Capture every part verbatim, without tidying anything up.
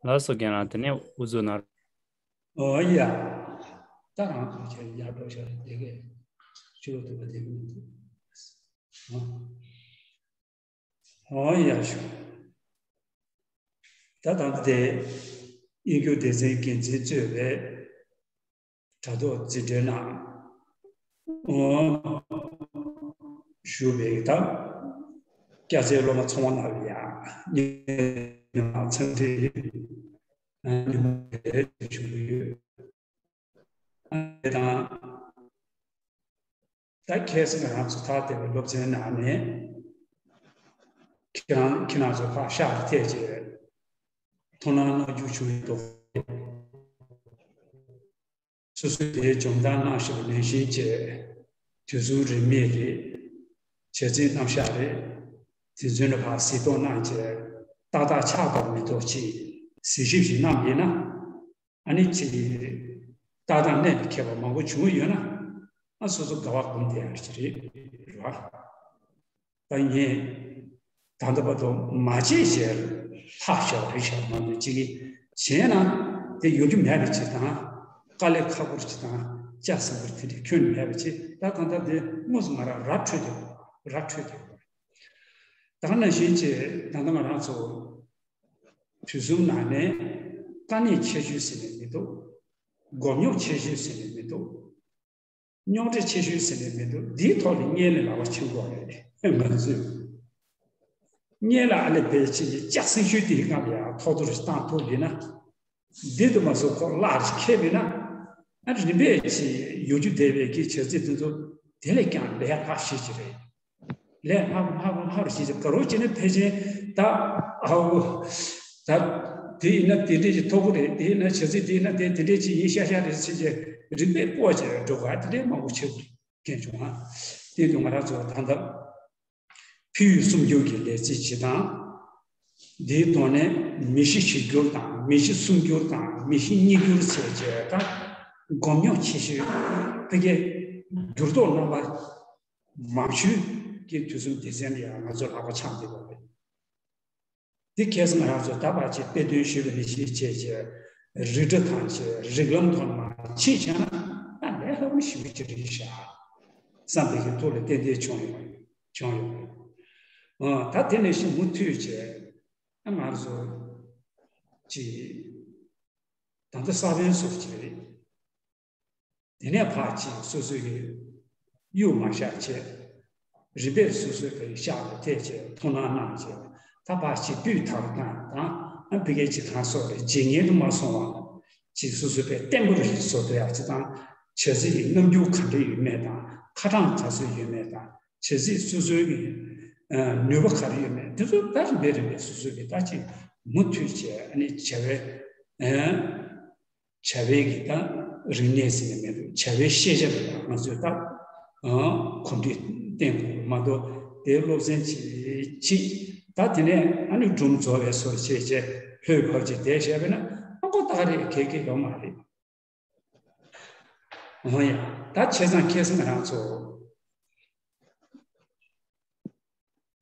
ལགས་སོ། རྒན་ལགས། དེ་ནས་དབུ་འཛུགས་གནང་། ཨོ་ཡ། ད་རང་ཚོ་ཆ་ཡར་འགྲོ་ཤག་དེ་གས་ཆུ་ཐུབ་པ་དེ་གས་མི་འདུག་ཨོ་ཡ་ཤོ། ད་ད་དེ་དབྱིན་སྐྱོར་སྡེ་ཚན་འགན་འཛིན་གཙོས་པའི་དྲ་ཐོག་འཛིན་གྲྭའི་ནང་ཞུགས་པའི་ད་སྐྱ་སེར་སློབ་མ་ཚང་མ་ལ་ཡང་ཉིན་མོ་འཚམས་འདྲི་ཉིན་མོ་བདེ་ལེགས་ཞུ་གི་ཡོད། དང་། ད་ཁ་སང་ང་རང་ཚོ་ཐ་དད་པའི་སློབ་ཚན་ནང་ནས་ཁྱེད་རང་ཁྱེད་རང་ཚོ་ཕར་ཤག་ཏུ་ཐད་བྱས་ཐུགས་སྣང་གནང་རྒྱུ་བྱུང་ཡོད་འདུག་སོ་སོས་དེའི་སྦྱོང་བརྡར་གནང་བཞིན་པ་ནང་བཞིན་བྱས། དུས་གསུམ་རིས་མེད་རེད། བྱ་ཚིག་རྣམ་གཞག་རེད། དེ་ཚོའི་ནང་ཕར་གཟིགས་རྟོག་གནང་བྱས་ཏག་ཏག་ཆགས་པ་མི་ཐོག་ཅིག་གཟིགས་ཞིབ་ཞིག་གནང་ཡིན་ན། ཨ་ནི་ཅིག་ཏག་ཏག་གནད་ལ་འཁེལ་བ་མང་པོ་བྱུང་ཡོད་ན། ཨ་སོ་སོ་དགའ་བ་སྒོམ་བསྡད་ཡག་ཅིག་རེད། རེད་བ། ད་ངས་ད་ལྟ་བར་དུ་མ་བྱས་བྱས་ལྷག་བཞག་རེད་བཞག་མ་གཏོགས་ཅིག་བྱས་ན་དེ་ཡོང་རྒྱུ་མེད་པ་ཅིག་དང་། དཀའ་ལས་ཁག་པོ་ཅིག་དང་། ལྕགས་ཟམ་པ་དེ་འདྲ་ཁྱོན་ནས་མེད་པ་ཅིག་ད་ད་ལྟ་དེ་དངོས་སུ་ང་རང་ར་འཕྲོད་དེ། ར་འཕྲོད་དེ། ད་ག་ནང་བཞིན་བྱས་ད་ལྟ་ང་རང་ཚོ་དུས་གསུམ་ནང་ནས་དཀའ་གནད་ཆེ་ཤོས་ཟེར་ནས་མི་འདུག་སྒོ་རྙོག་ཆེ་ཤོས་ཟེར་ནས་མི་འདུག་རྙོག་དྲ་ཆེ་ཤོས་ཟེར་ནས་མི་འདུག་འདིའི་ཐོག་ནས་སྔོན་ལ་ལག་པ་འཆང་དགོས་རེད། ང་ཚོས་སྔོན་ལ་ཨ་ལས་པའི་ཆེད་ཀྱི་ལྕགས་སྲིན་ཤོས་དེའི་སྒང་ལ་ཡང་ཐོག་ཐོག་རེ་བཏང་ཐུབ་ཡིན་ན། འདི་དུ་མ་སོགས་ཁོ་གླགས་རེ་ཁེལ་མེད་ན། ཨ་རིམ་པས་ཀྱི་ཡོང་རྒྱུ་བསྡད་པའི་གི་བྱ་ཚིག་དེ་ཚོ་དེ་ལས་ཀྱང་ལས་སླ་ཤོས་ཅིག་རེད། ལས་སླ་སླ་སླ་རུ་ཞིག་ག་རོ་བྱས་ནས་ཕལ་ཆེར་ད་ཨའོ་ད་དེ་ཡིན་ན་དེ་འདྲས་ཀྱི་ཐོབ་གི་རེད། དེ་ཡིན་ན་བྱ་ཚིག་དེ་ཡིན་ན་དེ་དེ་འདྲས་ཀྱི་ཡིན་ཤག་ཤག་རེད་ཟེར་གྱི་རིག་པས་སྤོ་བྱས་འགྲོ་ག་དེ་འདྲས་མང་པོ་བྱེད་དགོས་རེད། མཁན་བྱུང་ང་། དེ་དུས་ང་རང་ཚོ་ད་ལྟ་ཕུལ་བའི་སུམ་སྒྱུར་གྱི་ལས་རྩིས་བྱེད་སྟངས། དེའི་ཐོག་ནས་མི་གཞི་གཞིར་གྱུར་དང་མི་གཞི་སུམ་སྒྱུར་དང་མི་གཞི་གཉིས་སྒྱུར་བྱས་བྱས་ད་སྒོ་རྙོག་ཆེ་ཤོས་ཕ་གིའི་འགྱུར་ལྡོག་རྣམ་པ་མང་ཤོས་ཀྱི་དུས་གསུམ་སྡེ་ཚན་ལ་ཡང་ང་ཚོ་ལག་པ་འཆང་བསྡད་པ་རེད། འདི་ཁ་སང་ང་རང་ཚོ་ད་བར་ཅིག་དཔེ་སྟོན་ཞུས་པ་ནས་གཞི་བྱས་བྱས་རིགས་འགྲེ་དང་བཅས་རིགས་ལམ་ཐོག་ནས་མར་ཕྱིན་བྱས་ན་ད་ལས་སླ་པོ་ཞེ་པོ་ཅིག་རེད་ཤག་བསམ་པའི་གི་ཐུགས་ལ་ཏན་ཏན་བྱུང་ཡོད། བྱུང་ཡོད། ཨ་ད་དེ་ནས་གཞི་མུ་མཐུད་བྱས་ཨ་ང་ཚོ་ཅིག་ད་ལྟ་ས་བོན་སོགས་ཅིག་རེད། དེ་ནས་ཕར་ཅིག་སོ་སོའི་གཡུག་མ་བཞག་བྱས། རིམ་པས་སོ་སོའི་གི་ཤག་ལ་ཐེབས་བྱས་ཐུགས་སྣང་གནང་བྱས། ད་ཕར་ཅིག་སྤུས་དག་དང་དང་ཨ་ཕ་གིའི་ཅིག་གང་སོགས་རེད། ཇེ་ཉེ་དུ་མ་སོང་བ་ཅིག་སོ་སོའི་པའི་བརྟན་པོ་རེ་བཟོ་ཐུབ་ཡག་ཅིག་དང་། བྱ་ཚིག་གི་རྣམ་འགྱུར་ག་འདྲ་ཡོད་མེད་དང་། ཁ་གྲངས་ག་ཚོད་ཡོད་མེད་དང་། བྱ་ཚིག་སོ་སོའི་གི་ནུས་པ་ག་རེ་ཡོད་མེད་དེ་ཚོ་ད་རིམ་པས་རིམ་པས་སོ་སོའི་གི་ད་ཅིག་མུ་མཐུད་བྱས་ཨ་ནི་བྱ་བའི། བྱ་བའི་གི་ད་རིག་གནས་ཟེར་ནས་མི་འདུག་བྱ་བའི་ཤེས་བྱ་རེད། ད་ང་ཚོས་ད་གོམས་འདྲིས་བསྟེན་དགོས་མ་གཏོགས་དེའི་སློབ་ཚན་ཅིག་ཅིག་ད་དེ་ནས་ཨ་ནི་སྒྲུང་རྫོགས་པའི་སོར་བྱས་བྱས་ལྷོད་ཕབ་ཅིག་བསྡད་བཞག་པས་ན་ཨ་ཁོ་ད་ག་རེ་གལ་གལ་ཡོད་མ་རེད། འོ་ཡ། ད་བྱས་ཙང་ཁ་སང་ང་རང་ཚོ་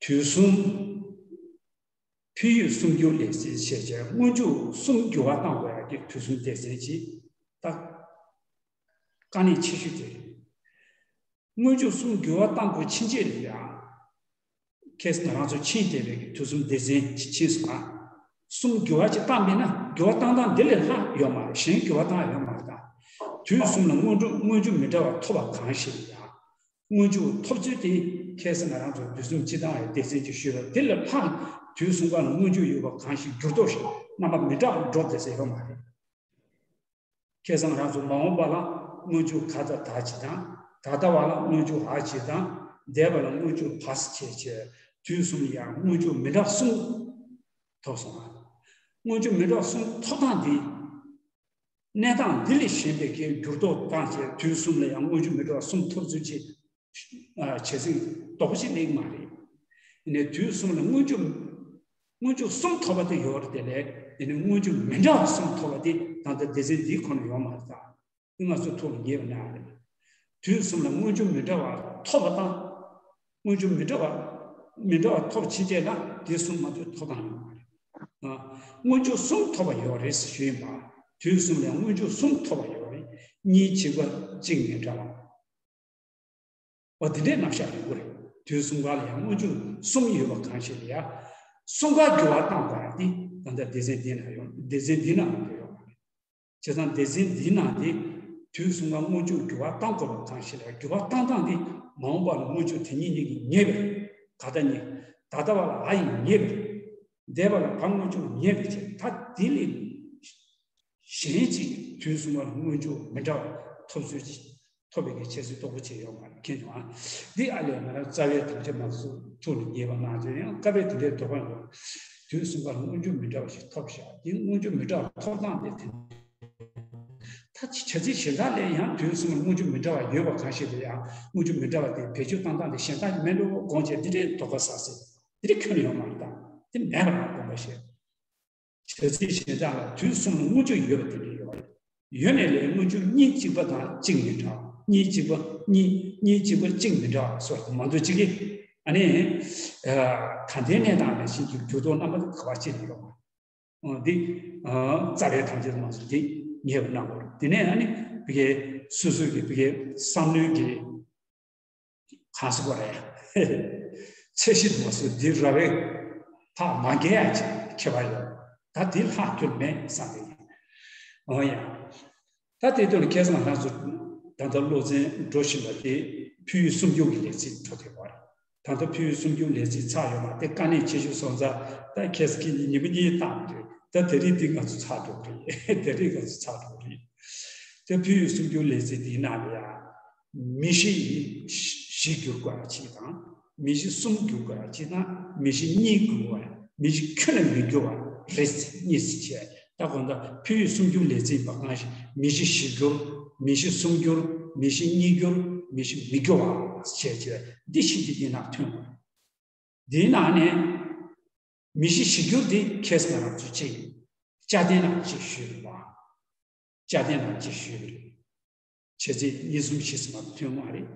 དུས་གསུམ་ཕུལ་བའི་སུམ་སྒྱུར་ལས་རྩིས་བྱས་བྱས་སྔོན་འཇུག་གསུམ་འགྱུར་བ་གཏང་དགོས་ཡག་གི་དུས་གསུམ་སྡེ་ཚན་ཅིག་ད་དཀའ་གནད་ཆེ་ཤོས་དེ་རེད། སྔོན་འཇུག་གསུམ་འགྱུར་བ་གཏང་དགོས་ཕྱིན་ཆད་ལ་ཡང་ཁ་སང་ང་རང་ཚོ་ཕྱིན་བསྡད་པའི་གི་དུས་གསུམ་སྡེ་ཚན་ཅིག་ཕྱིན་སོང་ང་། གསུམ་འགྱུར་བ་ཅིག་བཏང་མེད་ན་འགྱུར་བ་བཏང་སྟངས་འདི་ལས་ལྷག་ཡོད་མ་རེད། གཞན་འགྱུར་བ་བཏང་ཡོད་མ་རེད། ད་དུས་གསུམ་ལ་སྔོན་འགྲོ་སྔོན་འཇུག་མི་འདྲ་བ་ཐོབ་པ་གང་ཞིག་ཡང་། སྔོན་འཇུག་ཐོབ་ཚུལ་དེ་ཁ་སང་ང་རང་ཚོ་དུས་གསུམ་སྤྱི་བཏང་བའི་སྡེ་ཚན་གྱིས་ཞུས་པ་དེ་ལས་ལྷག་དུས་གསུམ་ཀ་ལ་སྔོན་འཇུག་ཡོད་པ་གང་ཞིག་འགྱུར་ལྡོག་ཞིག་རྣམ་པ་མི་འདྲ་བ་འགྲོ་བསྡད་ས་ཡོད་མ་རེད། ཁ་སང་ང་རང་ཚོ་མ་འོངས་པ་ལ་སྔོན་འཇུག་ག་ད་ད་ཅིག་དང་། ད་ལྟ་བ་ལ་སྔོན་འཇུག་ཧ་ཅིག་དང་། འདས་པ་ལ་སྔོན་འཇུག་བ་ས་བྱས་བྱས་དུས་གསུམ་ལ་ཡང་སྔོན་འཇུག་མི་འདྲ་གསུམ་ཐོབ་སོང་ང་། སྔོན་འཇུག་མི་འདྲ་གསུམ་ཐོབ་སྟངས་འདི། གནས་སྟངས་འདི་ལས་གཞན་པའི་གི་འགྱུར་ལྡོག་བཏང་བྱས་དུས་གསུམ་ལ་ཡང་སྔོན་འཇུག་མི་འདྲ་བ་གསུམ་ཐོབ་ཚུལ་གྱི་བྱེད་ཚིག་རྡོག་པོ་ཅིག་གླེང་མ་རེད། ཡིན་ནའི་དུས་གསུམ་ལ་སྔོན་འཇུག་སྔོན་འཇུག་གསུམ་ཐོབ་པ་དེ་ཡོད་རེད། དེ་ལས་ཡིན་ནའི་སྔོན་འཇུག་མི་འདྲ་བ་གསུམ་ཐོབ་པ་དེ་ད་ལྟ་སྡེ་ཚན་འདིའི་ཁོངས་ནས་ཡོད་མ་རེད། ད་འདི་ང་ཚོ་ཐུགས་ལ་ངེས་པ་ནས་རེད། དུས་གསུམ་ལ་སྔོན་འཇུག་མི་འདྲ་བ་ཐོབ་པ་དང་། སྔོན་འཇུག་མི་འདྲ་བ་མི་འདྲ་བ་ཐོབ་ཕྱིན་ཆད་ལ་དེ་གསུམ་མ་གཏོགས་ཐོབ་སྟངས་ཡོད་མ་རེད། ཨ། སྔོན་འཇུག་གསུམ་ཐོབ་པ་ཡོད་རེད་ཟེར་ཞུས་ཡིན་པ། དུས་གསུམ་ལ་ཡང་སྔོན་འཇུག་གསུམ་ཐོབ་པ་ཡོད་རེད། གཉིས་གཅིག་པ་གཅིག་མི་འདྲ་བ། འོ་དེ་འདྲའི་རྣམ་གཞག་ཡོང་གི་རེད། དུས་གསུམ་ཀ་ལ་ཡང་སྔོན་འཇུག་གསུམ་ཡོད་པ་གང་ཞིག་ལ་ཡང་། གསུམ་ཀ་འགྱུར་བ་བཏང་དགོས་ཡ་དེ་ད་ལྟ་སྡེ་ཚན་འདི་ན་ཡོད། སྡེ་ཚན་འདི་ནང་ལ་ཡོད་མ་རེད། བྱས་ཙང་སྡེ་ཚན་འདིའི་ནང་དེ་དུས་གསུམ་ཀ་སྔོན་འཇུག་འགྱུར་བ་བཏང་དགོས་པ་གང་ཞིག་ལ། འགྱུར་བ་བཏང་སྟངས་དེ་མ་འོངས་པ་ལ་སྔོན་འཇུག་དེ་ཉིད་ཉིད་ཀྱིས་ངེས་པ་རེད། ག་ད་ཉིད། ད་ལྟ་བ་ལ་ཨ་ཡིས་ངེས་པ་རེད། འདས་པ་ལ་བ་སྔོན་འཇུག་ངེས་པའི་ཕྱིར། ད་དེ་ལས་གཞན་གཅིག་དུས་གསུམ་པ་ལ་སྔོན་འཇུག་མི་འདྲ་བ་ཐོབ་ཚུལ་གྱི་ཐོབ་པའི་གི་ཁྱད་ཆོས་རྟོགས་པ་བྱས་ཡོད་མ་རེད། མཁྱེན་བྱུང་ཨ། འདི་ཨ་ལས་ང་རང་རྩ་བའི་དམ་བཅའ་མ་སུ་ཐུགས་ལ་ངེས་པ་གནང་བྱས། ཡང་སྐབས་རེ་དེ་འདྲའི་དོགས་པ་ཡོང་། དུས་གསུམ་པ་ལ་སྔོན་འཇུག་མི་འདྲ་བ་ཞིག་ཐོབ་བཞག་དེ་སྔོན་འཇུག་མི་འདྲ་བ་ཐོབ་སྟངས་དེ་དེ། ད་བྱ་ཚིག་གཞན་དག་ལས་ཡང་དུས་གསུམ་ལ་སྔོན་འཇུག་མི་འདྲ་བ་ཡོད་པ་གང་ཞིག་ལ་ཡང་སྔོན་འཇུག་མི་འདྲ་བ་དེ་བེད་སྤྱོད་བཏང་སྟངས་དེ་གཞན་དག་མེད་འགྲོ་དགོངས་བྱས། འདི་འདྲའི་དོགས་པ་ཟ་ཟེར། འདི་འདྲའི་ཁྱོན་ནས་ཡོང་མ་རེད། ད་དེ་མེད་པ་རང་དགོངས་པ་བཞེས། བྱ་ཚིག་གཞན་དག་ལ་དུས་གསུམ་ལ་སྔོན་འཇུག་ཡོད་པ་དེ་འདྲ་ཡོད་རེད། ཡོད་ནའི་ལས་སྔོན་འཇུག་གཉིས་གཅིག་པ་དང་གཅིག་མི་འདྲ་བ། གཉིས་གཅིག་པ་གཉིས་གཉིས་གཅིག་པ་གཅིག་མི་འདྲ་བ་སོགས་དེ་མ་འདུག་ཅིག་གིས། ཨ་ནི། ད་ལྟའི་གནས་སྟངས་ནང་བཞིན་གྱི་འགྱུར་ལྡོག་རྣམ་པ་དེ་ག་བ་ཅིག་ལ་ཡོད་པ། འདི་རྩ་བའི་དམ་བཅའ་དུ་མ་སོང་འདི་ངེས་པར་གནང་དགོས་རེད། དེ་ནས་ཨ་ནི་བི་གའི་སོ་སོའི་གི་བི་གའི་བསམ་བློའི་གི་གང་ཟེར་དགོས་རེད། ཚད་གཞི་དུ་མ་སོང་འདི་ར་བའི་ཐག་མ་འགལ་ཡ་ཅིག་ཁྱད་པར་ཡོད། ད་འདི་ལྷག་རྒྱུ་མེད་བསམ་པའི། འོ་ཡ། ད་དེ་དོན་ཁ་སང་ང་རང་ཚོ་ད་ལྟ་སློབ་ཚན་འགྲོ་བཞིན་པ་དེ་ཕུལ་བྱུང་སུམ་སྒྱུར་གྱི་ལེ་ཚན་འགྲོ་བསྡད་པ་རེད། ད་ལྟ་ཕུལ་བྱུང་སུམ་སྒྱུར་ལེ་ཚན་ཚར་ཡོད་མ་རེད། དཀའ་གནད་ཆེ་ཤོས་སོང་ཙང་ད་ཁ་སང་ཉིན་མོ་གཉིས་བཏང་རེད། ད་དེ་རིང་འདི་ང་ཚོ་ཚར་འགྲོ་གི་རེད། དེ་རིང་ང་ཚོ་ཚར་འགྲོ་གི་རེད། ད་ཕུལ་བྱུང་སུམ་སྒྱུར་ལེ་ཚན་འདིའི་ནང་ལ་ཡ། མི་གཞི་བཞི་འགྱུར་དགོས་པ་གཅིག་དང་། མི་གཞི་གསུམ་འགྱུར་དགོས་པ་གཅིག་དང་། མི་གཞི་གཉིས་འགྱུར་དགོས་པ། མི་གཞི་ཁྱོན་ནས་མི་འགྱུར་བ་རེད། གཉིས་སུ་ཕྱེ། ད་གོང་དུ་ཕུལ་བྱུང་སུམ་སྒྱུར་ལེ་ཚན་པ་གང་ཞིག་མི་གཞི་བཞི་འགྱུར། མི་གཞི་གསུམ་འགྱུར། མི་གཞི་གཉིས་འགྱུར། མི་གཞི་མི་འགྱུར་བ་བྱས་བྱས། འདི་བཞི་འདི་འདིའི་ནང་ཐོན་དགོས། འདིའི་ནང་ནས་མི་གཞི་བཞི་འགྱུར་འདི་ཁ་སང་ང་རང་ཚོ་གཅིག་བཅའ་སྡོད་ནང་གཅིག་ཞུས་རེད་པ། བཅའ་སྡོད་ནང་གཅིག་ཞུས་རེད། བྱས་ཙང་གཉིས་གསུམ་བཞི་ཙམ་མ་གཏོགས་ཐོན་མ་རེད།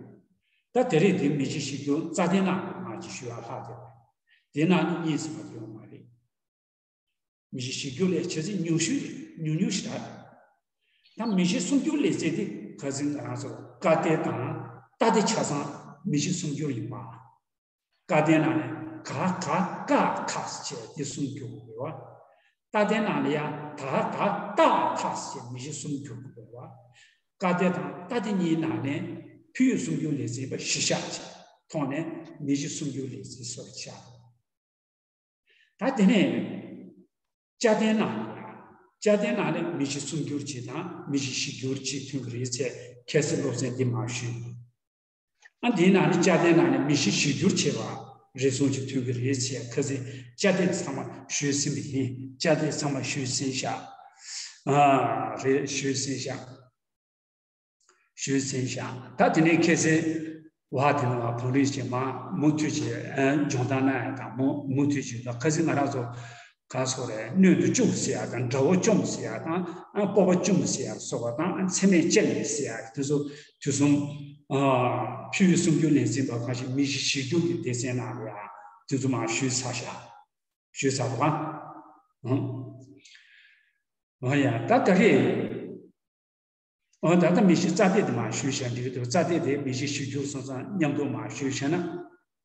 ད་དེ་རིང་འདི་མི་གཞི་བཞི་འགྱུར་རྩ་དོན་ནང་ང་ཅིག་ཞུ་བ་ལྷག་བསྡད་པ་རེད། དེ་ནང་ནས་གཉིས་ཙམ་མ་གཏོགས་ཡོང་མ་རེད། མི་གཞི་བཞི་འགྱུར་ལས་བྱས་ཙང་ཉུང་ཤོས་རེད། ཉུང་ཉུང་ཞིག་རེད། ད་མི་གཞི་གསུམ་འགྱུར་ལས་བྱས་ཏེ་ཁ་སང་ང་རང་ཚོ་ཀ་སྡེ་དང་ཏ་སྡེ་ཆ་ཚང་མི་གཞི་གསུམ་འགྱུར་ཡིན་པ། ཀ་སྡེ་ནང་ནས་ག་ག་ཀ་ཁ་ཟེར་བྱས་དེ་གསུམ་འགྱུར་དགོས་པ། ཏ་སྡེ་ནང་ལ་ཡང་ད་ད་ཏ་ཐ་ཟེར་བྱས་མི་གཞི་གསུམ་འགྱུར་དགོས་པ། ཀ་སྡེ་དང་ཏ་སྡེ་གཉིས་ནང་ནས་ཕུལ་བྱུང་སུམ་འགྱུར་ལེ་ཚན་པ་གཞི་བཞག་བྱས་ཐོག་ནས་མི་གཞི་གསུམ་འགྱུར་ལེ་ཚན་སོགས་བཞག་ད་དེ་ནས་བཅའ་སྡོད་ནང་ལ་ཡང་། བཅའ་སྡོད་ནང་ནས་མི་གཞི་གསུམ་འགྱུར་གཅིག་དང་མི་གཞི་བཞི་འགྱུར་གཅིག་ཐོན་གྱི་རེད་ཅེས་ཁ་སང་སློབ་ཚན་འདི་མར་ཞུས་ཡོད། ཨ་འདིའི་ནང་ནས་བཅའ་སྡོད་ནང་ནས་མི་གཞི་བཞི་འགྱུར་བྱས་པ་རེ་ཟུང་ཅིག་ཐོན་གྱི་རེད་ཅེས་ཁ་སང་བཅའ་སྡོད་ཚང་མ་ཞུས་ཟིན་པ་ཡིན། བཅའ་སྡོད་ཚང་མ་ཞུས་ཟིན་བཞག་ཨ་རེད། ཞུས་ཟིན་བཞག་ཞུས་ཟིན་བཞག་ད་དེ་ནས་ཁ་སང་བ་དེ་ནས་བ་བང་རིམ་ཅིག་མ་མུ་མཐུད་ཅིག་ཨ་སྦྱོང་བརྡར་གནང་ཡ་དང་མུ་མུ་མཐུད་ཅིག་ད་ཁ་སང་ང་རང་ཚོ་ག་སོགས་རེད། སྣོད་དུ་བཅུག་ཟེར་ཡ་དང་། དགྲ་བོ་བཅོམ་ཟེར་ཡ་དང་། ཨ་སྤོབས་པ་བཅུམ་ཟེར་ཡ་སོགས་པ་དང་། ཨ་མཚན་མེད་སྤྱན་ནས་ཟེར་ཡ་དེ་ཚོ་དུས་གསུམ། ཨ་ཕུལ་བྱུང་སུམ་སྒྱུར་ལེ་ཚན་པ་གང་ཞིག་མི་གཞི་བཞི་འགྱུར་གྱི་སྡེ་ཚན་ནང་ལ་ཡ་དེ་ཚོ་མར་ཞུས་ཚར་བཞག་ཞུས་ཚར་འདུག་ག་ཨང་། ཨང་ཡ་ད་ད་གི་ཨོ་ད་ལྟ་མི་གཞི་རྩ་དོན་དེ་མར་ཞུས་བཞག་འགྲིག་གི་འདུག་རྩ་དོན་དེ་མི་གཞི་བཞི་འགྱུར་སོང་ཙང་མཉམ་དུ་མར་ཞུས་བཞག་ན།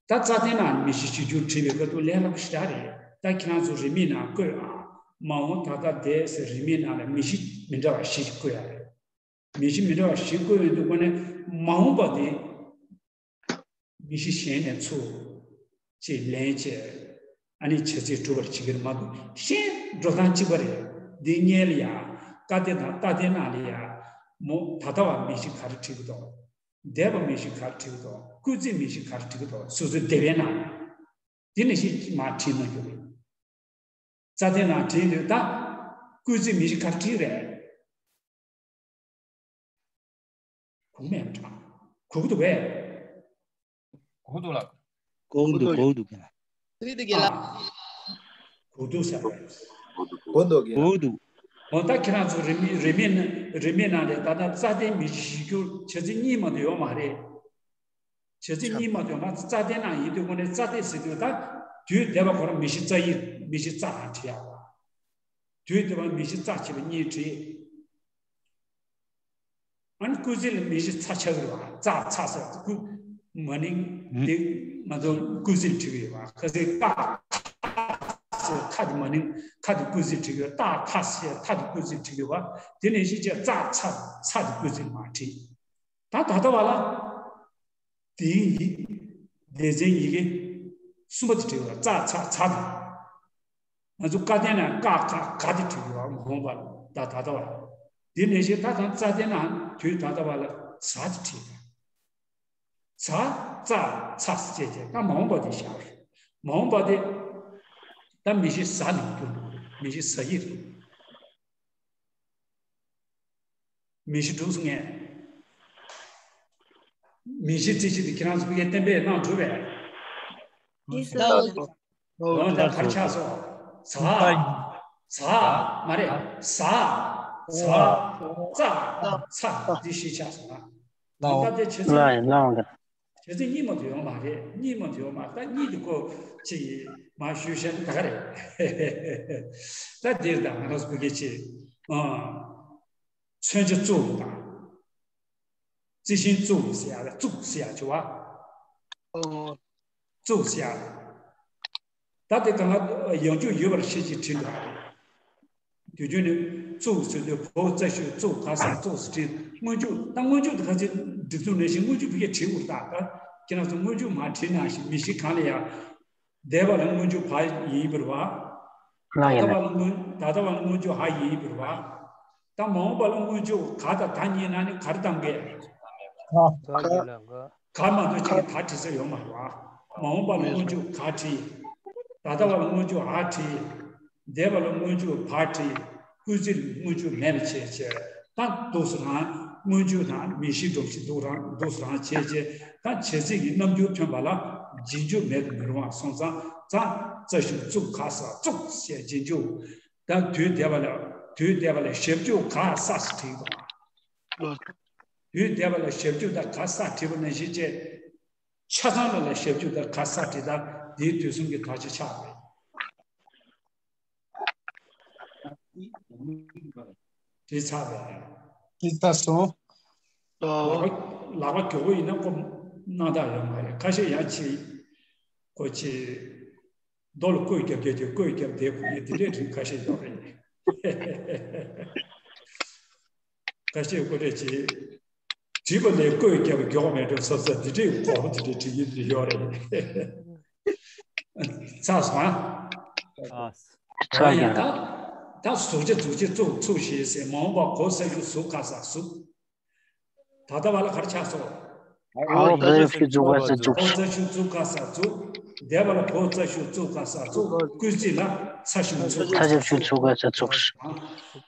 ད་རྩ་དོན་ནང་མི་གཞི་བཞི་འགྱུར་བྲིས་པའི་སྐབས་དུ་ལས་སླ་པོ་ཞེ་དྲག་རེད། ད་ཁྱེད་རང་ཚོ་རིན་མེད་ནང་བཀོད་ཨ། མ་འོངས་ད་ལྟ་འདས་ཟེར་རིན་མེད་ནང་ལ་མི་གཞི་མི་འདྲ་བ་བཞི་ཞིག་བཀོད་ཡ་རེད། མི་གཞི་མི་འདྲ་བ་བཞི་བཀོད་ཡོང་དུས་ཁོ་ནས་མ་འོངས་པ་དེ། མི་གཞི་གཞན་ནས་ཚུར་ཅིག་ལེན་བྱས། ཨ་ནི་བྱ་ཚིག་གྲུབ་པར་བྱེད་ཀྱི་རེད་མ་གཏོགས་གཞན་འགྲོ་སྟངས་གཅིག་པ་རེད། འདི་སྔོན་ལ་ཡ་ཀ་སྡེ་དང་ཏ་སྡེ་ནང་ལ་ཡ་མོ་ད་ལྟ་བ་མི་གཞི་ག་རེ་བྲིས་ཀྱི་འདུག་འདས་པ་མི་གཞི་ག་རེ་བྲིས་ཀྱི་འདུག་སྐུལ་ཚིག་མི་གཞི་ག་རེ་བྲིས་ཀྱི་འདུག་སོ་སོའི་སྡེ་པའི་ནང་འདི་ནས་ཤིག་མར་བྲིས་གནང་རྒྱུ་རེད། རྩ་དོན་ནང་བྲིས་དུས་ད་སྐུལ་ཚིག་མི་གཞི་ག་རེ་བྲིས་རེད། གོ་མེད་པ་འདྲ། གོ་གི་འདུག་གས། གོ་གི་འདུག་ལགས། གོ་གི་འདུག་གོ་གི་འདུག་གས། གོ་གི་འདུག་གས་ལགས། གོ་གི་འདུག་ཟེར། གོ་གི་འདུག་གོ་གི་འདུག་འོ་ད་ཁྱེད་རང་ཚོ་རིན་མེད་རིན་མེད་ནང་རིན་མེད་ནང་ལས་ད་ལྟ་རྩ་དོན་མི་གཞི་བཞི་འགྱུར་བྱ་ཚིག་གཉིས་མ་གཏོགས་ཡོད་མ་རེད། བྱ་ཚིག་གཉིས་མ་གཏོགས་མ་རྩ་དོན་ནང་ཡིན་དུས་ཁོ་ནས་རྩ་དོན་ཟེར་དུས་ད་དུས་འདས་པ་ཁོ་རང་མི་གཞི་རྩ་ཡིག་མི་གཞི་རྩ་ལ་བྲིས་ཡག་པ། དུས་དེ་བ་མི་གཞི་རྩ་ཆེ་བ་གཉིས་བྲིས། ཨ་ནི་སྐུལ་ཚིག་ལ་མི་གཞི་ཚ་ཆགས་རེད་བ། ཙ་ཚ་ཟེར་སྐུལ་མ་ནིང་དེ་ང་ཚོ་སྐུལ་ཚིག་བྲིས་ཡོད་བ། ཁ་སང་ཀ་ཁ་ཟེར་ཁ་དེ་མ་ནིང་ཁ་དེ་སྐུལ་ཚིག་བྲིས་ཡོད། ཏ་ཐ་ཟེར་ཐ་དེ་སྐུལ་ཚིག་བྲིས་ཡོད་བ། དེ་ནས་གཞི་བྱས་ཙ་ཚ་ཚ་དེ་སྐུལ་ཚིག་མ་བྲིས། ད་ད་ལྟ་བ་ལ་དེའི་ཡིག་སྡེ་ཚན་ཡི་གེ་གསུམ་པ་དེ་བྲིས་ཡོད་བ། ཙ་ཚ་ཚ་དེ། ང་ཚོ་ཀ་བསྟན་ན་ཀ་ཁ་ག་དེ་བྲིས་ཡོད་བ། མ་འོངས་པ་ལ་ད་ད་ལྟ་བ་ལ། དེ་ནས་གཞི་ད་དང་ཙ་བསྟན་ན་དུས་ད་ལྟ་བ་ལ་ཛ་དེ་བྲིས་ཡོད། ཛ་ཙ་ཚ་ཟེར་བྱས་ད་མ་འོངས་པ་དེ་བཞག་རེད། མ་འོངས་པ་དེ་ད་མི་གཞི་ཟ་ནས་སྐྱོན་འགྲོ་རེད། མི་གཞི་ཟ་ཡི་རེད། མི་གཞི་འགྲུབ་སོང་ངས། མི་གཞི་རྩིས་གཞི་དེ་ཁྱེད་རང་ཚོ་ཕ་གིར་གཏན་འབེབས་གནང་གྲུབ་པས། ཡིན་ཟེར། འོ་ད་གར་ཆགས་སོང་། ཛ། ཛ། མ་རེད། ཟ། ཛ། ཙ། ཚ། འདི་བཞི་ཆགས་སོང་ང་། ལའོ། ད་དེ་བྱེད་ཚིག་ལའོ་ལའོ། བྱེད་ཚིག་གཉིས་མ་གཏོགས་ཡོད་མ་རེད། གཉིས་མ་གཏོགས་ཡོད་མ་རེད། ད་གཉིས་དེ་ཁོ་ཅིག་མ་ཞུས་བཤད་ན་ད་ག་རེད། ད་འདིར་ད་ང་རང་ཚོ་ཕ་གི་ཅིག་ཨ། མཚོན་ཆ་བཙུགས་དང་། རྩི་ཤིང་བཙུགས་ཟེར་ཡ་ལ་བཙུགས་ཟེར་ཡ་བྱ་བ། ཨོ། བཙུགས་ཟེར་ཡ། ད་དེ་གང་ལ་ཡང་འཇུག་ཡོད་པར་ཤེས་ཀྱི་དྲིས་འདུག་ཨ། དུས་རྒྱུན་ནི་བཙུགས་ཟེར་དུས་བོ་རྩ་ཤུ་བཙུགས་ག་ས་བཙུགས་ཟེར་བྲིས། སྔོན་འཇུག་ད་སྔོན་འཇུག་དེ་ཁ་ཅིག་སྒྲིག་འཛུགས་ནང་བཞིན་སྔོན་འཇུག་ཕ་གིར་བྲིས་དགོས་ད། ད་ཁྱེད་རང་ཚོ་སྔོན་འཇུག་མ་བྲིས་ནང་བཞིན་མི་གཞི་གང་ལ་ཡང་། འདས་པ་ལ་སྔོན་འཇུག་བ་ཡིན་པར་བ། ད་ལྟ་བ་ལ་སྔོན་ད་ལྟ་བ་ལ་སྔོན་འཇུག་ཧ་ཡིན་པར་བ། ད་མ་འོངས་པ་ལ་སྔོན་འཇུག་ག་དང་ད་གཉིས་ནང་ནས་ག་རེ་གཏང་དགོས། ག་མ་གཏོགས་གཅིག་གི་ད་བྲིས་ས་ཡོད་མ་རེད་བ། མ་འོངས་པ་ལ་སྔོན་འཇུག་ག་བྲིས། ད་ལྟ་བ་ལ་སྔོན་འཇུག་ཧ་བྲིས། འདས་པ་ལ་སྔོན་འཇུག་བ་བྲིས། སྐུལ་ཚིག་ལ་སྔོན་འཇུག་མེད་པ་བྱས་བྱས། ད་འདུག་སེ་རང་སྔོན་འཇུག་དང་མིང་གཞི་སྒྲོམ་གཞི་འདུག་རང་འདུག་སེ་རང་བྱས་བྱས། ད་བྱེད་ཚིག་གི་རྣམ་འགྱུར་ཐོན་པ་ལ་རྗེས་འཇུག་མེད་དུ་མི་རུང་བ་སོང་ཙང་། ཙ་ཙ་ཞབས་ཀྱུ་ཙུགས་ག་ས་བཙུགས་ཞེས་རྗེས་འཇུག་ད་དུས་འདས་པ་ལ་དུས་འདས་པ་ལ་ཞབས་ཀྱུ་ག་ས་ཞེས་བྲིས་དང་། དུས་འདས་པ་ལ་ཞབས་ཀྱུ་ད་ག་ས་བྲིས་པ་ནང་བཞིན་བྱས། ཆ་ཚང་ལ་ལ་ཞབས་ཀྱུ་ད་ག་ས་བྲིས་ད་དེའི་དུས་གསུམ་གྱི་དག་ཆ་ཆགས་པས། དེ་ཚར་བས། དེ་ལྟ་སོང་། ལག་པ་ལག་པ་མགྱོགས་པོ་ཡིན་ན་ཁོ་སྣང་དག་ཡོད་མ་རེད། ཁ་ཤས་ཡང་ཆེ། ཁོ་ཆེ། རྡོ་ལ་བརྐོས་རྒྱབ་རྒྱབ་ཀྱི་བརྐོས་རྒྱབ་བསྡད་དགོས་ཡོད་དེ་འདྲའི་རིགས་ཁ་ཤས་ཡོད་རེད། ཁ་ཤས་ཁོ་འདྲ་ཆེ། བྲིས་པ་ལས་བརྐོས་རྒྱབ་མགྱོགས་མེད་འགྲོ་སོབ་སོབ་དེ་འདྲའི་གོ་བོ་དེ་འདྲའི་བྲིས་ཡིན་དེ་ཡོད་རེད། ཚར་སོང་ཨ། ཚར་ཡང་ད་ད་ཟུག་ཆ་ཟུག་ཆ་བཙུགས་ཚུགས་ཞེས་ཟེར། མ་འོངས་པ་གོ་ས་ཞུ་ཟུག་ག་ས་ཟུག་ད་ལྟ་བ་ལ་ག་རེ་ཆགས་སོང་། འོ་ད་ཞུ་ཚུགས་ག་ས་ཚུགས། འོ་ད་ཞུ་ཚུགས་ག་ས་ཚུགས། འདས་པ་ལ་གོ་ས་ཞུ་ཚུགས་ག་ས་ཚུགས། སྐུལ་ཚིག་ལ་ས་ཞུ་ཚུགས་ག་ས་ཚུགས།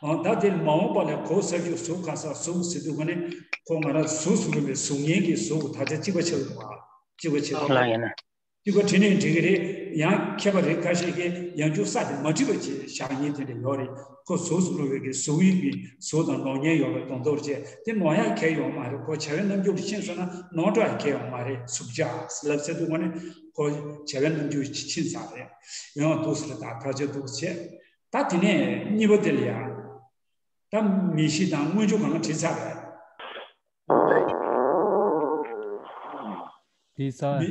འོ་ད་དེ་མ་འོངས་པ་ལ་གོ་ས་ཞུ་ཚུགས་ག་ས་ཚུགས་ཟེར་དུས་ཁོ་ནི་ཁོ་ང་རང་གཟུགས་སུ་རུང་བའི་གཟུགས་བརྙན་གྱི་གཟུགས་ད་ཆ་གཅིག་པ་ཆགས་འདུག་བ། གཅིག་པ་ཆགས་འདུག་ལ་ཡིན་ན། གཅིག་པ་བྲིས་ནས་འགྲིག་གི་རེད། ཡང་མཁས་པ་རེད་ཁ་ཤས་ཀྱིས་ཡང་བསྐྱར་ས་དེ་མ་བྲིས་པ་ཅིག་བཞག་མཁན་དེ་འདྲ་ཡོད་རེད། ཁོ་གཟུགས་སུ་རུང་བའི་གི་གཟུགས་དབྱིབས་ཀྱི་གཟུགས་དང་ནོར་མཁན་ཡོད་པའི་དོན་དུ་བྱས་ཏེ་ནོར་ཡག་གལ་ཡོད་མ་རེད། ཁོ་བྱ་བའི་རྣམ་འགྱུར་ཕྱིན་སོང་ན་ནོར་འགྲོ་ཡག་གལ་ཡོད་མ་རེད། གཟུགས་བྱ་ལབ་ཚེ་འདུག་གོ་ནི་ཁོ་བྱ་བའི་རྣམ་འགྱུར་ཕྱིན་ཚར་རེད། ཡོང་བ་འདུག་ཟེར་ད་ཐག་ཆོད་འདུག་བྱས། ད་དེ་ནས་གཉིས་པ་དེ་ལ་ཡ། ད་མིང་གཞི་དང་སྔོན་འཇུག་གང་ག་བྲིས་ཚར་རེད། དེ་ས། མི།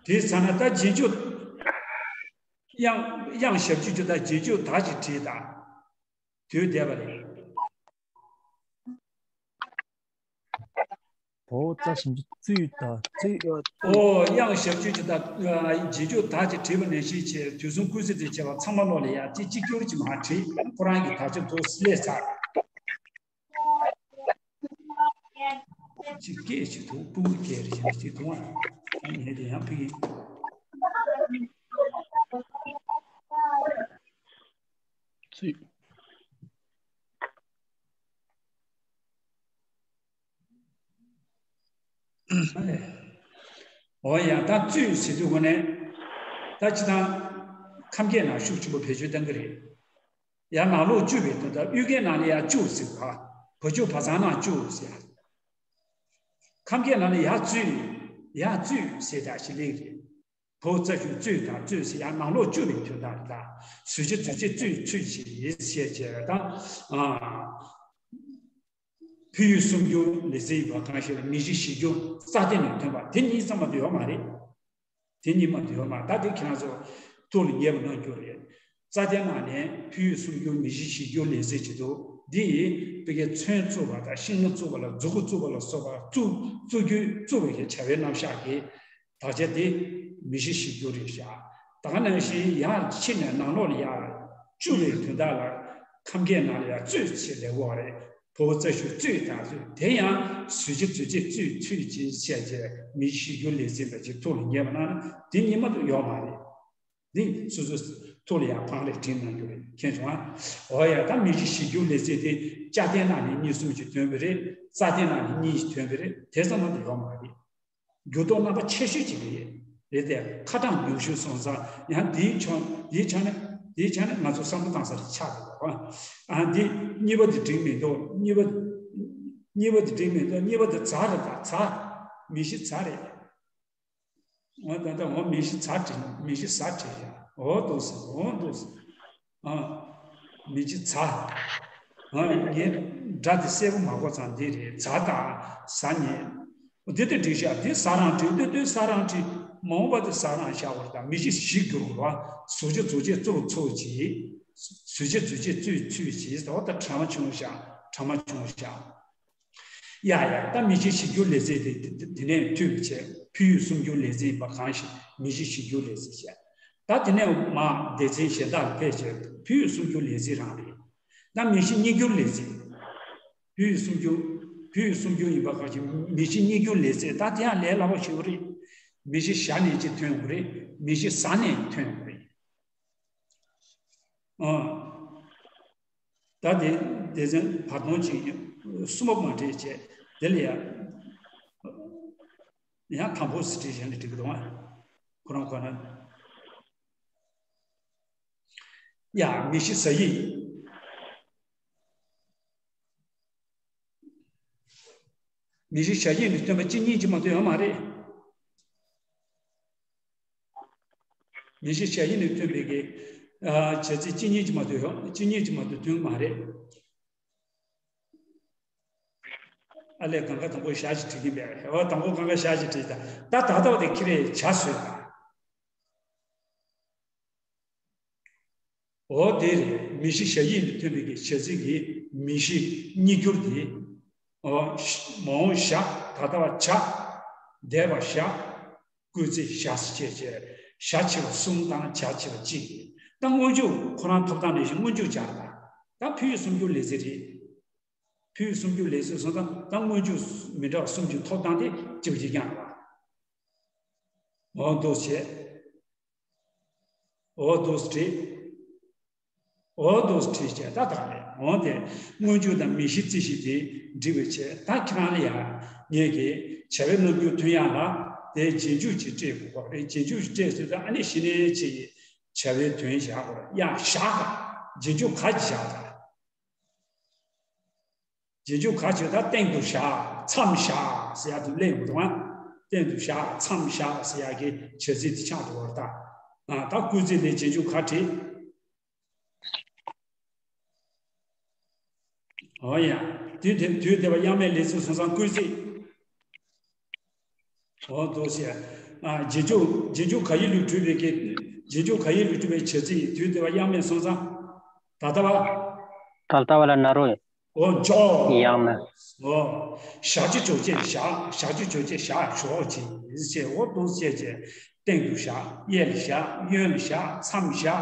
དེ་ས་ན་ད་རྗེས་འཇུག་དབྱངས་དབྱངས་ཞབས་ཀྱུ་ཅིག་དང་རྗེས་འཇུག་ད་ཅིག་བྲིས་དང་། དུས་འདས་པ་རེད། བོ་ཙ་ཞབས་ཀྱུ་བཙུགས་དང་བཙུགས། ཨོ་དབྱངས་ཞབས་ཀྱུ་ཅིག་དང་རྗེས་འཇུག་ད་ཅིག་བྲིས་པ་ནང་བཞིན་བྱས། དུས་གསུམ་སྐུལ་ཚིག་དང་བཅས་པ་ཚང་མ་ཀློག་ལ་ཡ་ཅིག་གཅིག་གྱུར་ཅིག་མ་བྲིས། ཁོ་རང་གི་དག་ཆ་འདུག་སླེབས་ཚར། གཅིག་སྐད་ཅིག་འདུག་སྤུ་གུ་སྐད་རེ་བཞིན་གཅིག་འདུག་ཨ། ངས་དེ་ཡང་ཕ་གི་ཚིག་འོ་ཡ་ད་བཙུགས་ཟེར་དུས་ཁོ་ནས་ད་ཅི་ད་ཁམས་སྐད་ནང་ཤུགས་ཆེན་པོ་བེད་སྤྱོད་གཏང་གི་རེད། ཡང་ནང་ལོགས་བཅུག་པའི་དོན་དག་དབུས་སྐད་ནང་ལ་ཡང་བཅུག་ཟེར་བ། བ་ཅུ་བ་ཚང་ནང་བཅུག་ཟེར། ཁམས་སྐད་ནང་ལ་ཡར་བཙུགས། ཡར་བཙུགས་ཟེར་དག་ཞིག་ལེགས་རེད། བོད་རྩ་ཤུགས་རྩོད་དང་རྩོད་ཟེར་ཡང་ནང་ལོགས་བཅུ་རེ་ཐོན་དང་རེད་ད། གཟུགས་ཅན་རྫུས་ཅན་རྩོད་ཚུལ་གྱིས་ཞེས་བྱས་དང་། ཕུལ་ཡུལ་གསུམ་འགྱུར་ལས་ཚིག་ཡིན་པ་གང་ཞིག་ལ་མིང་གཞི་གཞིར་གྱུར་རྩ་དོན་ནས་ཐོན་པ་དེ་གཉིས་ཙམ་མ་གཏོགས་ཡོད་མ་རེད། དེ་གཉིས་མ་གཏོགས་ཡོད་མ་རེད། ད་དེ་ཁྱེད་རང་ཚོ་ཐུགས་ལ་ངེས་པ་གནང་རྒྱུ་རེད། རྩ་དོན་ནང་ནས་ཕུལ་ཡུལ་གསུམ་འགྱུར་མིང་གཞི་གཞིར་གྱུར་ལས་ཚིག་ཅིག་འདུག་འདི་ཡིས་བོད་ཀྱི་ཚོན་བཙུགས་པ་དང་ཤིང་ནགས་བཙུགས་པ་ལ་མཛུ་གུ་བཙུགས་པ་ལ་སོགས་པ་བཙུགས་བཙུགས་རྒྱུའི་བཙུགས་པའི་བྱ་བའི་རྣམ་གཞག་གི་དག་ཆ་དེ་མིང་གཞི་གཞིར་གྱུར་རེད་བཞག་ད་ག་ནང་བཞིན་ཡང་ཕྱི་ནས་ནང་ལོགས་ལ་ཡང་བཅུ་བའི་དོན་དག་ལ་ཁམས་སྐད་ནང་ལ་ཡང་རྩོད་ཅེས་ལབ་ཀྱི་ཡོད་རེད། བོད་རྩ་ཤུགས་རྩོད་དང་རྩོད་དེ་ཡང་གཟུགས་ཅན་རྫུས་ཅན་རྩོད་ཚུལ་གྱིས་བཤད་བྱས་མིང་གཞི་གཞིར་གྱུར་ལས་ཚིག་འདྲ་ཅིག་ཐུགས་ལ་ངེས་པ་གནང་ན་དེ་གཉིས་མ་གཏོགས་ཡོད་མ་རེད། འདི་སོ་སོའི་ཐུགས་ལ་ཡང་བག་ལེབ་བྲིས་གནང་རྒྱུ་རེད། མཁྱེན་སོང་ཨ། འོ་ཡ་ད་མིང་གཞི་གཞིར་གྱུར་ལས་ཚིག་དེ་བཅའ་དོན་ནང་ནས་གཉིས་གསུམ་ཅིག་ཐོན་པ་རེད། རྩ་དོན་ནང་ནས་གཉིས་ཤིག་ཐོན་པ་རེད། དེ་ཙམ་མ་གཏོགས་ཡོད་མ་རེད། འགྱུར་ལྡོག་རྣམ་པ་ཆེ་ཤོས་ཅིག་རེད། རེད་དེ་ཁ་གྲངས་ཉུང་ཤོས་སོང་ཙང་ཡང་འདིའི་ཕྱོགས་འདིའི་ཆ་ནས་འདིའི་ཆ་ནས་ང་ཚོ་བསམ་བློ་བཏང་ས་རེ་ཆགས་འདུག་ག་ཨ་འདི་གཉིས་པ་འདི་འགྲིག་མི་འདུག་གཉིས་པ་གཉིས་པ་འདི་འགྲིག་མི་འདུག་གཉིས་པ་འདི་ཛ་རེད་ད། ཛ། མིང་གཞི་ཛ་རེད། འོ་ད་ལྟ་འོ་མིང་གཞི་ཛ་བྲིས། མིང་གཞི་ཛ་བྲིས་ཡ། འོ་འདུག་ཟེར། འོ་འདུག་ཟེར། ཨ། མིང་གཞི་ཛ། ཨ་ངས་སྒྲ་དེ་གསལ་པོ་མ་གོ་ཙང་འདི་རེད། ཛ་དང་ཟ་ཉེ། འདི་དེ་འགྲིག་ཤག་འདི་ཟ་རང་བྲིས། འདི་འདི་ཟ་རང་བྲིས། མ་འོངས་པ་དེ་ཟ་རང་བཞག་པར་དང་མིང་གཞི་གཞིར་གྱུར་པ། གཟུགས་ཅན་རྫུས་ཅན་རྩོད་ཚུལ་གྱིས། གཟུགས་ཅན་རྫུས་ཅན་རྩོད་ཚུལ་གྱིས། འོ་ད་གྲ་མ་བྱུང་ཤག་གྲ་མ་བྱུང་ཤག་ཡ་ཡ་ད་མིང་གཞི་གཞིར་གྱུར་ལས་ཚིག་དེ་དེ་དེ་ནས་མཐུད་པའི་ཆེད་ཕུལ་ཡུལ་གསུམ་འགྱུར་ལས་ཚིག་ཡིན་པ་གང་ཞིག་མིང་གཞི་གཞིར་གྱུར་ལས་ཚིག་བྱས། ད་དེ་ནས་མར་སྡེ་ཚན་གཞན་དག་ལ་ཕེབས་བྱས་ཕུལ་ཡུལ་གསུམ་འགྱུར་ལས་ཚིག་རང་རེད། ད་མིང་གཞི་གཉིས་འགྱུར་ལས་ཚིག་ཕུལ་ཡུལ་གསུམ་འགྱུར། ཕུལ་ཡུལ་གསུམ་འགྱུར་ཡིན་པ་གང་ཞིག་མིང་གཞི་གཉིས་འགྱུར་ལས་ཚིག་ད་དེ་ཡང་ལས་སླ་པོ་ཞིག་རེད། མིང་གཞི་བཞག་ནས་ཅིག་ཐོན་དགོས་རེད། མིང་གཞི་ཟ་ནས་ཐོན་དགོས་རེད། ཨ། ད་དེ་སྡེ་ཚན་བར་སྟོང་གཅིག་གསུམ་པ་མ་བྲིས་བྱས་དེ་ལ་ཡང་ཡང་དང་པོ་ཟེར་བྲིས་གཞན་ལ་འགྲིག་གི་འདུག་ཨ། ཁོ་རང་ཁོ་ན། ཡ་མིང་གཞི་ཟ་ཡིག་མིང་གཞི་བྱ་ཡིག་ནས་སྟོན་པ་གཅིག་གཉིས་ཀྱིས་མ་གཏོགས་ཡོད་མ་རེད། མིང་གཞི་བྱ་ཡིག་ནས་ཐོན་པའི་གི་ཨ་བྱ་ཚིག་གཅིག་གཉིས་ཀྱིས་མ་གཏོགས་ཡོད། གཅིག་གཉིས་ཀྱིས་མ་གཏོགས་ཐོན་མ་རེད། ཨ་ལས་གང་ག་དང་པོ་བྱ་ཞིག་བྲིས་ཀྱིན་པས། འོ་དང་པོ་གང་ག་བྱ་ཞིག་བྲིས་ད་ད་ད་ལྟ་བ་དེ་ཁྱེད་རས་བྱ་བཟོས་ད། འོ་དེ་རེད། མིང་གཞི་བྱ་ཡིག་ནས་ཐོན་པའི་གི་བྱ་ཚིག་གི་མིང་གཞི་གཉིས་འགྱུར་དེ། འོ་མ་འོངས་བཞག་ད་ལྟ་བ་བྱ། འདས་པ་བཞག་སྐུལ་ཚིག་བཞག་ཅེས་བྱས། བྱ་བྱེད་པ་གསུམ་དང་བྱ་བྱེད་པ་གཅིག་ད་སྔོན་འཇུག་ཁོ་རང་ཐོབ་ཐང་ནང་བཞིན་སྔོན་འཇུག་སྦྱར་ད། ད་ཕུལ་ཡུལ་གསུམ་འགྱུར་ལས་ཚིག་རེད། ཕུལ་ཡུལ་གསུམ་འགྱུར་ལས་ཚིག་སོང་ཙང་ད་སྔོན་འཇུག་མི་འདྲ་བ་གསུམ་གྱི་ཐོབ་ཐང་དེ་གཅིག་པ་གཅིག་རྐྱང་རེད་པ། འོ་འདུག་བྱས། འོ་འདུག་བྲིས། འོ་འདུག་བྲིས་བྱས་ད་ད་རེད། འོ་དེ་སྔོན་འཇུག་དང་མིང་གཞི་རྩིས་གཞི་དེ་འགྲིག་པའི་ཆེད་ད་ཁྱེད་རང་ལ་ཡང་ངས་ཀྱི་བྱ་བའི་རྣམ་འགྱུར་ཐོན་ཡག་ལ་དེ་རྗེས་འཇུག་ཅིག་སྤྲད་དགོས་པ་རེད། རྗེས་འཇུག་ཅིག་སྤྲད་ཚུལ་ད་ཨ་ནི་གཞི་ནས་ཅིག་བྱ་བའི་དོན་བཞག་དགོས་ཡང་བཞག་ག་རྗེས་འཇུག་ག་ཅིག་བཞག་ད། རྗེས་འཇུག་ག་ཅིག་ད་སྟེང་དུ་བཞག་མཚམས་བཞག་ཟེར་ཡག་དེ་སླེབས་ཡོང་གི་འདུག་ཨ། སྟེང་དུ་བཞག་མཚམས་བཞག་ཟེར་ཡག་གི་བྱ་ཚིག་དེ་ཆགས་འགྲོ་བ་རེད་ད། ཨ་ད་སྐུལ་ཚིག་ལས་རྗེས་འཇུག་ག་བྲིས། འོ་ཡ། དུས་དེ་དུས་དེ་བ་དབྱངས་མེད་ལས་ཚིག་སོང་ཙང་སྐུལ་ཚིག་འོ་འདུག་ཟེར། ཨ་རྗེས་འཇུག་རྗེས་འཇུག་ག་ཡིག་ལས་གྲུབ་པའི་གི་རྗེས་འཇུག་ག་ཡིག་ལས་གྲུབ་པའི་བྱ་ཚིག་དུས་དེ་བ་དབྱངས་མེད་སོང་ཙང་། ད་ལྟ་བ། ད་ལྟ་བ་ལ་ན་རོ། འོ་འཇོག་དབྱངས་མེད། འོ། བཞག་རྒྱུ་བྱ་བྱེད་བཞག་བཞག་རྒྱུ་བྱ་བྱེད་བཞག་ཞོག་ཅིག་ཟེར། འོ་འདུག་ཟེར་བྱས། སྟེང་དུ་བཞག་གཡས་ལ་བཞག་གཡོན་ལ་བཞག་མཚམས་བཞག་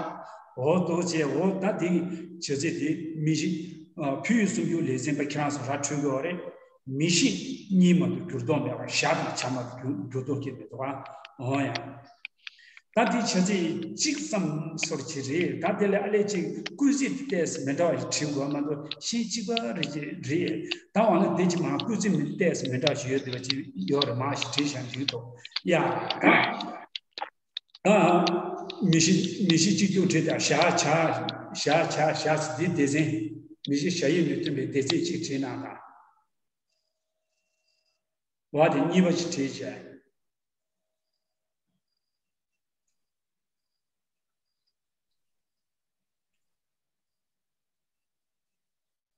འོ་འདུག་ཟེར། འོ་ད་དེ་བྱ་ཚིག་དེ་མིང་གཞི། ཨ་ཕུལ་ཡུལ་གསུམ་འགྱུར་ལས་ཚིག་ཡིན་པ་ཁྱེད་རང་ཚོ་ར་འཕྲོད་དགོས་པ་རེད། མིང་གཞི་གཉིས་མ་གཏོགས་འགྱུར་ལྡོག་མེད་པར་བཞག་དང་བྱ་མ་གཏོགས་འགྱུར་འགྱུར་ལྡོག་སྐྱེ་མི་འདུག་ཨ། འོ་ཡ། ད་འདི་བྱ་ཚིག་གཅིག་ཙམ་སོར་གྱི་རེད། ད་དེ་ལས་ཨ་ལས་ཅིག་སྐུལ་ཚིག་ཏོག་ཙམ་མི་འདྲ་བ་ཞིག་བྲིས་དགོས་མ་གཏོགས་གཞན་གཅིག་པ་རེད་ཀྱི་རེད། ད་འོ་ན་འདི་ཅིག་མ་སྐུལ་ཚིག་མི་ཏོག་ཙམ་མི་འདྲ་བ་ཞིག་ཡོད་འདུག་པ་ཅིག་ཡོད་རེད། མ་ཞིག་བྲིས་བཞག་འདུག་ཡ། ད་མིང་གཞི་མིང་གཞི་གཅིག་གྱུར་བྲིས་དང་བཞག་བྱ་བཞག་བྱ་བྱ་ཟེར་འདི་སྡེ་ཚན་མིང་གཞི་བྱ་ཡིག་ནས་ཐོན་པའི་སྡེ་ཚན་གཅིག་བྲིས་གནང་དང་། བ་དེ་གཉིས་པ་ཞིག་བྲིས་བྱས།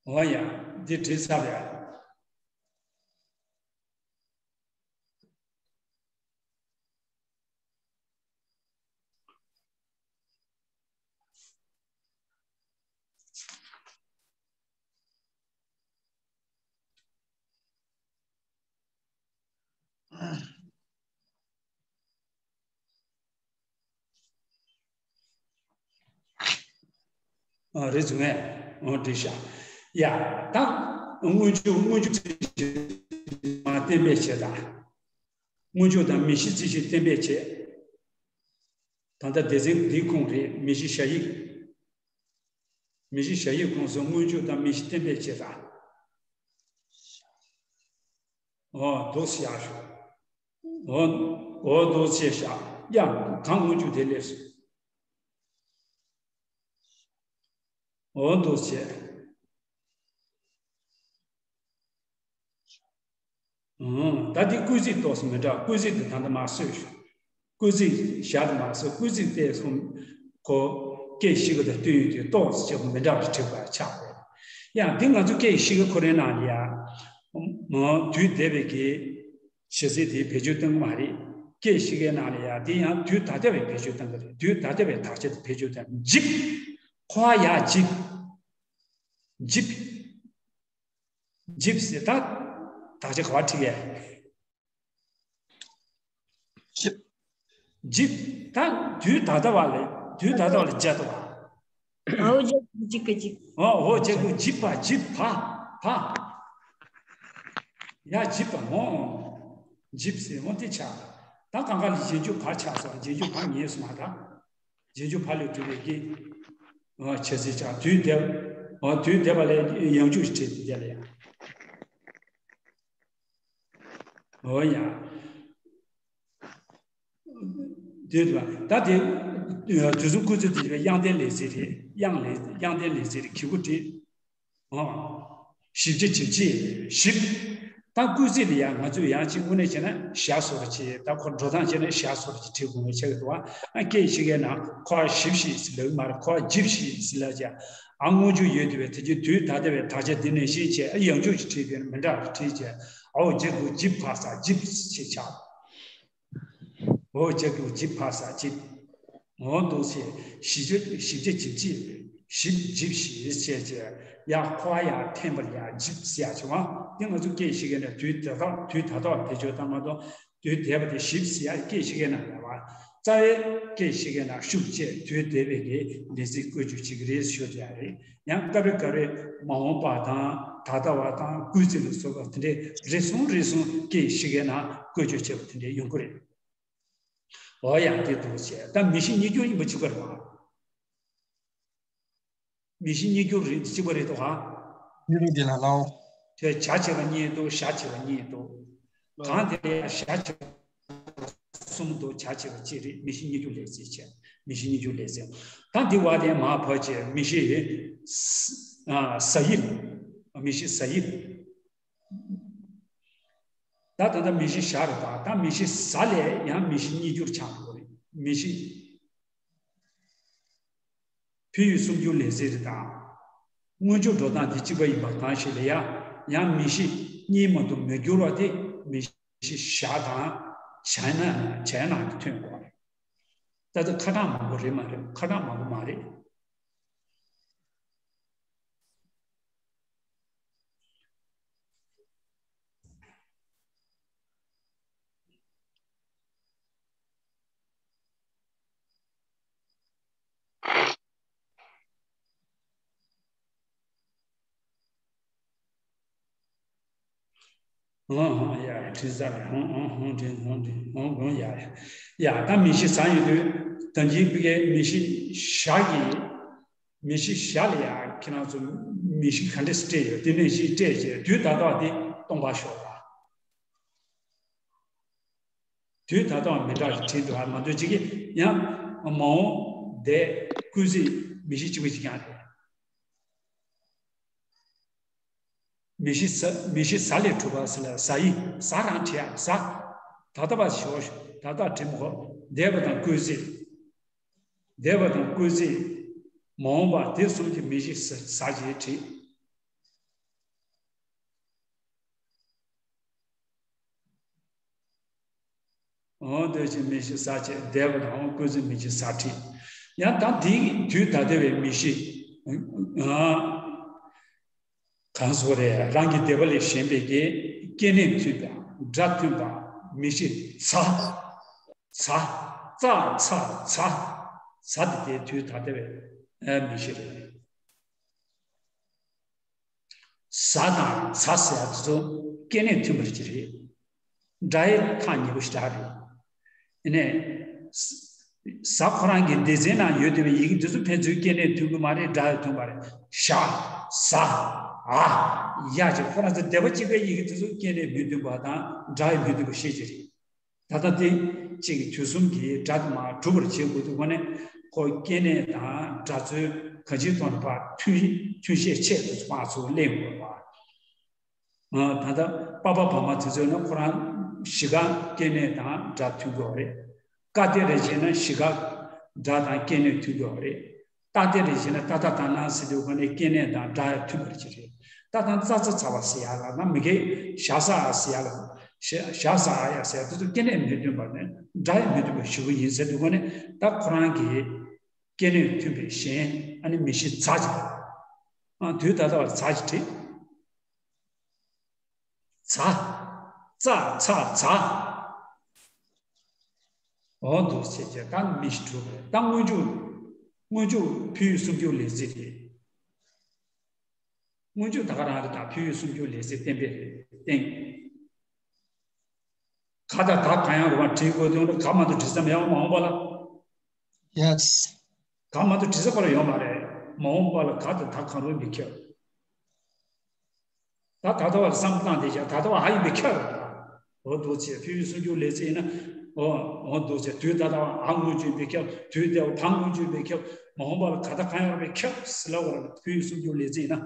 འོ་ཡ། འདི་བྲིས་ཚར་ཡ། ཨ། རེད་བཟུང་ངས། འོ་འགྲིག་ཤག་ཡ། ད་སྔོན་འཇུག་སྔོན་འཇུག་ཚིག་གཞི་མ་གཏན་འབེབས་བྱེད་དང་། སྔོན་འཇུག་དང་མིང་གཞི་ཚིག་གཞི་གཏན་འབེབས་བྱེད། ད་ལྟ་སྡེ་ཚན་འདིའི་ཁོངས་རེད། མིང་གཞི་བྱ་ཡིག་མིང་གཞི་བྱ་ཡིག་ཁོངས་སུ་སྔོན་འཇུག་དང་མིང་གཞི་གཏན་འབེབས་བྱེད་དང་། འོ་འདུག་སེ་བཞག་ཤོག་འོ། འོ་འདུག་སེ་བཞག་ཡ། གང་སྔོན་འཇུག་དེ་སླེབས་སོང་། འོ་འདུག་སེ། ཨང་། ད་འདི་སྐུལ་ཚིག་ཏོག་ཙམ་མི་འདྲ། སྐུལ་ཚིག་འདི་ད་ལྟ་མར་བཟོས་ཤོག་སྐུལ་ཚིག་བཞག་དང་མ་བཟོས། སྐུལ་ཚིག་དེ་སོང་ཁོ་སྐད་བཤད་ཀྱི་དང་བསྟུན་ཡོད་དུས་ཏོག་ཙམ་མི་འདྲ་བ་ཞིག་བྲིས་པ་ཆགས་པས། ཡང་འདི་ང་ཚོ་སྐད་བཤད་ཀྱི་ཁོ་རའི་ནང་ལ་ཡ། མ་དུས་འདས་པའི་གི་བྱ་ཚིག་དེ་བེད་སྤྱོད་གཏོང་གི་མ་རེད། སྐད་བཤད་ཀྱི་ནང་ལ་ཡ་དེ་ཡང་དུས་ད་ལྟ་བའི་བེད་སྤྱོད་གཏོང་གི་རེད། དུས་ད་ལྟ་བའི་དག་ཆ་དེ་བེད་སྤྱོད་གཏོང་། ལྗིབ། ཁོ་ཡ་ལྗིབ། ལྗིབ། ལྗིབ་ཟེར་ད། དག་ཆ་ག་བ་ཁྲིད་ཡས། ལྗིབ། ལྗིབ། ད་དུས་ད་ལྟ་བ་ལས། དུས་ད་ལྟ་བ་ལས་བརྒྱབ་འདུག་བ། འོ་ཇ་ཀུ་ཇི་ཀ་ཇི། འོ་འོ་ཇ་ཀུ་ཇི་པ་ཇི་པ་པ། ཡ་ཇི་པ་འོ། ཇིབ་ཟེར་འོ་དེ་ཆགས། ད་གང་ག་ལ་རྗེས་འཇུག་བ་ཆགས་སོང་། རྗེས་འཇུག་བ་ངེས་སོང་བ་ད། རྗེས་འཇུག་བ་ལས་གྲུབ་པའི་གི། འོ་བྱ་ཚིག་ཆགས། དུས་འདས། འོ་དུས་འདས་པ་ལས་ཡང་འཇུག་ཞིག་བྲིས་ཏེ་འདས་ལ་ཡང་། འོ་ཡ། དེ་ལ་ད་དེ། དུས་གསུམ་སྐུལ་ཚིག་དེ་དབྱངས་ལྡན་ལེགས་ཚིག་རེད། དབྱངས་ལེགས། དབྱངས་ལྡན་ལེགས་ཚིག་རེད། གི་གུ་བྲིས། འོ། ཞིབ་ཆ་ཇི་བྱས་ཞིབ། ད་སྐུལ་ཚིག་ལ་ཡང་ང་ཚོས་ཡང་གཅིག་དངོས་གནས་བྱས་ན་ཞ་སོར་ཅིག་ད་ཁོ་འགྲོ་སྟངས་བྱས་ན་ཞ་སོར་ཅིག་བྲིས་དགོས་ངེས་ཆགས་ཀྱི་འདུག་བ། ཨ་སྐད་ཤེས་མཁན་ན་ཁོ་ཞིབ་ཞིག་ཟེར་ལབ་ཀྱི་མ་རེད། ཁོ་ཇིབ་ཞིག་ཟེར་ལབ་ཀྱི། ཨ་སྔོན་འཇུག་ཡོད་དེ་བས་དེ་རྗེས་དུས་ད་ལྟ་བའི་དག་ཆ་འདི་ནས་ཤེས་བྱས། ཨ་ཡང་འཇུག་ཅིག་བྲིས་པས་མི་འདྲ་བ་བྲིས་བྱས། ཨའོ་ཇི་གུ་ཇིབ་ཕ་ས་ཇིབ་ཞེས་བྱ། འོ་ཇ་གུ་ཇི་ཕ་ས་ཇིབ། འོ་འདུག་སེ། ཞིབ་ཆ་ཞིབ་ཆ་ཇིབ་ཅིག་ཞིབ་ཇིབ་ཞིག་བྱས་བྱས། ཡ་ཁོ་ཡ་འཐེན་པར་ཡ་ཇིབ་ཟེར་ཡ་བྱུང་བ། དེ་ང་ཚོ་སྐད་ཤེས་མཁན་ནས་དུས་ད་ལྟ་དུས་ད་ལྟ་བ་བེད་སྤྱོད་བཏང་མ་གཏོགས། དུས་འདས་པ་དེ་ཞིབ་ཟེར་ཡ་སྐད་ཤེས་མཁན་ན་མེད་པ། རྩ་བའི་སྐད་ཤེས་མཁན་ན་ཤུགས་བཅས་དུས་འདས་པའི་གི་ལས་ཚིག་བཀོལ་སྤྱོད་བྱེད་ཀྱི་རེད་ཞུ་བྱ་རེད། ཡང་སྐབས་རེ་སྐབས་རེ་མ་འོངས་པ་དང་ད་ལྟ་བ་དང་སྐུལ་ཚིག་ལ་སོགས་པ་དེ་འདྲའི་རེ་ཟུང་རེ་ཟུང་སྐད་ཤེས་མཁན་ན་བཀོལ་སྤྱོད་བྱེད་པ་དེ་འདྲའི་ཡོང་གི་རེད། འོ་ཡང་དེ་འདུག་བྱས། ད་མིང་གཞི་གཉིས་འགྱུར་ཡིན་པ་གཅིག་པ་རེད་བ། མིང་གཞི་གཉིས་འགྱུར་རེད། གཅིག་པ་རེད་དོ་ག། ཡུལ་དེ་ལ་ལའོ། དེ་བྱ་བྱེད་པ་གཉིས་འདུག་བྱ་བྱེད་པ་གཉིས་འདུག་གང་དེ་ལ་ཡང་བྱ་བྱེད་པ་གསུམ་འདུག་བྱ་བྱེད་པ་གཅིག་རེད། མིང་གཞི་གཉིས་འགྱུར་ལས་ཚིག་བྱས། མིང་གཞི་གཉིས་འགྱུར་ལས་ཚིག་ད་འདི་བ་དེ་མ་བ་བྱས་མིང་གཞི་ས་ས་ཡིག་མིང་གཞི་ས་ཡིག་ད་ད་ལྟ་མིང་གཞི་བྱ་རེད་པ། ད་མིང་གཞི་ས་ལས་ཡང་མིང་གཞི་གཉིས་འགྱུར་ཆགས་འགྲོ་གི་རེད། མིང་གཞི། ཕུལ་ཡུལ་གསུམ་འགྱུར་ལས་ཚིག་རེད་ད། སྔོན་འཇུག་འགྲོ་སྟངས་དེ་གཅིག་པ་ཡིན་པ་གང་ཞིག་ལ་ཡང་ཡང་མིང་གཞི་གཉིས་མ་གཏོགས་མི་འགྱུར་བ་དེ་མིང་གཞི་བྱ་དང་བྱ་ན་བྱ་ནང་དུ་ཐོན་དགོས་པ་རེད། ད་ལྟ་ཁ་གྲངས་མང་པོ་རེད་མ་རེད། ཁ་གྲངས་མང་པོ་མ་རེད། ཧོང་ཧོང་ཡ་ཁྲི་ཟ་ར་ཧོང་ཧོང་ཧོང་དྲིན་ཧོང་དྲིན་ཧོང་ཧོང་ཡ་ཡ། ད་མིང་གཞི་ས་ཡོད་དུས་ད་འཇིག་པའི་མིང་གཞི་བྱ་གི། མིང་གཞི་བྱ་ལ་ཡ་ཁྱེད་རང་ཚོ་མིང་གཞི་ག་འདྲས་སྤྲད་ཡོད། དེ་ནས་གཞི་སྤྲད་བྱས་དུས་ད་ལྟ་དེ་སྟོང་པ་ཤོར་བ། དུས་ད་ལྟ་མི་འདྲ་ཞིག་བྲིས་འདུག་ཨ་མ་འདོད་ཅིག་གིས་ཡང་མ་འོངས་འདས་སྐུལ་ཚིག་མིང་གཞི་གཅིག་པ་གཅིག་རྐྱང་རེད། མིང་གཞི་ས་མིང་གཞི་ས་ལས་གྲུབ་པ་ཟེར་ལ་ས་ཡིག་ས་རང་བྲིས་ཡ་ས། ད་ལྟ་བ་ཞོག་ད་ལྟ་བྲིས་མི་དགོས། འདས་པ་དང་སྐུལ་ཚིག་འདས་པ་དང་སྐུལ་ཚིག་མ་འོངས་པ་དེ་གསུམ་གྱི་མིང་གཞི་ས་ས་ཞེས་བྲིས། འོ་འདོད་ཆེན་མི་ཤི་ཟ་བྱེད་བདེ་བ་དང་། འོ་ཀུན་བརྩེ་མི་ཤི་ཟ་ཁྲིད། ཡང་ད་འདིའི་དུས་ད་ལྟ་བའི་མི་ཤི། གང་སོགས་རེད། རང་གི་བདེ་བ་ལས་གཞན་པའི་གི་སྐྱེ་གནས་མཐུན་པ། དགྲ་མཐུན་པ། མི་ཤི་ཟ། ཟ། ཙ་ཚ་ཟ། ཟ་དེ་དེའི་དུས་ད་ལྟ་བའི་མི་ཤི་རེད། ཟ་དང་ཟ་ཟེར་ཡ་དེ་ཚོ་སྐྱེ་གནས་མཐུན་པ་ཅིག་རེད། སྒྲ་ཡི་ཐག་ཉེ་པོ་ཞེ་དྲག་རེད། ཨ་ནི། ཟ་ཁོ་རང་གི་སྡེ་ཚན་ནང་ཡོད་བསྡད་པའི་ཡི་གེ་འདི་ཚོ་ཕན་ཚུན་སྐྱེ་གནས་མཐུན་གྱི་མ་རེད། སྒྲ་ཡང་མཐུན་པ་རེད། ཞ། ཟ། འ། ཡ་ཅེས་ཁོ་རང་ཚོ་སྡེ་པ་གཅིག་པའི་ཡི་གེ་འདི་ཚོ་སྐྱེ་གནས་མི་མཐུན་པ་དང་སྒྲ་ཡང་མི་མཐུན་པ་ཤེས་ཀྱི་རེད། ད་ལྟ་དེ་གཅིག་གི་དུས་གསུམ་གྱི་སྒྲ་དེ་མར་གྲུབ་པར་བྱེད་དགོས་འདུག་ག་ནས་ཁོ་སྐྱེ་གནས་དང་སྒྲ་ཚོའི་གང་ཅིའི་ཐོག་ནས་ཕར་མཐུན་མཐུན་ཤས་ཆེད་དུ་ཕར་ཚུར་ལེན་དགོས་པ། ད་ལྟ་པ་ཕ་བ་མ་དེ་ཚོས་ན་ཁོ་རང་གཞིས་ཀ་སྐྱེ་གནས་དང་སྒྲ་མཐུན་དགོས་པ་རེད། ཀ་སྡེ་རེ་བྱས་ན་གཞིས་ཀ་སྒྲ་དང་སྐྱེ་གནས་མཐུན་དགོས་པ་རེད། ཏ་སྡེ་རེ་བྱས་ན་ཏ་ཐ་ད་ན་ཟེར་དུས་ག་ནས་སྐྱེ་གནས་དང་སྒྲ་ཡང་མཐུན་པར་བྱེད་རེད། ཏ་དང་ཙ་ཚ་ཚ་བ་ཟེར་ཡ་ལ་ན་མི་དགེ་ཞ་ས་ཨ་ཟེར་ཡ་ལ་ཞ་ས་ཨ་ཡ་ཟེར་ཡ་དེ་ཚོ་སྐྱེ་གནས་མི་མཐུན་པ་ནས་སྒྲ་ཡང་མི་མཐུན་པ་ཞུ་གི་ཡིན་ཟེར་དུས་ག་ནས་ད་ཁོ་རང་གི་སྐྱེ་གནས་མཐུན་པའི་གཞན་ཨ་ནི་མི་ཤི་ཛ་ཅིག་དང་། དུས་ད་ལྟ་བར་ཛ་ཅིག་བྲིས། ཛ། ཙ་ཚ་ཛ། འོ་འདུག་ཟེར་བྱས་ད་མི་ཤི་གྲུབ་རེད། ད་སྔོན་འཇུག་སྔོན་འཇུག་ཕུལ་བའི་སུམ་ཅུ་ལེགས་བརྩེགས་རེད། སྔོན་འཇུག་ད་ག་རང་རེད། ད་ཕུལ་བའི་སུམ་ཅུ་ལེགས་བརྩེགས་བསྟན་པའི་རེད་བསྟན། ག་དང་ད་གང་ཡང་རུང་བ་བྲིས་དགོས་དོན་ལ་ག་མ་གཏོགས་བྲིས་ས་མེད་པ་མ་འོངས་པ་ལ། Yes. ག་མ་གཏོགས་བྲིས་ས་ཁོ་རང་ཡོད་མ་རེད། མ་འོངས་པ་ལ་ག་དང་ད་གང་རུང་མི་ཁྱབ། ད་ད་ལྟ་བ་ལ་བསམ་བློ་བཏང་བསྡད་ཀྱང་ད་ལྟ་བ་ཨ་ཡིན་པས་ཁྱབ་རེད། འོ་འདུག་བྱས་ཕུལ་བའི་སུམ་ཅུ་ལེགས་བརྩེགས་ཡིན་ན། འོ་འོ་འདུག་བྱས་དུས་ད་ལྟ་བ་ཨ་སྔོན་འཇུག་པས་ཁྱབ། དུས་འདས་པ་ད་སྔོན་འཇུག་པས་ཁྱབ། མ་འོངས་པ་ལ་ག་ད་གང་ཡང་རུང་བས་ཁྱབ་ཟེར་ལབ་པ་ལ་ཕུལ་བའི་སུམ་ཅུ་ལེགས་བརྩེགས་ཡིན་ན།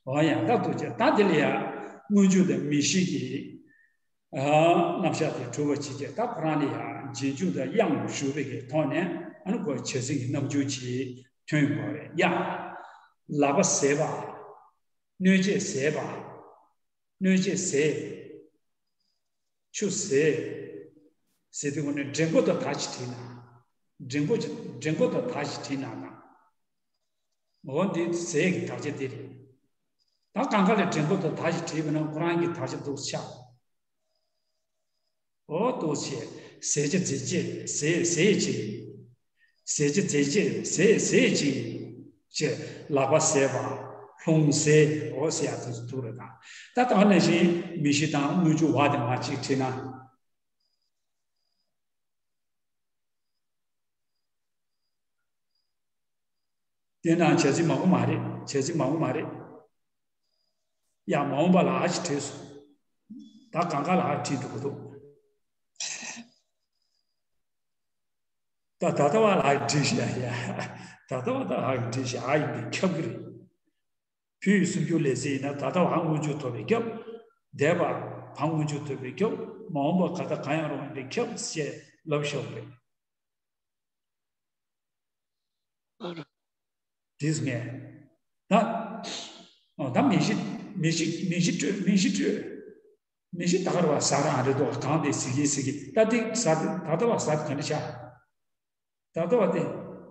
འོ་ཡང་ད་འདུག་བྱས་ད་དེ་ལ་ཡང་སྔོན་འཇུག་དང་མི་ཤི་གི་རྣམ་གཞག་དེ་གྲུབ་པ་ཇི་སྐད། ད་ཁོ་རང་ལ་ཡང་རྗེས་འཇུག་དང་དབྱངས་ཞུགས་པའི་གི་ཐོག་ནས་ཨ་ནི་ཁོ་བྱ་ཚིག་གི་རྣམ་འགྱུར་ཅིག་ཐོན་ཡོང་གི་རེད། དབྱངས། ལག་པ་བཟེད་པ། སྣོད་སྤྱད་བཟེད་པ། སྣོད་སྤྱད་བཟེད། ཆུ་བཟེད། ཟེར་དུས་ཁོ་ནས་འགྲེང་བུ་དང་ད་ཅིག་བྲིས་ན། འགྲེང་བུ་འགྲེང་བུ་དང་ད་ཅིག་བྲིས་ན་དང་། འོ་འདི་བཟེད་ཀྱི་དག་ཆ་འདི་རེད། ད་གང་ག་ལ་འགྲེང་བུ་དང་ད་ཅིག་བྲིས་པ་ན་ཁོ་རང་གི་དག་ཆ་འདུག་ཆགས། འོ་འདུག་བྱས་བཟེད་བྱ་བཟེད་བྱེད་བཟེད་བཟེད་བྱེད། བཟེད་བྱ་བཟེད་བྱེད་བཟེད་བཟེད་བྱེད། ཅེས་ལག་པ་བཟེད་པ། ལྷུང་བཟེད། འོ་ཟེར་ཡ་དེ་ཚོ་འདུག་རེད་ད། ད་ད་ག་ནང་བཞིན་མི་ཤི་དང་སྔོན་འཇུག་བ་དེ་མ་གཅིག་བྲིས་ན། དེ་ན་བྱ་ཚིག་མང་པོ་མ་རེད། བྱ་ཚིག་མང་པོ་མ་རེད། ཡ་མ་འོངས་པ་ལ་ཨ་ཅིག་བྲིས་སོང་། ད་གང་ག་ལ་ཨ་བྲིས་འདུག་གི་འདུག་ད་ད་ལྟ་བ་ལ་ཨ་བྲིས་ཤག་ཡ། ད་ལྟ་བ་ད་ཨ་བྲིས་ཤག་ཨ་ཡིན་པས་ཁྱབ་གི་རེད། ཕུལ་བའི་སུམ་ཅུ་ལེགས་བརྩེགས་ཡིན་ན་ད་ལྟ་བ་ཨ་སྔོན་འཇུག་ཐོབ་པས་ཁྱབ། འདས་པ་བ་སྔོན་འཇུག་ཐོབ་པས་ཁྱབ། མ་འོངས་པ་ག་ད་གང་ཡང་རུང་བས་ཁྱབ་ཅེས་ལབ་ཤོག་རེད། དེས་ངས། ད། ཨོ་ད་མི་ཤི་མི་ཤི་མི་ཤི་སྤྲོད་མི་ཤི་སྤྲོད། མི་ཤི་ད་གར་བ་ཟ་རང་རེད་དོ་གང་དེ་ཟི་གི་ཟི་གི་ད་དེ་ཟ་དེ་ད་ལྟ་བ་ཟ་དེ་ག་འདྲ་ཆགས། ད་ལྟ་བ་དེ།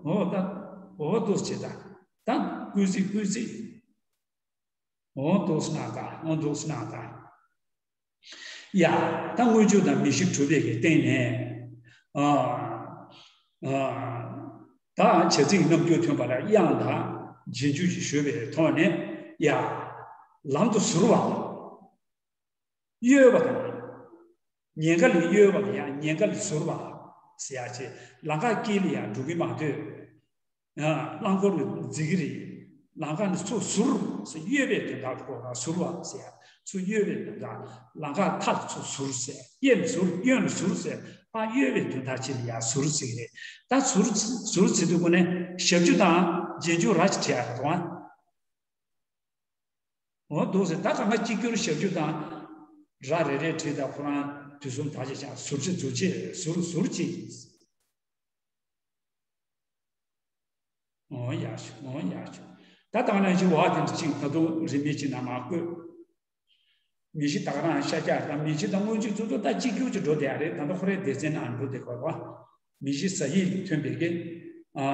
འོ་ད། འོ་འདུག་བྱེད་ད། ད་ཀུན་གཟིགས་ཀུན་གཟིགས། འོ་འདུག་སྣང་ད་འོ་འདུག་སྣང་ད། ཡ། ད་སྔོན་འཇུག་དང་མི་ཤི་གྲུབ་པའི་གི་སྟེང་ནས། ཨ། ཨ། ད་བྱ་ཚིག་རྣམ་འགྱུར་ཐོན་པ་ལ་དབྱངས་དང་རྗེས་འཇུག་ཅིག་ཞུས་པའི་ཐོག་ནས། ཡ། ལམ་དུ་ཟུར་བ། གཡོལ་བ་དང་། ཉེན་ཁ་ལས་གཡོལ་བ་ལ་ཡང་ཉེན་ཁ་ལས་ཟུར་བ། ཟེར་ཡ་ཆེ་ལམ་ཁ་དཀྱིལ་ལ་ཡང་འགྲོ་གི་མ་འདོད། རླངས་འཁོར་གྱི་འཛིན་གྱི་རེད། ལམ་ཁ་ནས་ཚུར་ཟུར་ཟེར་གཡོལ་བའི་དོན་དག་གོ་ཟུར་བ་ཟེར། ཚུར་གཡོལ་བའི་དོན་དག་ལམ་ཁ་མཐའ་ཚུར་ཟུར་ཟེར་གཡོན་ཟུར་གཡོན་ཟུར་ཟེར་ཨ་གཡོལ་བའི་དོན་དག་ཅིག་ལ་ཡང་ཟུར་ཟེར་གྱི་རེད། ད་ཟུར་ཟུར་ཟེར་དུས་ཀུན་ནས་ཞབས་ཀྱུ་དང་རྗེས་འཇུག་ར་ཅིག་བྲིས་ཡ་རེད་དོ། འོ་འདུག་ཟེར་ད་གང་ག་གཅིག་གྱུར་ཞབས་ཀྱུ་དང་། ར་རེ་རེ་བྲིས་དང་ཁོ་རང་དུས་གསུམ་དག་ཅིག་ཀྱང་ཟུར་ཅིག་ཟུར་ཅིག་ཟུར་ཟུར་ཅིག་འོ་ཡག་ཤོས་འོ་ཡག་ཤོས། ད་དང་ལན་ཞིག་བ་དེ་འདྲ་ཅིག་ད་དུང་རིན་མེད་ཅིག་ན་མ་བཀོད། མི་གཞི་ད་ག་རང་ཤར་རྒྱག་དང་མི་གཞི་དང་སྔོན་འཇུག་ཚོ་ཚོ་ད་གཅིག་གྱུར་གྱི་འགྲོ་བསྡད་ཡ་རེད། ད་ལྟ་ཁོ་རའི་སྡེ་ཚན་ནང་འགྲོ་བསྡད་དགོས་པ། མི་གཞི་ཟ་ཡིག་ཐོན་པའི་གི་ཨ་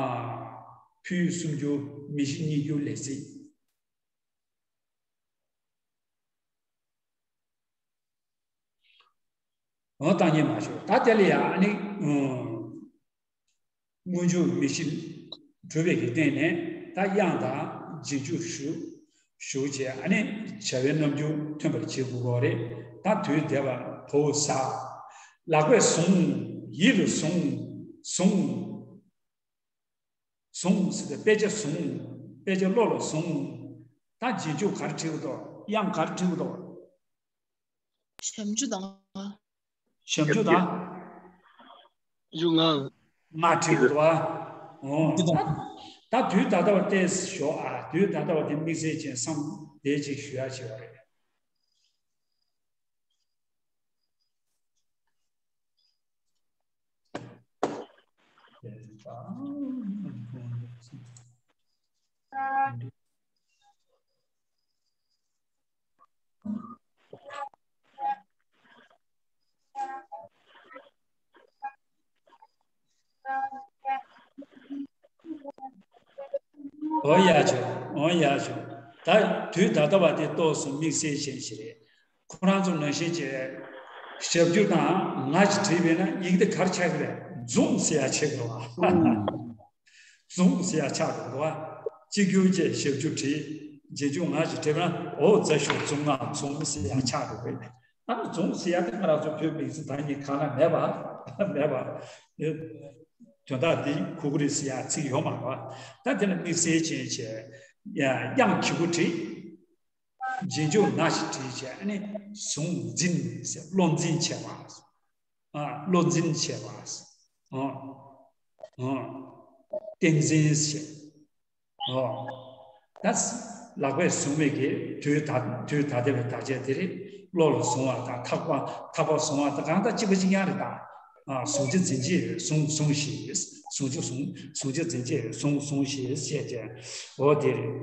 ཕུལ་བྱུང་སུམ་འགྱུར་མི་གཞི་གཉིས་འགྱུར་ལས་ཚིག་འོ་ད་ཉན་མ་ཤོག་ད་དེ་ལ་ཡང་ཨ་ནི་སྔོན་འཇུག་མི་གཞི་གྲུབ་པའི་གི་སྟེང་ནས་ད་དབྱངས་དང་རྗེས་འཇུག་ཞུགས་ཞུགས་བྱས། ཨ་ནི་བྱ་བའི་རྣམ་འགྱུར་ཐོན་པར་བྱེད་དགོས་པ་རེད། ད་དུས་འདས་པ་བོ་ས། ལག་པས་བཟུང་། ཡིད་ལ་བཟུང་། བཟུང་། བཟུང་ཟེར་ཏེ་དཔེ་ཆ་བཟུང་། དཔེ་ཆ་བློ་ལ་བཟུང་། ད་རྗེས་འཇུག་ག་རེ་བྲིས་འདུག་དབྱངས་ག་རེ་བྲིས་འདུག་ཞབས་འཇུག་དང་། ཞབས་འཇུག་དང་། ཞབས་འཇུག་ང་། ང་བྲིས་འདུག་བ། འོ། ད་དུས་ད་ལྟ་བ་ཏོག་ཙམ་ཞོག་ཨ། དུས་ད་ལྟ་བ་དེ་དམིགས་བསལ་ཅན་བསམ་བསྡད་ཅིག་ཞུ་ཡ་བྱེད་པ་རེད། འོ་ཡ་ཆོ། འོ་ཡ་ཆོ། ད་དུས་ད་ལྟ་བ་དེ་ཏོག་ཙམ་དམིགས་བསལ་ཅན་ཞིག་རེད། ཁོ་རང་ཚོ་ནང་བཞིན་གྱི་ཞབས་ཀྱུ་དང་ང་ཞིག་བྲིས་པས་ན་ཡིག་འདི་གར་ཆགས་ཀྱི་རེད། འཛུམ་ཟེར་ཡ་ཆགས་ཀྱི་རེད་བ། འཛུམ་ཟེར་ཡ་ཆགས་འགྲོ་འདུག་བ། གཅིག་གྱུར་གྱི་ཞབས་ཀྱུ་བྲིས། རྗེས་འཇུག་ང་ཞིག་བྲིས་པས་ན་འོ་ཛ་ཞབས་འཛུམ་ང་འཛུམ་ཟེར་ཡ་ཆགས་འགྲོ་གི་རེད། ཨ་ནི་འཛུམ་ཟེར་ཡ་དེ་ང་རང་ཚོ་བོད་མིང་ཚིག་ད་ནི་གང་ན་མེད་པ། མེད་པ། དོན་དག་འདི་གུ་གུ་རེད་ཟེར་ཡ་ཚིག་ཡོད་མ་རེད་བ། ད་དེ་ལ་དམིགས་བསལ་ཅན་བྱས། ཡ་དབྱངས་གི་གུ་བྲིས། རྗེས་འཇུག་ན་ཞིག་བྲིས་བྱས། ཨ་ནི་གཟུང་འཛིན་ཟེར་བློ་འཛིན་བྱས་པ། ཨ་བློ་འཛིན་བྱས་པ། ཨ་ཨ་བསྟན་འཛིན་ཟེར། ཨོ། ད་ལག་པས་བཟུང་བའི་གི་དུས་ད་དུས་ད་ལྟ་བའི་དག་ཆ་དེ་རེད། བློ་ལ་བཟུང་བ་དང་ཐག་པ་ཐག་པ་བཟུང་བ་དང་གང་ལྟར་གཅིག་པ་གཅིག་རྐྱང་རེད་ད། ཨ་བཟུང་བྱ་འཛིན་བྱེད་བཟུང་བཟུང་ཞེས། བཟུང་བྱ་བཟུང་བཟུང་བྱ་འཛིན་བྱེད་བཟུང་བཟུང་ཞེས་བཤད་ཀྱི། འོ་དེ་རེད།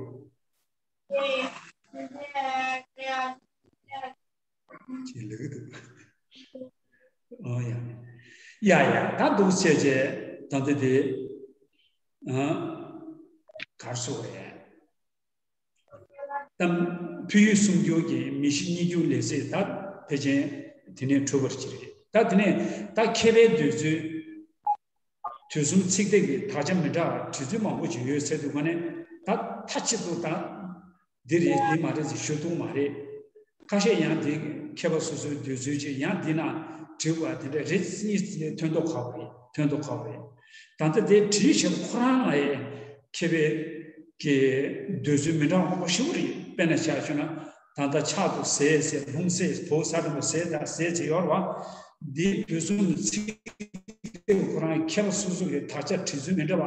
ཅེས་ལབ་ཀྱི་འདུག་ཨོ་ཡ། ཡ་ཡ་ད་འདུག་བྱས་རྗེས་ད་ལྟ་དེ། ཨ་གར་སོགས་རེད། ད་ཕུལ་བྱུང་སུམ་འགྱུར་གྱི་མི་གཞི་གཉིས་འགྱུར་ལས་ཚིག་ད་ཕལ་ཆེར་དེ་ནས་གྲུབ་པར་གྱུར་རེད། ད་དེ་ནས་ད་མཁས་པའི་འདོད་ཚུལ། དུས་གསུམ་ཚིག་དེབ་ཀྱི་དག་ཆ་མི་འདྲ་བ་བྲིས་ཚུལ་མང་པོ་ཅིག་ཡོད་ཟེར་འདུག་ག་ནས་ད་མཐའ་གཅིག་ཏུ་ད་འདི་རེད་འདི་མ་རེད་ཟེར་ཞུ་ཐུབ་མ་རེད། ཁ་ཤས་ཡང་འདི་མཁས་པ་སོ་སོའི་འདོད་ཚུལ་ཅིག་ཡང་འདི་ན་བྲིས་པ་དེ་འདྲ་རེད་གཉིས་ཐོན་མདོག་ཁ་པོ་རེད། ཐོན་མདོག་ཁ་པོ་རེད། ད་ལྟ་དེ་བྲིས་བཞག་ཁོ་རང་ལ་ཡང་མཁས་པའི་གི་འདོད་ཚུལ་མི་འདྲ་བ་མང་པོ་ཞིག་རེད། དཔེར་ན་ཆ་བཞག་ན་ད་ལྟ་ཕྱག་ཏུ་ཟས་ཟེར་ལྷུང་བཟེད་བོ་ས་དང་པོ་ཟས་དང་ཟས་ཟེར་ཡོད་རེད་བ། འདི་དུས་གསུམ་ཚིག་དེ་ཁོ་རང་མཁས་པ་སོ་སོ་གི་དག་ཆ་བྲིས་ཚུལ་མི་འདྲ་བ་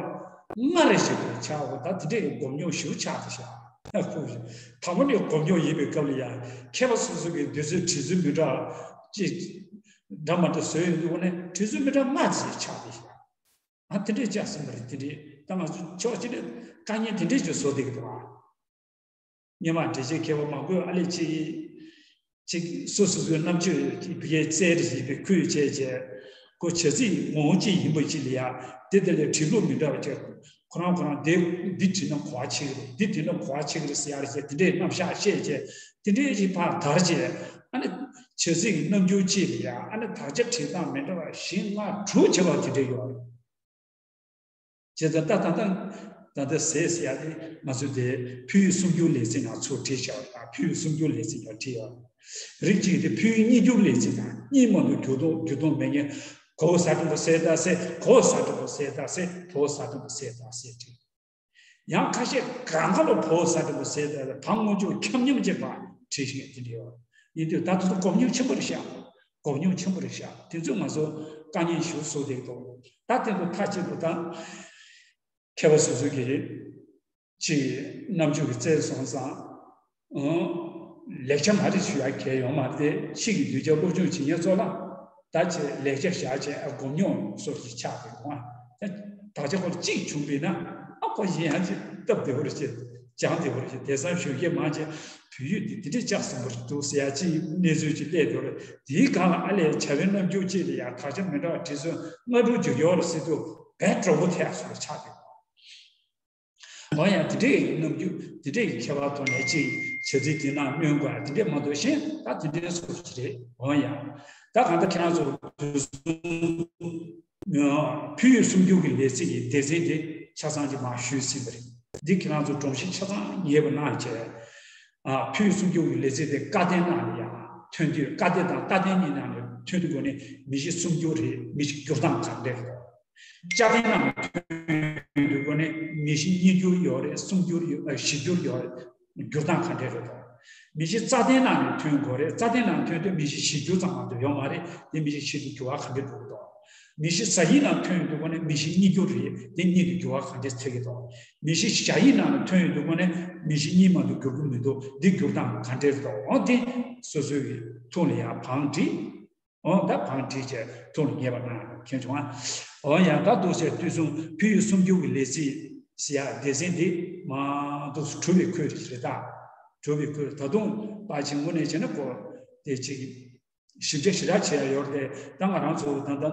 ལྔ་རེ་ཞིག་ཆགས་འོ། ད་དེ་འདྲའི་སྒོམ་སྙོམས་ཞིག་ཆགས་ཏེ་བཞག་དང་པོ་ནས་སྒོམ་སྙོམས་ཡིན་པའི་སྐབས་ལ་ཡང་མཁས་པ་སོ་སོ་གི་འདོད་ཚུལ་བྲིས་ཚུལ་མི་འདྲ་ཅིག་འདྲ་མ་འདྲ་བཟོས་ཡོང་དུས་འོ་ནས་བྲིས་ཚུལ་མི་འདྲ་ལྔ་ཞིག་ཆགས་ཏེ་བཞག་ཨ་དེ་འདྲས་ཅག་ཟིན་པ་རེད། དེ་འདྲས་ད་ང་ཚོ་ཕྱོགས་གཅིག་ནས་དཀའ་ངལ་དེ་འདྲས་ཅིག་བཟོ་བསྡད་ཀྱི་འདུག་ཨ། སྔོན་མ་འགྲེལ་བྱེད་མཁས་པ་མང་པོས་ཨ་ལས་ཅིག་ཅིག་སོ་སོ་སོའི་རྣམ་དཔྱོད་ཀྱི་བི་ཡའི་རྩལ་རེ་ཞིག་པའི་ཁུལ་བྱས་བྱས་ཁོ་བྱ་ཚིག་ངོ་བོ་གཅིག་ཡིན་པ་ཅིག་ལ་ཡ་དེ་དེ་ལས་བྲིས་ལུགས་མི་འདྲ་བ་བྱས་ཁོ་རང་ཁོ་རང་དེ་འདི་བྲིས་ན་གོ་བ་ཆེ་གི་རེད། འདི་བྲིས་ན་གོ་བ་ཆེ་གི་རེད་ཟེར་ཡ་རེ་བྱས་དེ་འདྲས་རྣམ་གཞག་བཤད་བྱས་དེ་འདྲས་ཅིག་ཕར་དར་བྱས་ཨ་ནི་བྱ་ཚིག་གི་རྣམ་འགྱུར་གཅིག་ལ་ཡ་ཨ་ནི་དག་ཆ་བྲིས་སྟངས་མི་འདྲ་བ་བཞི་ལྔ་དྲུག་བྱས་པ་དེ་འདྲས་ཡོད་རེད། བྱས་ཙང་ད་ད་ད་ད་ཟས་ཟེར་ཡ་དེ་ང་ཚོས་དེ་ཕུལ་བྱུང་སུམ་འགྱུར་ལས་ཚིག་ནང་ཚུར་བྲིས་བཞག་པ་དང་ཕུལ་བྱུང་སུམ་འགྱུར་ལས་ཚིག་ནང་བྲིས་ཡོད། རིགས་གཅིག་དེ་ཕུལ་བྱུང་གཉིས་འགྱུར་ལས་ཚིག་དང་གཉིས་མ་གཏོགས་འགྱུར་ལྡོག་འགྱུར་ལྡོག་མེད་མཁན་གོ་ས་དང་པོ་ཟས་ད་ཟས་གོ་ས་དང་པོ་ཟས་ད་ཟས་བོ་ས་དང་པོ་ཟས་ད་ཟས་བྲིས། ཡང་ཁ་ཤས་གང་ག་ལ་བོ་ས་དང་པོ་ཟས་ད་ཟས་བ་སྔོན་འཇུག་ཁྱབ་མཉམ་བྱེད་པ་བྲིས་ཤིང་དེ་འདྲ་ཡོད། ཡིན་དུས་ད་དུ་སྒོམ་སྙོམས་ཆེན་པོ་རེད་ཤག་སྒོམ་སྙོམས་ཆེན་པོ་རེད་ཤག་དེ་ཚོས་ང་ཚོ་དཀའ་ངལ་ཞིག་བཟོ་བསྡད་འདུག་ད་དེ་ཚོ་མཐའ་གཅིག་ཏུ་ད་མཁས་པ་སོ་སོ་གིས་ཅིག་རྣམ་དཔྱོད་ཀྱི་རྩལ་སོང་ཙང་། ཨང་། ལེགས་ཆ་མ་རེད་ཞུ་ཡ་གལ་ཡོད་མ་རེད་དེ་ཕྱི་གི་གདུལ་བྱ་སློབ་སྦྱོང་བྱེད་མཁན་ཚོ་ལ་ད་ཅིག་ལེགས་ཆ་བཞག་བྱས་ཨ་སྒོམ་སྙོམས་སོགས་ཀྱི་ཆགས་པའི་ངོ་ཨ། ད་དག་ཆ་ཁོ་གཅིག་བྱུང་བས་ན་ཨ་ཁོ་གཞན་ཡང་ཅིག་སྟབས་བདེ་བོ་རེད་ཅེས་སྦྱང་བདེ་བོ་རེད་ཅེས་དེང་སང་གཞོན་སྐྱེས་མང་ཆེ་ བོད་ཡིག་འདི་འདི་འདྲས་ལྕགས་ཟམ་པ་ཞིག་འདུག་ཟེར་ཡ་ཅིག་གནས་ཚུལ་ཅིག་སླེབས་འདུག་རེད། དེའི་སྒང་ལ་ཨ་ལས་བྱ་བའི་རྣམ་འགྱུར་ཅིག་ལ་ཡང་དག་ཆ་མི་འདྲ་བ་བྲིས་སོང་། སྔ་དྲོ་འཇུག་ཡོད་རེད་ཟེར་དུས་བས་གྲོགས་པོ་ཐེག་སོང་རེད་ཆགས་བསྡད་པ། འོ་ཡ། དེ་འདྲའི་རྣམ་འགྱུར་དེ་འདྲའི་ཁྱད་པར་ཐོག་ནས་ཅིག་བྱ་ཚིག་དེ་ནང་སྣོན་དགོས་ཡ་དེ་འདྲས་མ་གཏོགས་གཞན་ད་དེ་འདྲའི་སོ་སོ་ཅིག་རེད། འོ་ཡ། ད་གང་ལྟར་ཁྱེད་རང་ཚོ་དུས་གསུམ་ཕུལ་བའི་གསུང་སྒྱུར་གྱི་ལེ་ཚན་གྱི་སྡེ་ཚན་དེ་ཆ་ཚང་ཅིག་མར་ཞུས་ཟིན་པ་རེད། འདི་ཁྱེད་རང་ཚོ་སྒྲོམ་གཞི་ཆ་ཚང་ངེས་པ་གནང་བྱས། ཨ། ཕུལ་བའི་གསུང་སྒྱུར་གྱི་ལེ་ཚན་དེ་བཀའ་བསྟན་ནང་ལ་ཡང་ཐོན་དུས། བཀའ་བསྟན་དང་རྟག་བསྟན་གཉིས་ནང་ནས་ཐོན་དུས་སྒོ་ནས་མི་གཞི་གསུང་སྒྱུར་རེད། མི་གཞི་བསྒྱུར་སྟངས་ག་འདྲ་རེད། བཅའ་བསྟན་ནང་ཐོན་དུས་སྒོ་ནས་མི་གཞི་གཉིས་སྒྱུར་ཡོད་རེད། གསུམ་སྒྱུར་ཡོད། ཨ། བཞི་སྒྱུར་ཡོད་རེད། བསྒྱུར་སྟངས་ག་འདྲ་རེད་དོ། མི་གཞི་རྩ་བསྟན་ནང་ནས་ཐོན་དགོས་རེད། རྩ་བསྟན་ནང་ཐོན་དུས་མི་གཞི་བཞི་སྒྱུར་ཙམ་མ་གཏོགས་ཡོད་མ་རེད། དེ་མི་གཞི་བཞི་དེ་འགྱུར་བ་ག་འདྲ་འགྲོ་གི་འདུག་མི་གཞི་ཟ་ཡིག་ནང་ཐོན་ཡོང་དུས་སྒོ་ནས་མི་གཞི་གཉིས་སྒྱུར་རེད། དེ་གཉིས་དེ་འགྱུར་བ་ག་འདྲ་ཐེབས་ཀྱི་འདུག་མི་གཞི་བྱ་ཡིག་ནང་ཐོན་ཡོང་དུས་སྒོ་ནས་མི་གཞི་གཉིས་མ་གཏོགས་འགྱུར་གྱི་མི་འདུག་འདི་འགྱུར་སྟངས་ག་འདྲ་རེད་འདུག་འོ་དེ་སོ་སོའི་ཐོག་ལ་ཡང་བང་བསྒྲིགས། འོ་ད་བང་བསྒྲིགས་བྱས་ཐོག་ལ་ངེས་པ་གནང་། མཁྱེན་བྱུང་ཨ། འོ་ཡ། ད་འདུག་སེ་དུས་གསུམ་ཕུལ་བའི་གསུང་སྒྱུར་གྱི་ལེ་ཚན་ཟེར་ཡ་སྡེ་ཚན་འདི་མ་འདུག་གྲུབ་པའི་ཁུལ་རེད་ད། གྲུབ་པའི་ཁུལ། ད་དུང་ཕལ་ཆེར་དངོས་གནས་བྱས་ན་ཁོ་དེ་ཅིག་ཞིབ་ཆ་ཞེ་དྲག་བྱེད་ཡ་ཡོད་རེད་དེ། ད་ང་རང་ཚོ་ད་ལྟ་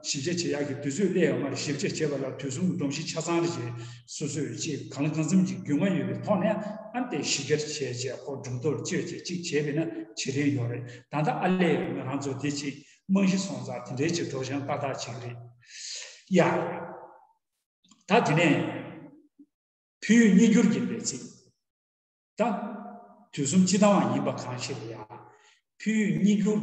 ཞིབ་ཆ་བྱེད་ཡག་གི་དུས་ཚོད་སླེབས་ཡོད་མ་རེད། ཞིབ་ཆ་བྱེད་པ་ལ་དུས་གསུམ་གྱི་སྒྲོམ་གཞི་ཆ་ཚང་རེ་བྱས། སོ་སོས་ཅིག་གང་ལ་གང་འཚམ་གྱི་རྒྱུས་མངའ་ཡོད་པའི་ཐོག་ནས་ཨ་ནི་དེ་ཞིབ་བསྐྱར་བྱས་བྱས་ཁོ་སྒྲོམ་གཏོར་བཅོས་བྱས་ཅིག་བྱས་པས་ན་བྱེད་རིན་ཡོད་རེད། ད་ལྟ་ཨ་ལས་ང་རང་ཚོ་དེ་ཅིག་རྨང་གཞི་སོང་ཙང་དེ་འདྲའི་ཅིག་འགྲོ་བཞིན་ཏག་ཏག་བྱེད་ཀྱི་རེད་ཡ། ད་དེ་ནས་ཕུལ་བའི་གཉིས་སྒྱུར་གྱི་ལས་ཚིག་ད་དུས་གསུམ་སྤྱི་དང་བ་ཡིན་པ་གང་ཞིག་ལ་ཡ། ཕུལ་བའི་གཉིས་སྒྱུར།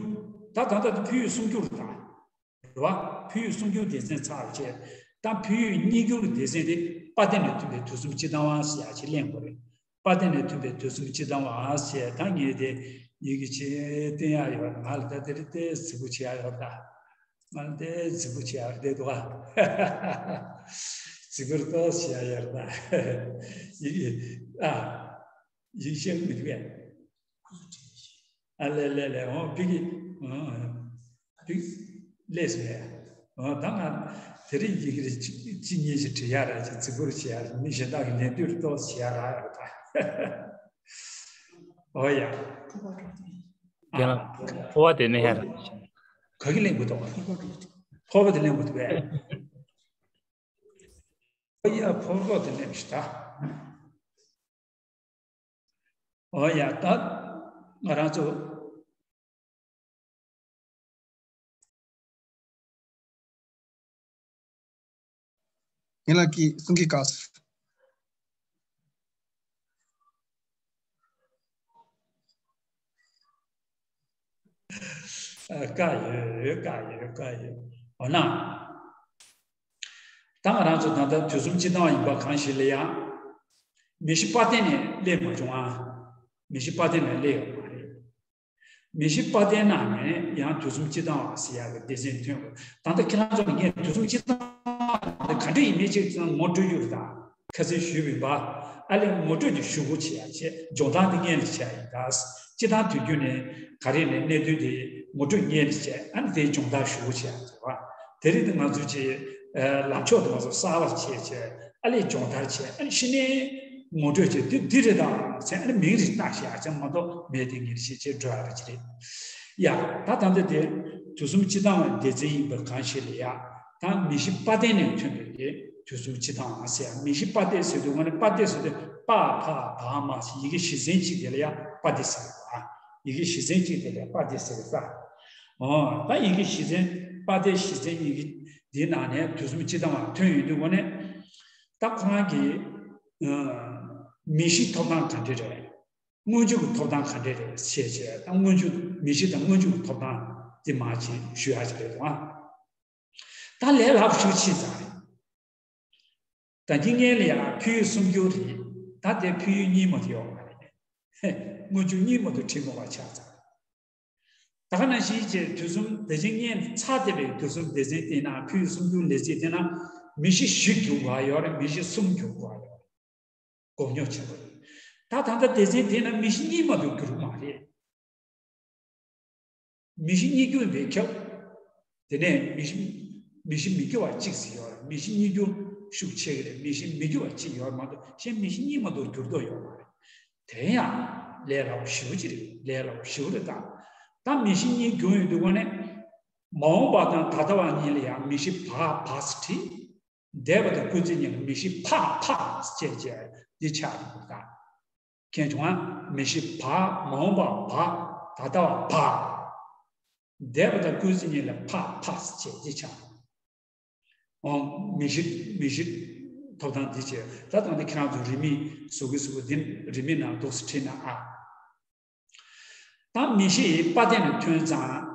ད་ད་ལྟ་དེ་ཕུལ་བའི་གསུམ་སྒྱུར་དང་། རེད་བ། ཕུལ་བའི་གསུམ་སྒྱུར་སྡེ་ཚན་ཚར་བྱས། ད་ཕུལ་བའི་གཉིས་སྒྱུར་སྡེ་ཚན་དེ་དཔལ་ལྡན་ལས་མཐུན་པའི་དུས་གསུམ་སྤྱི་དང་བ་ཟེར་ཡ་ཅིག་གླེང་དགོས་རེད། དཔལ་ལྡན་ལས་མཐུན་པའི་དུས་གསུམ་སྤྱི་དང་བ་ཟེར། ད་ངས་དེ་ཡི་གེ་ཆེ་བསྟན་ཡ་ཡོད། ང་ལ་ད་དེ་རིང་དེ་རྫིག་པོ་བྱེད་ཡ་ཡོད་ད། ང་ལ་དེ་རྫིག་པོ་བྱེད་ཡ་བསྡད་འདུག་ཨ། རྫིག་པོ་ཏོག་ཙམ་བྱེད་ཡ་ཡོད་ད། ཡི་གེ་ཨ། ཡིག་ཤེས་མི་འདུག་གས། ཨ་ལས་ལས་ལས། འོ་ཕ་གི། འོ་ཕ་གི་ལས་སུ་ལས། འོ་ད་ང་དེ་རིང་ཡི་གེ་རེ་གཅིག་གཅིག་གཉིས་ཤིག་བྲིས་ཡ་ར་ཅིག་རྫིག་པོ་རེ་བྱེད་ཡ་ར། མི་གཞན་དག་གི་ལན་ལྟོས་རེ་ཏོག་ཙམ་བྱེད་ཡ་ར་ཡོད་ད། འོ་ཡ། རྒན་ལགས། ཕོར་པ་དེ་མེད་ཡ་ར། ག་གི་ལེན་དགོས་འདུག་ཕོར་པ་དེ་ལེན་དགོས་འདུག་གས། འོ་ཡ། ཕོར་པ་དེ་ལེན་ཞིག་ད། འོ་ཡ། ད་ང་རང་ཚོ། ངེད་ལགས་ཀྱིས་གསུང་གི་བཀག་སོང་། བཀག་ཡོད། བཀག་ཡོད། བཀག་ཡོད། འོ་ན། ད་ང་རང་ཚོ་ད་ལྟ་དུས་གསུམ་སྤྱི་དང་བ་ཡིན་པ་གང་ཞིག་ལ་ཡང་། མི་གཞི་དཔལ་ལྡན་ནས་སླེབས་མ་བྱུང་ཨ། མི་གཞི་དཔལ་ལྡན་ནས་སླེབས་ཡོད་མ་རེད། མི་གཞི་དཔལ་ལྡན་ནང་ནས་ཡང་དུས་གསུམ་སྤྱི་དང་བ་ཟེར་ཡག་གི་སྡེ་ཚན་ཐོན་དགོས། ད་ལྟ་ཁྱེད་རང་ཚོ་ལ་ངས་དུས་གསུམ་སྤྱི་དང་བ་དེ་ག་འདྲ་ཡིན་མིན་ཅིག་ངོ་སྤྲོད་རྒྱུ་རེད་ད། ཁ་སང་ཞུས་པ་ཡིན་པ། ཨ་ལས་ངོ་སྤྲོད་དེ་ཞུ་སྒོ་བྱེད་ཡ་བྱས། སྦྱོང་བརྡར་འདི་སྔོན་ལ་བྱས་ཡིན་ད། སྤྱི་དང་དུས་རྒྱུན་ནས་ག་རེ་ནས་གནད་དོན་དེ་ངོ་སྤྲོད་སྔོན་ལ་བྱས། ཨ་ནི་དེའི་སྦྱོང་བརྡར་ཞུ་སྒོ་བྱེད་ཡ་བྱས་པ། དེ་རིང་དེ་ང་ཚོས་ཀྱི་ལམ་ཕྱོགས་དེ་ང་ཚོ་གསར་པ་བྱས་བྱས། ཨ་ལས་སྦྱོང་བརྡར་བྱས། ཨ་ནི་ཕྱི་ནས་ངོ་སྤྲོད་བྱས། འདི་འདི་རེད་ད་ཟེར། ཨ་ནི་མིང་རེ་བཏགས་བྱས་ཡ་བྱས་མ་གཏོགས་མེད། དེ་ངེས་ཤེས་བྱས་འགྲོ་ཡ་རེད་ཅི་རེད། ཡ། ད་ད་ལྟ་དེ་དུས་གསུམ་སྤྱི་དང་བ་སྡེ་ཚན་ཡིན་པ་གང་ཞིག་ལ་ཡ། ད་མི་གཞི་དཔལ་ལྡན་ནས་ཐོན་པའི་གི་དུས་གསུམ་སྤྱི་དང་བ་ཟེར་ཡ། མི་གཞི་དཔལ་ལྡན་ཟེར་དུས་ང་ནི་དཔལ་ལྡན་ཟེར་དུས་པ་ཕ་བ་མ་ཟེར་ཡི་གེ་བཞི་ཚན་གཅིག་དེ་ལ་ཡ་དཔལ་ལྡན་ཟེར་གི་རེད་པ། ཡི་གེ་བཞི་ཚན་གཅིག་དེ་ལ་ཡ་དཔལ་ལྡན་ཟེར་གི་རེད་པ། འོ་ད་ཡི་གེ་བཞི་ཚན། དཔལ་ལྡན་བཞི་ཚན་ཡི་གེ་འདིའི་ནང་ནས་དུས་གསུམ་སྤྱི་དང་བ་ཐོན་ཡོང་དུས་ང་ནི། ད་ཁོ་རང་གི་ཨ་མི་གཞིའི་ཐོབ་ཐང་ག་འདྲ་རེད། སྔོན་འཇུག་གི་ཐོབ་ཐང་ག་འདྲ་རེད་ཟེར་བྱས། ད་སྔོན་འཇུག་མི་གཞི་དང་སྔོན་འཇུག་གི་ཐོབ་ཐང་དེ་མར་ཅིག་ཞུ་ཡ་ཅིག་རེད་འདུག་ཨ། ད་ལས་སླ་པོ་ཞིག་ཕྱིན་ཚར་རེད། ད་འདི་སྔོན་ལ་ཡང་ཕུལ་བའི་གསུམ་སྒྱུར་རེད། ད་དེ་ཕུལ་བའི་གཉིས་མ་གཏོགས་ཡོད་མ་རེད། སྔོན་འཇུག་གཉིས་མ་གཏོགས་བྲིས་མེད་པ་ཆགས་ཚར། ད་ག་ནང་བཞིན་བྱས་དུས་གསུམ་སྡེ་ཚན་སྔོན་ཚར་བསྡད་པའི་དུས་གསུམ་སྡེ་ཚན་དེ་ནང་ཕུལ་བའི་གསུམ་སྒྱུར་ལས་ཚིག་དེ་ནང་མི་གཞི་བཞི་འགྱུར་དགོས་ཡོད་རེད། མི་གཞི་གསུམ་འགྱུར་དགོས་ཡོད་རེད། སྒོ་ཉོ་བྱེད་དགོས་རེད། ད་ད་ལྟ་སྡེ་ཚན་དེ་ནང་མི་གཞི་གཉིས་མ་གཏོགས་འགྱུར་མ་རེད། མི་གཞི་གཉིས་འགྱུར་བའི་ཁྱབ། དེ་ནས་མི་གཞི་མི་གཞི་མི་འགྱུར་བ་གཅིག་ཟེར་ཡོད་རེད། མི་གཞི་གཉིས་འགྱུར་ཤུགས་ཆེ་གི་རེད། མི་གཞི་མི་འགྱུར་བ་གཅིག་ཡོད་རེད་མ་གཏོགས་གཞན་མི་གཞི་གཉིས་མ་གཏོགས་འགྱུར་མདོག་ཡོད་མ་རེད། དེ་ཡང་ ལས་སླ་པོ་ཞེ་པོ་ཅིག་རེད། ལས་སླ་པོ་ཞེ་པོ་རེད་ད། ད་མིང་གཞི་གཉིས་བྱུང་ཡོང་དུས་ཀ་ནས། མ་འོངས་པ་དང་ད་ལྟ་བ་གཉིས་ལ་ཡང་མིང་གཞི་བ་བ་ཟེར་བྲིས། འདས་པ་དང་སྐུལ་ཚིག་གཉིས་ལ་མིང་གཞི་ཕ་ཕ་ཟེར་བྱས་བྱས་འདི་ཆགས་འདུག་ད། མཁྱེན་བྱུང་ང་། མིང་གཞི་བ། མ་འོངས་པ་བ། ད་ལྟ་བ་བ། འདས་པ་དང་སྐུལ་ཚིག་གཉིས་ལ་ཕ་ཕ་ཟེར་བྱས་འདི་ཆགས་འདུག། ཨོ། མིང་གཞི་མིང་གཞི་ཐོབ་ཐང་འདི་བྱས། ད་ད་ནི་ཁྱེད་རང་ཚོ་རིན་མེད་བཟོ་གི་བཟོ་གི་འདི་རིན་མེད་ནང་འདུག་སེ་བྲིས་ན་ཨ། ད་མིང་གཞི་པ་དེ་ནས་ཐོན་ཙང་།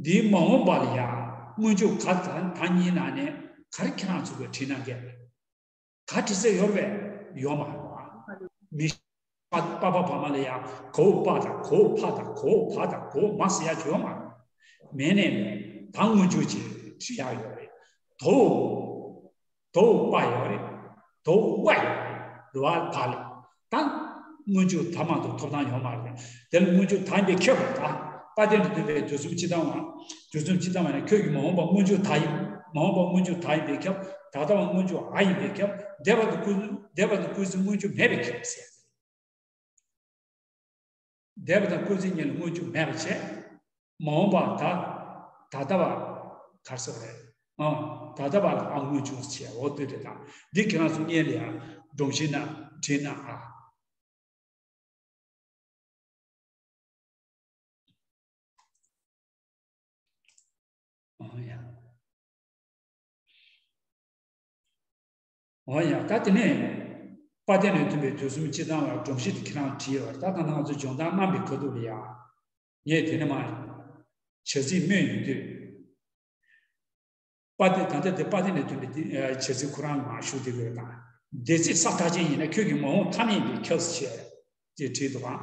འདིའི་མ་འོངས་པ་ལ་ཡང་སྔོན་འཇུག་ག་ད་ད་གཉིས་ནང་ནས་ག་རེ་ཁྱེད་རང་ཚོ་གིས་བྲིས་གནང་གས། ག་བྲིས་ས་ཡོད་རེད་པས། ཡོད་མ་རེད་པ། མིང་གཞི་པ་པ་ཕ་བ་མ་ལ་ཡང་གའོ་པ་དང་གའོ་ཕ་དང་གའོ་བ་དང་གའོ་མ་ཟེར་ཡ་ཅིག་ཡོད་མ་རེད། མེད་ནས་མེད། ད་སྔོན་འཇུག་ཅིག་བྲིས་ཡ་ཡོད་རེད། དའོ། དའོ་པ་ཡོད་རེད། དའོ་བ་ཡོད་རེད། རེད་བ། བ་ལས། ད་སྔོན་འཇུག་ད་མ་གཏོགས་ཐོབ་ཐང་ཡོད་མ་རེད། དེ་ལ་སྔོན་འཇུག་ད་ཡིན་པས་ཁྱབ་པ་ད། པ་དེ་ནས་ཐོན་པའི་དུས་གསུམ་སྤྱི་དང་བ། དུས་གསུམ་སྤྱི་དང་བ་ནི་ཁྱོད་ཀྱི་མ་འོངས་པ་སྔོན་འཇུག་ད་ཡིན། མ་འོངས་པ་སྔོན་འཇུག་ད་ཡིན་པས་ཁྱབ། ད་ལྟ་བ་སྔོན་འཇུག་འ་ཡིན་པས་ཁྱབ། འདས་པ་དང་སྐུལ། འདས་པ་དང་སྐུལ་ཚིག་སྔོན་འཇུག་མེད་པས་ཁྱབ་ཟེར། འདས་པ་དང་སྐུལ་ཚིག་གཉིས་ལ་སྔོན་འཇུག་མེད་པ་བྱས། མ་འོངས་པ་ད། ད་ལྟ་བ། ག་རེ་ཟེར་བ་རེད། ཨང་། ད་ལྟ་བ་ལ་ཨ་སྔོན་འཇུག་བྱས། འོ་དེ་རེད་ད། འདི་ཁྱེད་རང་ཚོ་སྔོན་ལ་ཡང་སྒྲོམ་གཞི་ནང་བྲིས་ན་ཨ། ཨང་ཡ། འོ་ཡ། ད་དེ་ནས་པ་དེ་ནས་ཐོན་པའི་དུས་གསུམ་སྤྱི་དང་བ་སྒྲོམ་གཞི་དེ་ཁྱེད་རང་བྲིས་ཡོད་རེད། ད་ད་ནང་ང་ཚོ་སྦྱོང་བརྡར་གནང་པའི་ཁ་ཐུག་ལ་ཡ། ངས་དེ་ནས་མ། བྱ་ཚིག་སྨོས་ཡོང་དུས། པ་དེ་ད་ལྟ་དེ་པ་དེ་ནས་ཐོན་པའི་དེ་བྱ་ཚིག་ཁོ་རང་མ་ཞུ་དེ་དགོས་དང་། འདས་ཚིག་ས་མཐའ་ཅན་ཡིན་ན་ཁྱོད་ཀྱི་མ་འོངས་ཐ་མལ་པའི་ཁྱབ་ཟེར་བྱས་དེ་བྲིས་འདུག་ག།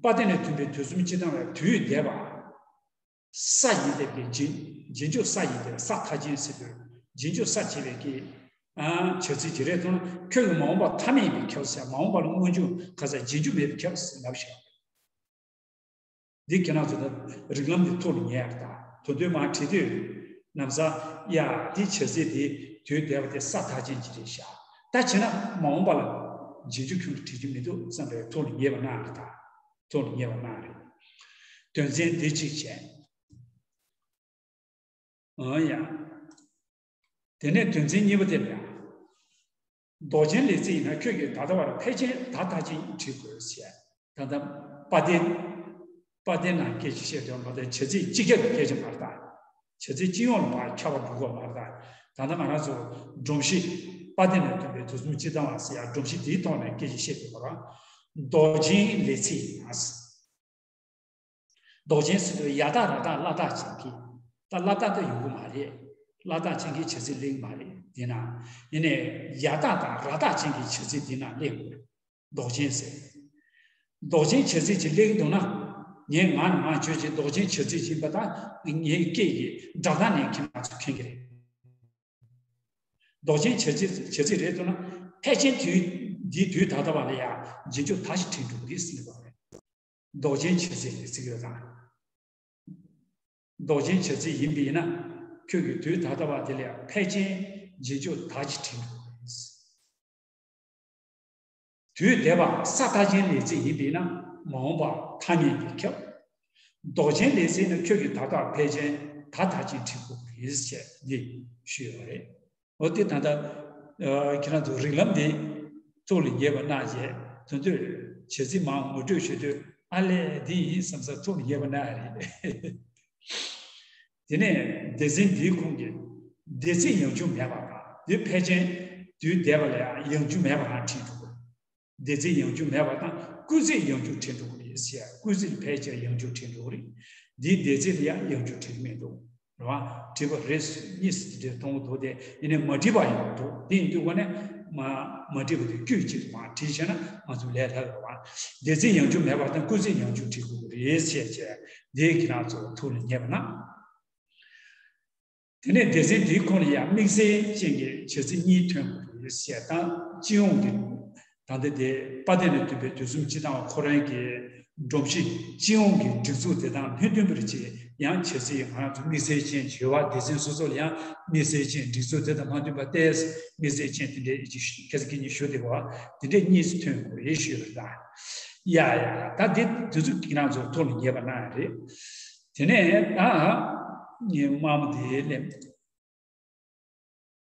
པ་དེ་ནས་ཐོན་པའི་དུས་གསུམ་སྤྱི་དང་བའི་དུས་འདས་པ། ས་ཡིན་པའི་རྗེས་རྗེས་འཇུག་ས་ཡིན་པའི་ས་མཐའ་ཅན་ཟེར་དུས་རྗེས་འཇུག་ས་བྱེད་པའི་གི། ཨ། བྱ་ཚིག་ཅིག་རེད་མཐོང་ན་ཁྱོད་ཀྱི་མ་འོངས་པ་ཐ་མལ་པའི་ཁྱབ་ཟེར། མ་འོངས་པ་ལ་སྔོན་འཇུག་ག་ས་རྗེས་འཇུག་མེད་པའི་ཁྱབ་ཟེར་ལབ་བཞག། འདི་ཁྱེད་རང་ཚོ་ད་རིགས་ལམ་འདི་ཐུགས་ལ་ངེས་ཡག་ད་དོན་དོན་མ་བྲིས་དུས་ན་བཟའ་ཡ་འདི་བྱ་ཚིག་འདི་དུས་འདས་པ་དེ་ས་མཐའ་ཅན་གྱི་རེད་ཤག། ད་བྱས་ན་མ་འོངས་པ་ལ་རྗེས་འཇུག་ཁྱོན་ནས་བྲིས་རྒྱུ་མི་འདུག་བསམ་པའི་ཐུགས་ལ་ངེས་པ་གནང་རེད་ད། ཐུགས་ལ་ངེས་པ་གནང་རེད། དོན་ཚན་འདི་གཅིག་བྱས། འོ་ཡ། དེ་ནས་དོན་ཚན་གཉིས་པ་དེ་ལ། ལྡོག་ཅན་ལས་ཚིག་ཡིན་ན་ཁྱོད་ཀྱིས་ད་ལྟ་བར་ཕལ་ཆེར་ད་མཐའ་ཅན་བྲིས་དགོས་ཟེར། ད་ལྟ་པ་དེ། པ་དེ་ནང་སྐད་ཆ་བཤད་དུས་མ་གཏོགས་བྱ་ཚིག་སྤྱི་ཁྱབ་ཀྱི་སྐད་ཆ་མ་རེད་ད། བྱ་ཚིག་སྤྱི་ཡོངས་ལ་མར་ཁྱབ་པ་འགྲོ་གི་མ་རེད་ད། ད་ལྟ་ང་རང་ཚོ་སྒྲོམ་གཞི་པ་དེ་ནས་ཐོན་པའི་དུས་གསུམ་སྤྱི་དང་བ་ཟེར་ཡ་སྒྲོམ་གཞི་དེའི་ཐོག་ནས་སྐད་ཆ་བཤད་དུས་མ་རེད། ལྡོག་ཅན་ལས་ཚིག་ཡིན་ན། ལྡོག་ཅན་ཟེར་དུས་ཡ་བཏགས་ར་བཏགས་ལ་བཏགས་ཅན་གྱི། ད་ལ་བཏགས་ད་ཡོང་གི་མ་རེད། ལ་བཏགས་ཅན་གྱི་བྱ་ཚིག་སླེབས་ཀྱི་མ་རེད། དེས་ན། ཡིན་ནའི་ཡ་བཏགས་དང་ར་བཏགས་ཅན་གྱི་བྱ་ཚིག་དེ་ན་སླེབས་དགོས། ལྡོག་ཅན་ཟེར། ལྡོག་ཅན་བྱ་ཚིག་ཅིག་སླེབས་ཀྱི་འདུག་ན། ངས་ང་ནས་ང་བརྗོད་ཅིག་ལྡོག་ཅན་བྱ་ཚིག་ཅིག་ཡིན་པ་དང་ངའི་སྐད་ཀྱི་སྒྲ་གདངས་ནས་ཁྱེད་རང་ཚོ་མཁྱེན་གྱི་རེད། ལྡོག་ཅན་བྱ་ཚིག་བྱ་ཚིག་རེད་འདུག་ན། ཕལ་ཆེར་དུས་འདིའི་དུས་ད་ལྟ་བ་ལ་ཡང་རྗེས་འཇུག་ད་ཞིག་བྲིས་འགྲོ་གི་རེད་ཟེར་བ་རེད། ལྡོག་ཅན་བྱ་ཚིག་ལས་ཚིག་ཡོད་དང་། ལྡོག་ཅན་བྱ་ཚིག་ཡིན་པས་ན། ཁྱོད་ཀྱིས་དུས་ད་ལྟ་བ་དེ་ལ་ཕལ་ཆེར་རྗེས་འཇུག་ད་ཅིག་བྲིས་འགྲོ་གི་རེད། དུས་འདས་པ་ས་མཐའ་ཅན་ལས་ཚིག་ཡིན་པས་ན་མ་འོངས་པ་ཐ་སྙད་དུ་ཁྱབ། ལྡོག་ཅན་ལས་ཚིག་ནི་ཁྱོད་ཀྱིས་ད་ལྟ་ཕལ་ཆེར་ད་མཐའ་ཅན་བྲིས་དགོས་ཀྱི་རེད་ཅེས་འདི་ཞུས་ཡོད་རེད། འོ་དེ་ད་ལྟ་ཁྱེད་རང་ཚོ་རིགས་ལམ་འདི་ཐུགས་ལ་ངེས་པ་གནང་རྗེས་དོན་དུ་བྱེད་རྩིས་མང་ངོ་སྤྲོད་ཞུ་དུས་ཨ་ལས་འདི་ཡིན་བསམ་ས་ཐུགས་ལ་ངེས་པ་གནང་ཡ་རེད། དེ་ནས་སྡེ་ཚན་འདིའི་ཁོངས་ཀྱི་སྡེ་ཚིག་ཡང་འཇུག་མེད་པ་དང་དེ་ཕལ་ཆེར་དུས་འདས་པ་ལ་ཡང་ཡང་འཇུག་མེད་པ་རང་བྲིས་འགྲོ་དགོས། སྡེ་ཚིག་ཡང་འཇུག་མེད་པ་དང་སྐུལ་ཚིག་ཡང་འཇུག་བྲིས་འགྲོ་གི་རེད་ཟེར། སྐུལ་ཚིག་ཕལ་ཆེར་ཡང་འཇུག་བྲིས་འགྲོ་གི་རེད། འདིའི་སྡེ་ཚིག་ལ་ཡང་ཡང་འཇུག་བྲིས་ཀྱི་མི་འདུག་རེད་བ། བྲིས་པ་རེ་གཉིས་ཙམ་དེ་འདྲ་མཐོང་གི་འདུག་སྟེ་ཡིན་ནའི་མ་བྲིས་པ་ཡང་འདུག་དེ་ཡིན་དུས་ཀ་ནས་མ་མ་བྲིས་པ་དེ་དཀྱུས་གཅིག་མར་བྲིས་བྱས་ན་ང་ཚོ་ལས་སླ་བ། སྡེ་ཚིག་ཡང་འཇུག་མེད་པ་དང་སྐུལ་ཚིག་ཡང་འཇུག་བྲིས་དགོས་ཀྱི་རེད་ཟེར་བྱས་འདི་ཁྱེད་རང་ཚོ་ཐུགས་ལ་ངེས་པ་གནང་། དེ་ནས་སྡེ་ཚན་འདིའི་ཁོངས་ལ་ཡང་དམིགས་བསལ་ཅན་གྱི་བྱ་ཚིག་གཉིས་ཐོན་དགོས་རེད་ཟེར་དང་སྤྱི་ཡོངས་ཀྱི་ད་ལྟ་དེ་པ་དེ་ནས་ཐོན་པའི་དུས་གསུམ་སྤྱི་དང་བ་ཁོ་རང་གི་ སྒྲོམ་གཞི་སྤྱི་ཡོངས་ཀྱི་སྒྲིག་འཛུགས་དེ་དང་མི་མཐུན་པར་བྱས། ཡང་བྱས་ཚེ་ང་རང་ཚོ་དམིགས་བསལ་ཅན་ཞུ་བ་སྡེ་ཚན་སོ་སོ་ལ་ཡང་དམིགས་བསལ་ཅན་སྒྲིག་འཛུགས་དེ་དང་མ་མཐུན་པ་ཏོག་ཙམ་དམིགས་བསལ་ཅན་དེ་འདྲའི་ཁ་སང་ཁ་ཉིན་ཞུ་བདེ་བ་དེ་འདྲའི་གཉིས་སུ་ཐོན་དགོས་རེད་ཞུས་པ་རེད་ད། ཡ་ཡ་ད་འདི་དེ་ཚོ་ཁྱེད་རང་ཚོ་ཐུགས་ལ་ངེས་པ་གནང་ཡ་རེད། དེ་ནས་ད་ངས་དམར་མོ་དེ་ལེན།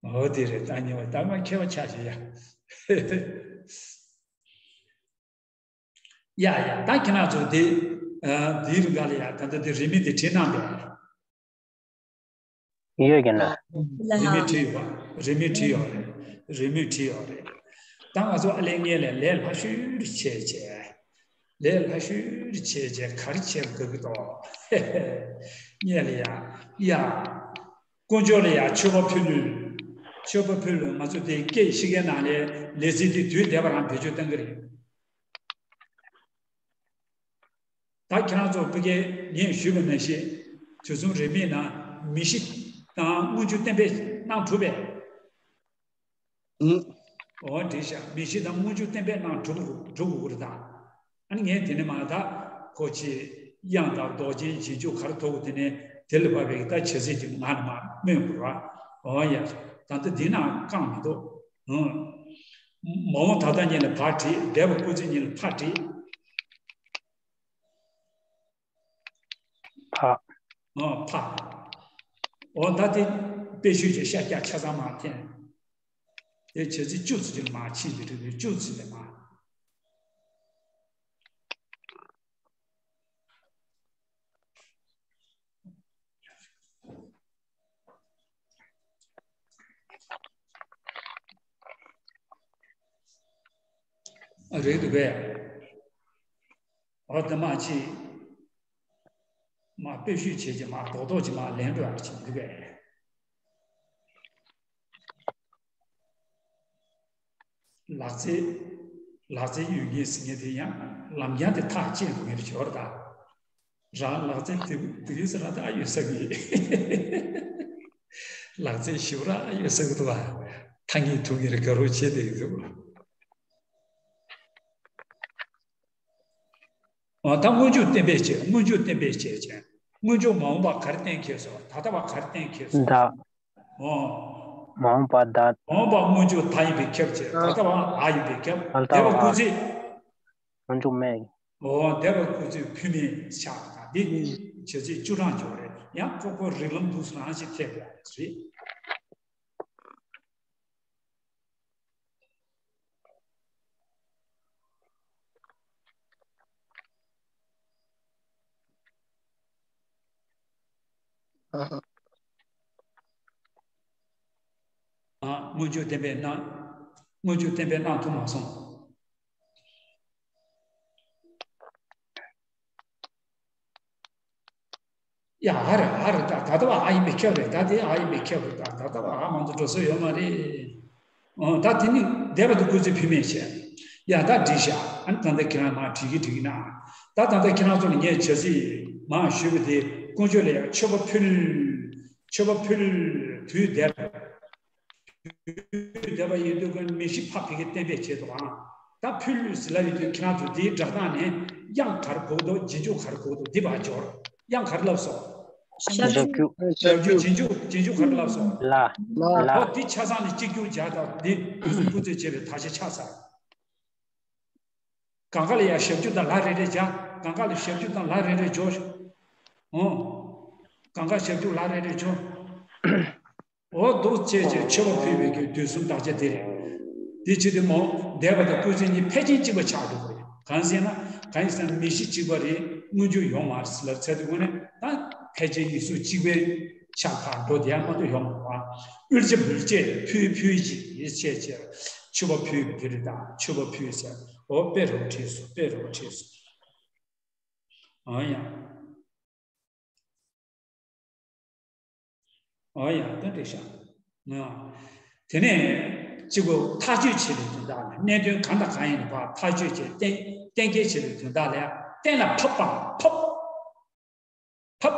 འོ་དེ་རེད། ད་ཉེ་བ་ད་མ་མཁས་པ་ཆགས་བྱེད་ཡ། ཡ་ཡ་ད་ཁྱེད་རང་ཚོ་དེ་ཨ་དེའི་རིང་ག་ལ་ཡ་ད་ལྟ་དེ་རིན་མེད་དེ་བྲིས་གནང་པས། ཡོད་ཀྱི་ན། རིན་མེད་བྲིས་ཡོད་པ། རིན་མེད་བྲིས་ཡོད་རེད། རིན་མེད་བྲིས་ཡོད་རེད། ད་ང་ཚོ་ཨ་ལས་ངས་ལས་ལས་སླ་ཤོས་བྱས་བྱས། ལས་སླ་ཤོས་བྱས་བྱས་ག་རེ་བྱས་དགོས་ཀྱི་འདུག་ངས་ལ་ཡ་ཡ། དཀོན་མཆོག་ལ་ཡང་མཆོད་པ་ཕུལ་ལོས། མཆོད་པ་ཕུལ་ལོས། ང་ཚོ་དེ་སྐད་ཤི་ཁའི་ནང་ལས་ལས་ཚིག་དེ་དུས་འདས་པ་རང་བེད་སྤྱོད་གཏང་གི་རེད། ད་ཁྱེད་རང་ཚོ་ཕ་གིར་ངས་ཞུས་པ་ནང་བཞིན་དུས་གསུམ་རིས་མེད་ནང་མི་ཤི་དང་སྔོན་འཇུག་གཏན་འབེབས་གནང་གྲུབ་པས། ཨུ། འོ་འགྲིག་ཤག་མི་ཤི་དང་སྔོན་འཇུག་གཏན་འབེབས་གནང་གྲུབ་གྲུབ་དགོས་ཀྱི་རེད་ད། ཨ་ནི་ངས་དེ་ནས་མ་ད་ཁོ་ཆེ་དབྱངས་དང་མདོག་ཅན་རྗེས་འཇུག་ག་རེ་ཐོབ་དེ་ནས་དེ་ལ་བབ་པའི་ད་བྱེད་ཚད་ཀྱི་ང་ནི་མ་སྨོས་དགོས་ར། འོ་ཡ། ད་ལྟ་འདི་ན་རྐང་མི་འདུག་ཨུ། མ་འོངས་ད་ལྟ་གཉིས་ལ་བ་བྲིས། འདས་པ་སྐུལ་ཚིག་གཉིས་ལ་ཕ་བྲིས། ཕ། ཨོ་ཕ། འོ་ད་དེ་དཔེ་ཤོད་ཀྱི་ཤ་རྒྱགས་ཆ་ཚང་མར་འཐེན། དེ་བྱ་ཚིག་བཅུ་ཚོ་ཅིག་མར་ཕྱིན་པའི་རིགས་བཅུ་ཚོ་དེ་མར། རེད་འདུག་གས། འོ་དེ་མ་ཕྱིན། མ་དཔེ་ཤོད་བྱས་ཀྱི་མ་རྡོག་རྡོག་ཅིག་མ་ལེན་འགྲོ་ཡག་ཅིག་འདུག་གས། ལག་རྩལ། ལག་རྩལ་ཡོད་མཁན་ཟེར་མཁན་དེ་ཡང་ལམ་རྐྱང་དེ་ཐག་བཅད་འགྲོ་མཁན་རེད་འབྱོར་ད། རང་ལག་རྩལ་དེ་དེ་གས་ཟེར་ར་ད་ཡོད་ས་གི། ལག་རྩལ་ཞིབ་ར་ཡོད་ས་གི་འདུག་བ། ཐང་གི་ཐུག་གི་རེད་དགའ་རོགས་བྱེད་དེ་གི་འདུག་བ། ད་སྔོན་འཇུག་གཏན་འབེབས་བྱས། སྔོན་འཇུག་གཏན་འབེབས་བྱས་བྱས། སྔོན་འཇུག་མ་འོངས་པ་ག་རེ་གཏན་འཁེལ་སོང་། ད་ལྟ་བ་ག་རེ་གཏན་འཁེལ་སོང་། ད། ཨོ། མ་འོངས་པ་ད། མ་འོངས་པ་སྔོན་འཇུག་ད་ཡིན་པས་ཁྱབ་བྱས། ད་ལྟ་བ་འ་ཡིན་པས་ཁྱབ། ད་ལྟ་བ་འདས་པ་སྐུལ་ཚིག་སྔོན་འཇུག་མེད། ཨོ། འདས་པ་སྐུལ་ཚིག་ཕུལ་མིན་ཆགས་པ་དང་འདི་བྱས་ཚིག་བཅུ་གྲངས་འཇོག་རེད། ཡང་ཁོ་ཁོ་རིགས་ལམ་འདུག་སེ་རང་ཞིག་ཐེབས་ཡག་རེད། ཨ། སྔོན་འཇུག་གཏན་འབེབས་གནང་། སྔོན་འཇུག་གཏན་འབེབས་གནང་ཐུབ་མ་སོང་། ཡ། ཨ་རེ་ཨ་རེ། ད་ད་ལྟ་བ་འ་ཡིན་པས་ཁྱབ་རེད། ད་དེ་འ་ཡིན་པས་ཁྱབ་རེད། ད་ད་ལྟ་བ་འ་མ་གཏོགས་འགྲོ་ས་ཡོད་མ་རེད། ཨོ། ད་དེ་ནི་འདས་པ་དེ་སྐུལ་ཚིག་ཕུལ་མིན་བྱས། ཡ། ད་འགྲིག་ཤག་ཨ་ནི་ད་ལྟ་ཁྱེད་རང་མར་བྲིས་ཀྱི་བྲིས་ཀྱི་ན། ད་ད་ལྟ་ཁྱེད་རང་ཚོ་ལ་ངས་བྱ་ཚིག་མར་ཞུས་པ་དེ་དཀོན་མཆོག་ལ་ཡང་མཆོད་པ་ཕུལ། མཆོད་པ་ཕུལ། དུས་འདས། དུས་འདས་པ་ཡིན་དུས་ཀུན་མི་ཤི་ཕ་ཕ་གིར་གཏན་འབེབས་བྱས་འདུག་ཨང་། ད་ཕུལ་ལུས་ཟེར་ལབ་ཡོད་དུས་ཁྱེད་རང་ཚོ་འདིའི་སྒྲ་གདངས་ནས་དབྱངས་ག་རེ་གོ་གི་འདུག་རྗེས་འཇུག་ག་རེ་གོ་གི་འདུག་འདི་ཕར་སྦྱོར། དབྱངས་ག་རེ་ལབ་སོང་། ཞབས་ཞབས་ཀྱུ། ཀྱུ། ཞབས་ཀྱུ། རྗེས་འཇུག་རྗེས་འཇུག་ག་རེ་ལབ་སོང་། ལ། ལ། ལ། ཨོ། འདི་ཆ་ཚང་ནས་གཅིག་གྱུར་སྦྱར་དང་འདི་དུས་གསུམ་སྐུལ་ཚིག་བྱས་པའི་དག་ཆ་ཆགས་ཚར། གང་ག་ལ་ཡང་ཞབས་ཀྱུ་དང་ལ་རེ་རེ་སྦྱར། གང་ག་ལ་ཞབས་ཀྱུ་དང་ལ་རེ་རེ་སྦྱོར། ཨོ། གང་ག་ཞབས་ཀྱུ་ལ་རེ་རེ་སྦྱོར། འོ་འདུག་བྱས་བྱས་མཆོད་པ་ཕུལ་བའི་གི་དུས་གསུམ་དག་ཆ་དེ་རེད། དེ་བྱེད་དུས་མོ་འདས་པ་དང་སྐུལ་ཚིག་གཉིས་ཕལ་ཆེར་གཅིག་པ་ཆགས་འགྲོ་གི་རེད། གང་ཟེར་ན་གང་ཡིན་ཟེར་ན་མི་ཤི་གཅིག་པ་རེད། སྔོན་འཇུག་ཡོད་མ་རེད་ཟེར་ལབ་ཚར་དུས་ཀུན་ནས་ད་ཕལ་ཆེར་གཉིས་སུ་གཅིག་པའི་ཆ་ཕར་འགྲོ་དེ་ཡང་མ་གཏོགས་ཡོད་མ་རེད་བ། ཨུལ་ཅེ་བུལ་ཅེ་ཕུལ་ཕུལ་ཅིག་ཡིད་ཆེས་ཆེ། མཆོད་པ་ཕུལ་བའི་དེ་རེད་ད། མཆོད་པ་ཕུལ་ཟེར། འོ་དཔེ་རོ་བྲིས་སོ། དཔེ་རོ་བྲིས་སོ། འོ་ཡ། འོ་ཡ། ད་འགྲིག་ཤག་ཨ། དེ་ནས་གཅིག་པོ་ཐག་གཅོད་བྱེད་པའི་དོན་དག་ལ་གནད་དོན་གང་དང་གང་ཡིན་ནའི་ཕར་ཐག་གཅོད་བྱེད། གཏན་གཏན་འཁེལ་བྱེད་པའི་དོན་དག་ལ་ཡང་གཏན་ལ་ཕབ་པ། ཕབ། ཕབ།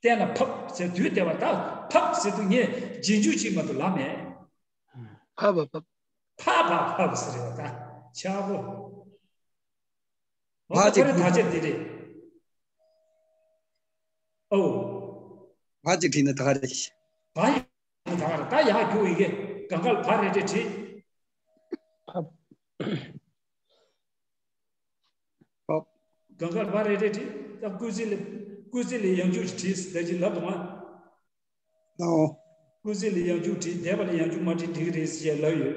གཏན་ལ་ཕབ་ཟེར་དུས་བདེ་བ་ད་ཕབ་ཟེར་དུས་ངས་རྗེས་འཇུག་ཅིག་མ་གཏོགས་ལབ་མེད། ཕབ་པ་ཕབ། ཕབ་པ་ཕབ་ཟེར་བ་ད་ཆག་པོ། འོ་ད་ཁོ་རེ་ཐག་བཅད་དེ་རེད། ཨོ། བ་གཅིག་བྲིས་ན་ད་ག་རེད། བ་ཡིན་ན་ད་ག་རེད། ད་ཡག་རྒྱུག་ཡི་གེ་གང་ག་ལ་བ་རེ་རེ་བྲིས། ཕབ། ཕབ། གང་ག་ལ་བ་རེ་རེ་བྲིས། ད་སྐུལ་ཚིག་ལ་སྐུལ་ཚིག་ལ་ཡང་འཇུག་བྲིས་ཟེར་ད་ཅི་ལབ་དང་། ཨོ། སྐུལ་ཚིག་ལ་ཡང་འཇུག་བྲིས། འདས་པ་ལ་ཡང་འཇུག་མ་བྲིས་འགྲིག་གི་རེད་ཟེར་ལབ་ཡོད།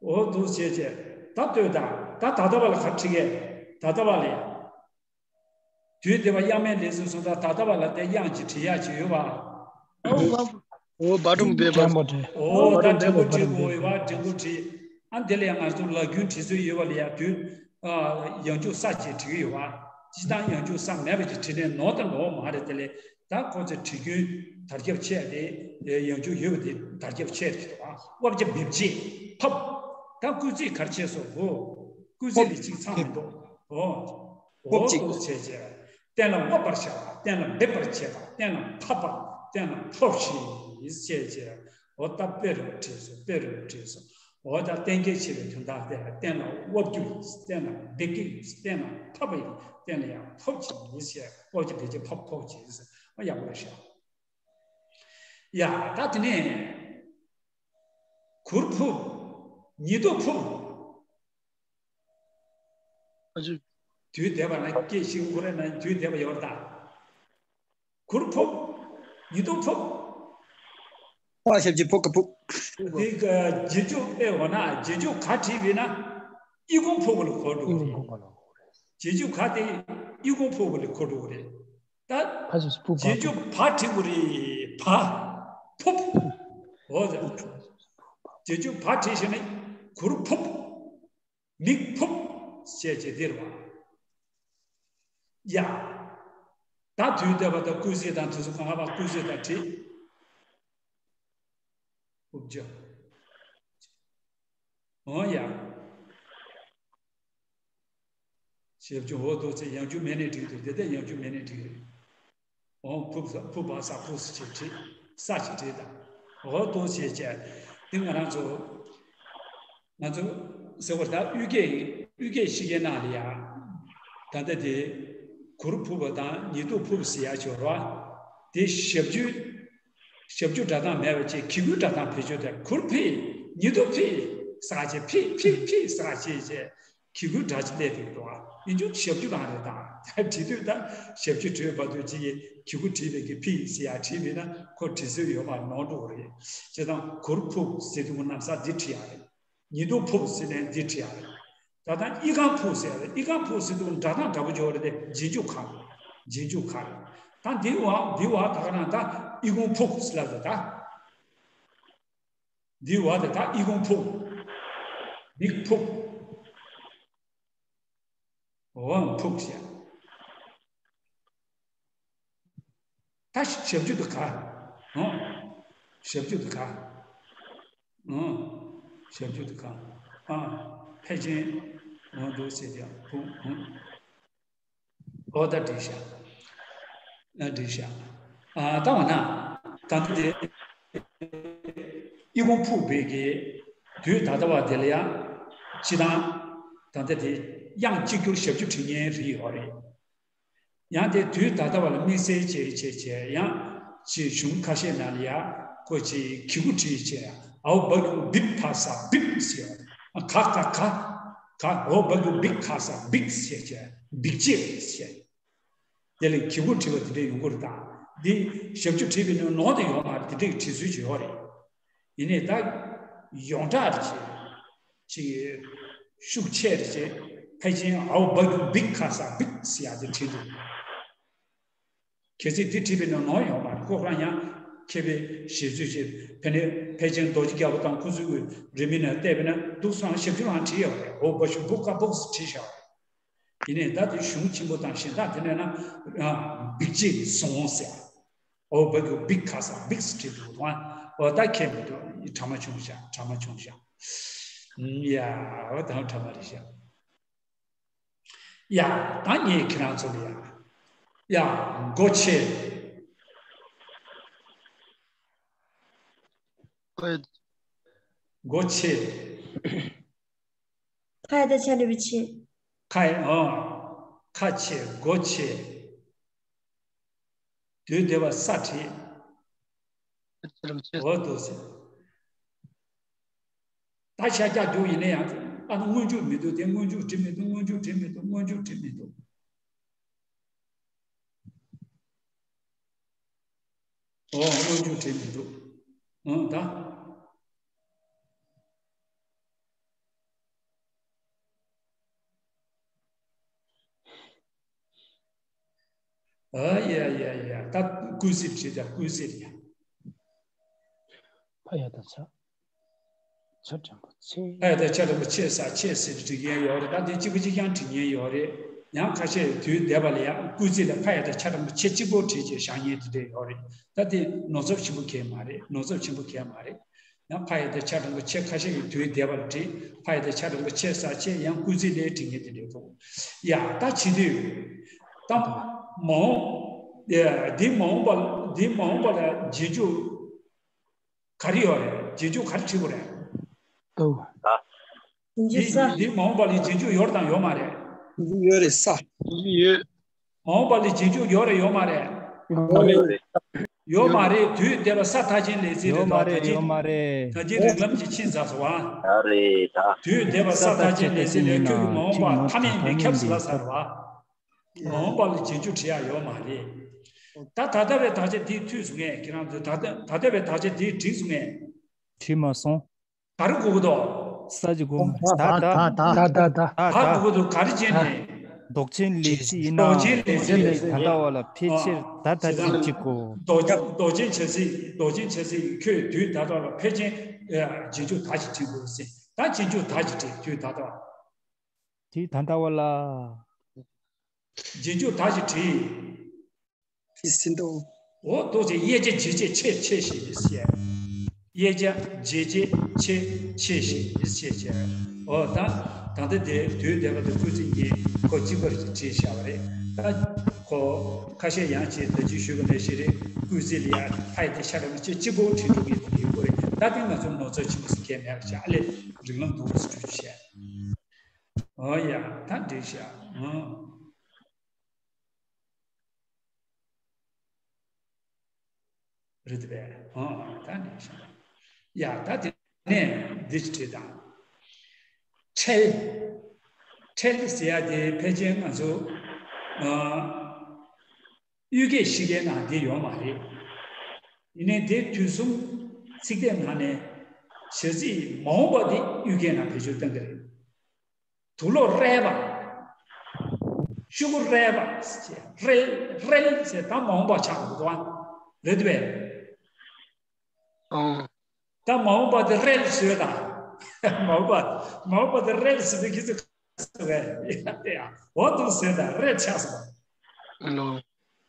འོ་འདུག་བྱས་བྱས། ད་ལྟོས་དང་། ད་ད་ལྟ་བ་ལ་ག་བྲིས་གས། ད་ལྟ་བ་ལས། དུས་འདས་པ་དབྱངས་མེད་ལས་ཚུལ་སོང་ཙང་ད་ལྟ་བ་ལ་དེ་དབྱངས་ཀྱིས་བྲི་ཡག་ཅིག་ཡོད་པ། ཨོ་བ། ཨོ་བ་འགྲེང་བུ་བེ་བ། འགྲེང་བུ་བྲིས། ཨོ་ད་འགྲེང་བུ་བྲིས་དགོས་ཡོད་པ། འགྲེང་བུ་བྲིས། ཨ་འདི་ལ་ཡང་ང་ཚོ་ལ་རྒྱུན་བྲིས་སྲོལ་ཡོད་པ་ལ་ཡང་དུས། ཨ་ཡང་འཇུག་ས་ཅེས་བྲི་གི་ཡོད་པ། སྤྱིར་བཏང་ཡང་འཇུག་ས་མེད་པ་ཅིག་བྲིས་ནས་ནོར་དང་ནོར་མ་རེད། དེ་ལས་ད་ཁོ་ཚོའི་བྲིས་རྒྱུན་དར་ཁྱབ་ཆེ་སྟེ། ཡང་འཇུག་ཡོད་པ་དེ་དར་ཁྱབ་ཆེ་རེད་འདུག་ཨ། དབབ་བྱ་འབེབས་བྱེད་ཕབ། ད་སྐུལ་ཚིག་ག་རེ་བྱས་སོང་གོ། སྐུལ་ཚིག་ལ་གཅིག་ཚང་མི་འདུག་ཨོ། ཕབ་ཅིག་འོ་འདུག་བྱས་བྱས། གཏན་ལ་དབབ་པར་བྱ་བ། གཏན་ལ་འབེབས་པར་བྱེད་པ། གཏན་ལ་ཕབ་པ། གཏན་ལ་ཕབ་ཤིག་བྱས་བྱས། འོ་ད་དཔེ་རུ་བྲིས་སོང་། དཔེ་རུ་བྲིས་སོང་། འོ་ད་གཏན་འཁེལ་བྱེད་པའི་དོན་དག་དེ་ལ་གཏན་ལ་དབབ་རྒྱུ་ཡིན། གཏན་ལ་འབེབས་རྒྱུ་ཡིན། གཏན་ལ་ཕབ་པ་ཡིན། གཏན་ལ་ཡང་ཕབ་ཅིག་ཡིན་ཟེར། དབབ་བྱ་འབེབས་བྱ་ཕབ་ཕབ་ཅིག་ཡིན་ཟེར། ཨ་ཡག་པོ་རེད་ཤག་ཡ་ད་དེ་ནས་གུར་ཕུབ། ཉི་གདུགས་ཕུབ། ཨ་ཅེ། དུས་འདས་པ་ན་སྐད་ཤིག་འགོ་རེ་ན་དུས་འདས་པ་ཡོད་རེད་ད། གུར་ཕུབ། ཉི་གདུགས་ཕུབ། ཨ་ཞབས་ཀྱི་ཕུག་ག་ཕུག་དེ་ག་རྗེས་འཇུག་དཔེ་འོ་ན་རྗེས་འཇུག་ག་བྲིས་པས་ན་ཨི་ཁུང་ཕུག་པ་ལ་གོ་འགྲོ་གི་རེད། རྗེས་འཇུག་ག་དེ་ཨི་ཁུང་ཕུག་པ་ལ་གོ་འགྲོ་གི་རེད། ད་ཕ་ཞབས་ཀྱི་ཕུག་ག་རྗེས་འཇུག་བ་བྲིས་པ་རེད། བ། ཕུབ། འོ་ཟེར། རྗེས་འཇུག་བ་བྲིས་ཤེ་ན་གུར་ཕུབ། མིག་ཕུབ་ཅེས་བྱས་འདིར་བ། ཡ། ད་དུས་འདས་པ་དང་སྐུལ་ཚིག་དང་དུས་སུ་གང་བ་སྐུལ་ཚིག་དང་བྲིས། ཕུབ་རྒྱུ། འོ་ཡ། ཞབས་ཀྱུ་འོ་འདུག་ཚེ་ཡང་རྒྱུ་མེད་ནས་འགྲིག་འདུག་དེ་ལྟར་ཡང་རྒྱུ་མེད་ནས་འགྲིག་རེད། འོང་ཕུབ་ས་ཕུབ་པ་ས་ཕུབ་ས་ཅེས་བྲིས། ས་ཅེས་བྲིས་དང་། འོ་འདུག་ཅེས་བྱས། འདི་ང་རང་ཚོ། ང་ཚོ་ཟེར་བ་ད་དབུས་སྐད་དབུས་སྐད་ཤེས་མཁན་ནང་ལ་ཡ། ད་ལྟ་དེ། གུར་ཕུབ་པ་དང་ཉི་གདུགས་ཕུབ་ཟེར་ཡ་ཅིག་ཡོད་རེད་བ། དེ་ཞབས་ཀྱུ། ཞབས་ཀྱུ་སྒྲ་གདངས་མེད་པ་ཅིག་གི་གུའི་སྒྲ་གདངས་བེད་སྤྱོད་དེ་གུར་ཕུབ། ཉི་གདུགས་ཕུབ། ས་ཅེས་ཕུབ་ཕུབ་ཕུབ་ས་ཅེས་བྱས། གི་གུའི་སྒྲ་ཅིག་སླེབས་འདུག་ཨ། ཡིན་རྒྱུ་ཞབས་ཀྱུ་རང་རེད་ད། བྲིས་དུས་ད་ཞབས་ཀྱུ་བྲིས་པ་དུས་ཅི་ཡིན་གི་གུ་བྲིས་པའི་གི་ཕི་ཟེར་ཡ་བྲིས་པས་ན་ཁོ་བྲིས་སྲོལ་ཡོད་པ་ནོར་འགྲོ་གི་རེད། བྱས་ཙང་གུར་ཕུབ་ཟེར་དུས་གུ་གནམ་ས་འདི་བྲིས་ཡ་རེད། ཉི་གདུགས་ཕུབ་ཟེར་ནས་འདི་བྲིས་ཡ་རེད། ད་ལྟ་ཨི་ཁང་ཕུབ་ཟེར་ཡ་རེད། ཨི་ཁང་ཕུབ་ཟེར་དུས་གུ་སྒྲ་གདངས་འདྲ་པོ་འཇོག་རེད་དེ་རྗེས་འཇུག་ག་རེད། རྗེས་འཇུག་ག་རེད། ད་འདི་བ་འདི་བ་ད་ག་ན་ད་ཨི་ཁུང་ཕུབ་ཟེར་ལབ་ད་ད། འདི་བ་དེ་ད་ཨི་ཁུང་ཕུག་མིག་ཕུག་འོ་ཕུག་ཟེར། ད་ཞབས་ཀྱུ་དེ་ག་ཨོ། ཞབས་ཀྱུ་དེ་ག་ཨོ། ཞབས་ཀྱུ་དེ་ག་ཨ། ཕལ་ཆེན་འོ་འདུག་ཟེར་ཀྱང་ཕུག་ཨོ། ཨོ་ད་འགྲིག་ཤག་ཨ་འགྲིག་ཤག་ཨ་ད་འོ་ན། ད་ལྟ་དེ་ཨི་ཁུང་ཕུག་པའི་གི་དུས་ད་ལྟ་བ་དེ་ལ་ཡང་སྤྱི་དང་། ད་ལྟ་དེ་དབྱངས་གཅིག་གྱུར་ཞབས་ཀྱུ་བྲི་མཁན་རིགས་ཡོད་རེད། ཡང་དེ་དུས་ད་ལྟ་བ་ལ་དམིགས་བསལ་བྱས་བྱས་བྱས་ཡང་ཅིག་གཞུང་ཁ་ཤས་ནང་ལ་ཡང་ཁོ་ཅིག་གི་གུ་བྲིས་བྱས་ཨའོ་བ་གུ་བིག་ཕ་ས་བིག་ཟེར་ཡོད་རེད། ག་ག་ག་ག་ཨའོ་བ་གུ་བིག་ཕ་ས་བིག་ཟེར་བྱས་བིག་ཅེས་ཟེར། དེ་ལས་གི་གུ་བྲིས་པ་དེ་འདྲས་ཡོང་གི་རེད་ད། འདི་ཞབས་ཀྱུ་བྲིས་པའི་ནང་ནོར་དེ་ཡོད་མ་རེད། དེ་འདྲས་ཀྱི་བྲིས་ཚུལ་ཅིག་ཡོད་རེད། ཡིན་ནའི་ད་ཡོངས་གྲགས་རེད་ཅེས་ཅིག་ཤུགས་ཆེ་རེད་ཅེས་ཕལ་ཆེར་ཨའོ་བ་གུ་བིག་ཁ་ས་བིག་ཟེར་ཡ་དེ་བྲིས་འདུག་གལ་སྲིད་འདི་བྲིས་པའི་ནང་ནོར་ཡོད་མ་རེད། ཁོ་རང་ཡང་མཁས་པའི་བཞེད་ཚུལ་ཅིག་ཕ་ནི་ཕལ་ཆེར་རྡོ་རྗེ་རྒྱལ་པོ་དང་ཁོ་ཚོའི་རིས་མེད་ནས་བལྟས་པས་ན་འདུག་སེ་ཞབས་ཀྱུ་རང་བྲིས་ཡོད་རེད། ཨའོ་བ་ཞབས་ཀྱུ་བུ་ཀ་བུག་ཟེར་བྲིས་བཞག་རེད། ཡིན་ནའི་ད་དེ་གཞུང་ཆེན་པོ་དང་གཞན་དག་དེ་ནས་ན་བིག་ཅེས་སོང་ཟེར། ཨོ་བ་གུ་བིག་ཁ་ས་བིག་ཟེར་བྲིས་འདུག་དང་། ཨོ་ད་ཁྱད་མི་འདུག་ཁྲ་མ་ཆུང་ཤག་ཁྲ་མ་ཆུང་ཤག་ཡ་ཨོ་ད་ཁྲ་མ་རེད་ཤག་ཡ་ད་ངས་ཁྱེད་རང་ཚོ་ལ་ཡ་ཡ་མགོ་ཆེ། མགོ་ཆེ། ཕ་ཡ་ད་ཆ་ལི་བི་ཆེ། ཁ་ཡི་ཨོ། ཁ་ཕྱེ་སྒོ་ཕྱེ། དུས་འདས་པ་ས་བྲིས། འོ་འདུག་ཟེར། ད་ཤ་རྒྱགས་རྒྱུགས་ཡིན་ན་ཡང་ཨ་ནི་སྔོན་འཇུག་མི་འདུག་དེ་སྔོན་འཇུག་བྲིས་མི་འདུག་སྔོན་འཇུག་བྲིས་མི་འདུག་སྔོན་འཇུག་བྲིས་མི་འདུག་ཨོ་སྔོན་འཇུག་བྲིས་མི་འདུག་ཨང་ད། ཨ་ཡ་ཡ་ཡ་ད་ཀུན་གཟིགས་བྲིས་ད་ཀུན་གཟིགས་ཡ། ཕ་ཡ་ད་ཚ། ཆ་དྲན་པོ་ཆེ། ཕ་ཡ་ད་ཆ་དྲན་པོ་ཆེ་ས་ཆེ་ཟེར་བྲིས་མཁན་ཡོད་རེད། ད་དེ་གཅིག་པུ་གཅིག་རྐྱང་བྲིས་མཁན་ཡོད་རེད། ཡང་ཁ་ཤས་དུས་འདས་པ་ལ་ཡང་སྐུལ་ཚིག་ལ་ཕ་ཡ་ད་ཆ་དྲན་པོ་ཆེ་གཅིག་པོ་བྲིས་བྱས་བཞག་མཁན་དེ་འདྲ་ཡོད་རེད། ད་དེ་ནོར་འཚབ་ཆེན་པོ་གང་ཡང་མ་རེད། ནོར་འཚབ་ཆེན་པོ་གང་ཡང་མ་རེད། ཡང་ཕ་ཡ་ད་ཆ་དྲན་པོ་ཆེ་ཁ་ཤས་ཀྱིས་དུས་འདས་པ་ལ་བྲིས། ཕ་ཡ་ད་ཆ་དྲན་པོ་ཆེ་ས་ཆེ་ཡང་སྐུལ་ཚིག་ལ་བྲིས་མཁན་དེ་འདྲ་འདུག་ཡ་ད་བྱེད་དུས་ད་མ་འོངས་འདི་མ་འོངས་པ་འདི་མ་འོངས་པ་ལ་རྗེས་འཇུག་ག་རེ་ཡོད་རེད། རྗེས་འཇུག་ག་རེ་བྲིས་དགོས་རེད། ཏོ། འདི་འདི་མ་འོངས་པ་ལ་རྗེས་འཇུག་ཡོད་དང་ཡོད་མ་རེད། ཡོད་རེད་ས། ཡོད། མ་འོངས་པ་ལ་རྗེས་འཇུག་ཡོད་རེད་ཡོད་མ་རེད། ཡོད་རེད། ཡོད་མ་རེད། དུས་འདས་པ་ས་མཐའ་ཅན་ལས་ཚིག་ཡོད་རེད་མ་ད་རེད། ད་ཡོད་མ་རེད། ད་ཅི་རིགས་ལམ་གྱི་ཕྱིན་ཚར་སོང་བ། ད་རེད་ད། དུས་འདས་པ་ས་མཐའ་ཅན་ལས་ཚིག་ལས་ཁྱོད་ཀྱི་མ་འོངས་པ་ཐ་སྙད་མི་ཁྱབ་ཟེར་ལ་ཟེར་བ། མ་འོངས་པ་ལ་རྗེས་འཇུག་བྲིས་ཡག་ཡོད་མ་རེད། ད་ད་ལྟ་བའི་དག་ཆ་འདི་མཐུད་སོང་ངས་ཁྱེད་རང་ཚོས་ད་ལྟ་ད་ལྟ་བའི་དག་ཆ་འདི་འགྲིག་སོང་ངས། བྲིས་མ་སོང་། ག་རེ་དགོས་ཀྱི་འདུག་ས་ཅི་དགོས་མ་ད་ད་ད་ད་ད་ད། ད་དགོས་ཀྱི་འདུག་ག་རེ་བྱས་ནས། འདོགས་ཆེན་ལས་ཚིག་ཡིན་ནའང་འདོགས་ཆེན་ལས་ཚིག་ལས་ཚིག་ད་ལྟ་བ་ལ་ཕལ་ཆེར་ད་ད་ཅི་གཅིག་གོ། འདོགས་འདོགས་ཆེན་བྱ་ཚིག་འདོགས་ཆེན་བྱ་ཚིག་ཁྱོད་དུས་ད་ལྟ་ལ་ཕལ་ཆེར་རྗེས་འཇུག་ད་ཅི་བྲིས་དགོས་ཟེར། ད་རྗེས་འཇུག་ད་ཅི་བྲིས་དུས་ད་ལྟ་བ། དུས་ད་ལྟ་བ་ལ། རྗེས་འཇུག་ད་ཅི་བྲིས། དེ་ཟིན་ཏོ། འོ་ཏོ་ཅེ་དབྱེ་བྱ་རྗེས་བྱེད་ཆེ་ཆེ་ཞེས་ཟེར། དབྱེ་བྱ་རྗེས་བྱེད་ཆེ་ཆེ་ཞེས་ཟེར་བྱས། འོ་ད་ད་ལྟ་དེ་དུས་འདས་པ་དེ་སྐུལ་ཚིག་གཉིས་ཁོ་གཅིག་པར་བྲིས་བཞག་པ་རེད། ད་ཁོ་ཁ་ཤས་ཡང་ཅིག་ད་ཅི་ཞུས་པ་ནང་བཞིན་རེད། སྐུལ་ཚིག་ལ་ཡང་ཕ་ཡི་དེ་ཤ་ར་མ་ཅེ་གཅིག་པོ་བྲིས་འགྲོ་གི་ཡོད་པ་རེད། ད་དེ་ང་ཚོ་ནོར་འཚབ་ཆེན་པོ་ཟེར་མཁན་མེད་པ་བྱས་ཨ་ལས་རིགས་ལམ་འདུག་ཟེར་བྲིས་བྱས། འོ་ཡ་ད་འགྲིག་ཤག་ཨང་། རེད་པས། ཨང་། ད་འགྲིག་ཤག་ཡ་ད་དེ་ནས་འདི་ཅི་བྲིས་དང་། ཁྲེལ། ཁྲེལ་ཟེར་ཡ་དེ་ཕལ་ཆེར་ང་ཚོ་ཨ་གཡུལ་འགྱེད་ཤི་རྒྱའི་ནང་འདི་ཡོད་མ་རེད། ཡིན་ནའི་དེ་དུས་གསུམ་ཚིག་དེབ་ནང་ནས་བྱ་ཚིག་མ་འོངས་པ་དེ་གཡུལ་འགྱེད་ནང་བེད་སྤྱོད་གཏོང་གི་རེད། དུག་ལོག་རལ་པ། ཤུ་གུ་རལ་པ། རལ་རལ་ཟེར་ད་མ་འོངས་པ་ཆགས་འདུག་བ། རེད་པས། ཨང་། ད་མ་འོངས་པ་དེ་རལ་ཟེར་ད། མ་འོངས་པ་མ་འོངས་པ་དེ་རལ་ཟེར་དུས་ཁྱེད་ཚོ་ཟེར་བས་ཡ་དེ་ཡ་འོ་འདུག་ཟེར་ད་རལ་ཆགས་སོང་། ལོ།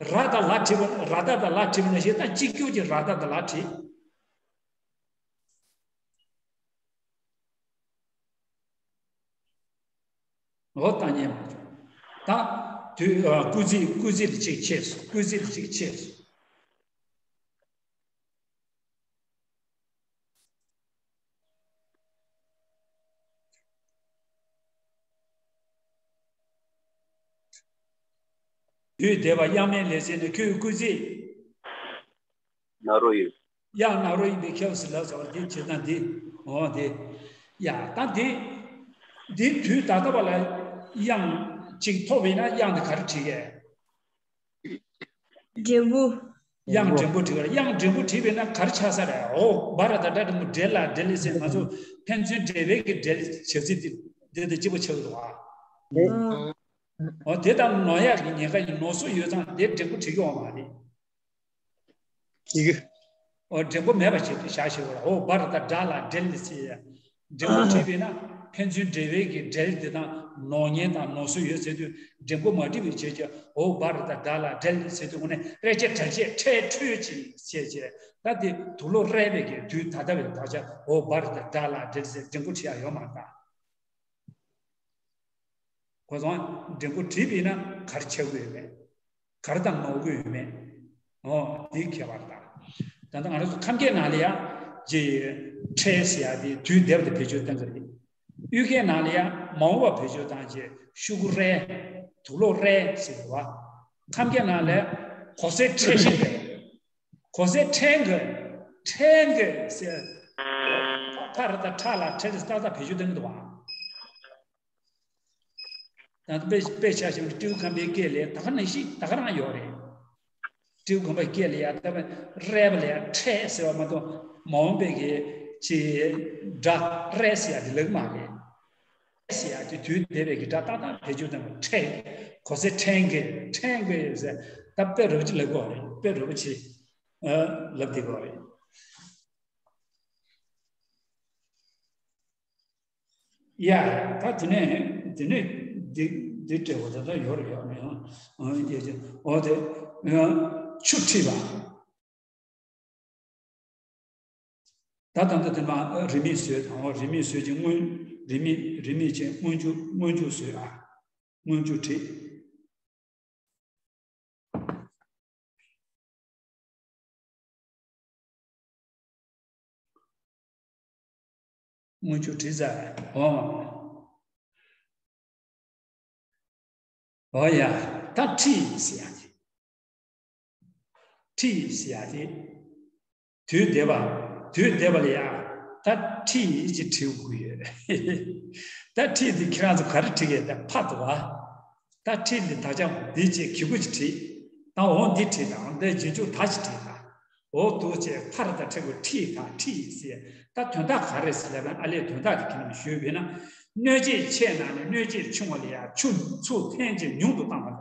ར་ད་ལ་བྲིས་པ་ར་ད་ད་ལ་བྲིས་པ་ནང་བཞིན་ད་གཅིག་གྱུར་གྱི་ར་ད་ད་ལ་བྲིས། འོ་ད་ཉན་མ་བྱུང་། ད་དུས་ཨ་སྐུལ་ཚིག་སྐུལ་ཚིག་ལ་གཅིག་ཆད་སོང་། སྐུལ་ཚིག་ལ་གཅིག་ཆད་སོང་། དུས་འདས་པ་དབྱངས་མེད་ལས་ཟེར་ནས་ཁྱོད་སྐུལ་ཚིག་ན་རོ་ཡོད། དབྱངས་ན་རོ་ཡིན་པའི་ཁྱབ་ཟེར་ལ་ཟེར་བ་འདི་བྱེད་སྟངས་འདི། འོ་འདི། ཡ་ད་འདི། འདི་དུས་ད་ལྟ་བ་ལ་དབྱངས་གཅིག་ཐོབ་པ་ཡིན་ན་དབྱངས་འདི་ག་རེ་བྲིས་ཀྱི། འགྲེང་བུ། དབྱངས་འགྲེང་བུ་བྲིས་པ་རེད། དབྱངས་འགྲེང་བུ་བྲིས་པ་ཡིན་ན་ག་རེ་ཆགས་ས་རེད། འོ་བ་ར་ད་དྲ་འགྲེང་བུ་འབྲེལ་ལ་འབྲེལ་ལ་ཟེར་ང་ཚོ་ཕན་ཚུན་འབྲེལ་བའི་གི་འབྲེལ་བྱ་ཚིག་འདི་འདི་དང་གཅིག་པ་ཆགས་འདུག་ཨ། འོ་དེ་དང་ནོར་ཡག་གི་ཉེན་ཁ་ཡིན། ནོར་སོ་ཡོད་ཙང་དེ་འགྲེང་བུ་བྲིས་ཀྱི་ཡོད་མ་རེད། ཡི་གེ། འོ་འགྲེང་བུ་མེད་པ་བྱེད་དུས་བཞག་ཞེས་པ་ལ་འོ་བ་ར་ད་དྲ་ལ་འབྲེལ་ལ་ཟེར། འགྲེང་བུ་བྲིས་པས་ན་ཕན་ཚུན་འབྲེལ་བའི་གི་འབྲེལ་དེ་དང་ནོར་ཉེན་དང་ནོར་སོ་ཡོད་ཟེར་དུས་འགྲེང་བུ་མ་བྲིས་པའི་བྱས་ཀྱི་འོ་བ་ར་ད་དྲ་ལ་འབྲེལ་ཟེར་དུས་འོ་ནས་རེ་ཆེ་དྲ་ཆེ་ཁྲལ་ཁྲོལ་ཅིག་བྱས་བྱས་ད་དེ་དུག་ལོག་རལ་པའི་གི་དུས་ད་ལྟ་བའི་དག་ཆ་འོ་བ་ར་ད་དྲ་ལ་འབྲེལ་ཟེར་འགྲེང་བུ་བྲིས་ཡག་ཡོད་མ་རེད་ད། གོ་སོང་། འགྲེང་བུ་བྲིས་པས་ན་ག་རེ་ཆགས་ཀྱི་ཡོད་མེད། ག་རེ་དང་ནོར་གྱི་ཡོད་མེད། འོ་འདི་ཁྱད་པར་དང་། ད་ལྟ་ང་རང་ཚོ་ཁམས་སྐད་ནང་ལ་ཡང་ཇི་ཁྲལ་ཟེར་ཡག་དེ་དུས་འདས་པ་དེ་བེད་སྤྱོད་གཏོང་གི་རེད། གཡུལ་སྐད་ནང་ལ་ཡང་མ་འོངས་པ་བེད་སྤྱོད་བཏང་བྱས་ཤུ་གུ་རེ། དུག་ལོག་རེ་ཟེར་བ། ཁམས་སྐད་ནང་ལ་གོ་ས་ཁྲེ་ཤི་རེ། གོ་ས་ཁྲེང་གི། ཁྲེང་གི་ཟེར། ཕ་ར་ད་ཁྲ་ལ་ཁྲེ་ཟེར་ཏག་ཏག་བེད་སྤྱོད་གཏོང་གི་འདུག་བ། ད་དཔེ་དཔེ་ཆ་བཞག་ན་སྤྲེའུ་ཁམས་པའི་སྐད་ལས་ད་ག་ནང་བཞིན་ད་ག་རང་ཡོད་རེད། སྤྲེའུ་ཁམས་པའི་སྐད་ལ་ཡ་ད་རེད་པ་ལ་ཡ་ཁྲེ་ཟེར་བ་མ་གཏོགས་མ་འོངས་པའི་གི་ཅི་སྒྲ་རེ་ཟེར་ཡ་དེ་ལབ་ཀྱི་མ་རེད། ཟེར་ཡ་དེ་དུས་འདས་པའི་གི་སྒྲ་ཏག་ཏག་བེད་སྤྱོད་བཏང་བ། ཁྲེ། གོ་ས་ཁྲེང་གི། ཁྲེང་གི་ཟེར། ད་དཔེ་རོབ་ཅིག་ལབ་དགོས་རེད། དཔེ་རོབ་ཅིག་ལབ་བསྡད་དགོས་རེད། ཡ། ད་དེ་ནས་དེ་ནས་འདི་འདི་འདྲ་བོ་ད་ལྟ་ཡོད་རེད། ཡོད་རེད། ཨང་། ཨང་། ཡ་ཡ། འོ་དེ། ཨང་། ཆུ་ཁྲིད་པ། ད་ད་ལྟ་དེ་མ་རི་མེད་བཟོས་དང་། རི་མེད་བཟོས་ཀྱི་སྔོན། རི་མེད་རི་མེད་ཀྱི་སྔོན་འཇུག་སྔོན་འཇུག་བཟོས་ཨ། སྔོན་འཇུག་བྲིས། སྔོན་འཇུག་བྲིས་ཚར། འོ། འོ་ཡ། ད་ཁྲིད་ཟེར་ཡ་དེ། ཁྲིད་ཟེར་ཡ་དེ། དུས་འདས་པ། དུས་འདས་པ་ལ་ཡ། ད་ཁྲིད་ཅེས་བྲིས་དགོས་ཡོད། ད་ཁྲིད་དེ་ཁྱེད་རང་ཚོ་ག་རེ་བྲིས་ཀྱི། ད་ཕ་དུ་བ། ད་ཁྲིད་འདི་དག་ཆ་འདི་ཅེས་གི་གུ་ཅིག་བྲིས། ད་འོ་འདི་བྲིས་དང་། འདི་རྗེས་འཇུག་ད་ཅིག་བྲིས་དང་། འོ་འདུག་ཅེས་ཕར་ད་ཁྲིད་དགོས། ཁྲིད་དང་ཁྲིད་ཟེར། ད་དོན་དག་ག་རེ་ཟེར་ལབ་ན། ཨ་ལས་དོན་དག་དེ་ཁྱེད་རང་ཞུས་པས་ན། སྣོད་བཅུད་ཆེ་ན་ནི་སྣོད་བཅུད་ཆུང་བ་ལ་ཡ་ཆུ་ཚུར་འཐེན་ཅིང་ཉུང་དུ་བཏང་བ་རེད་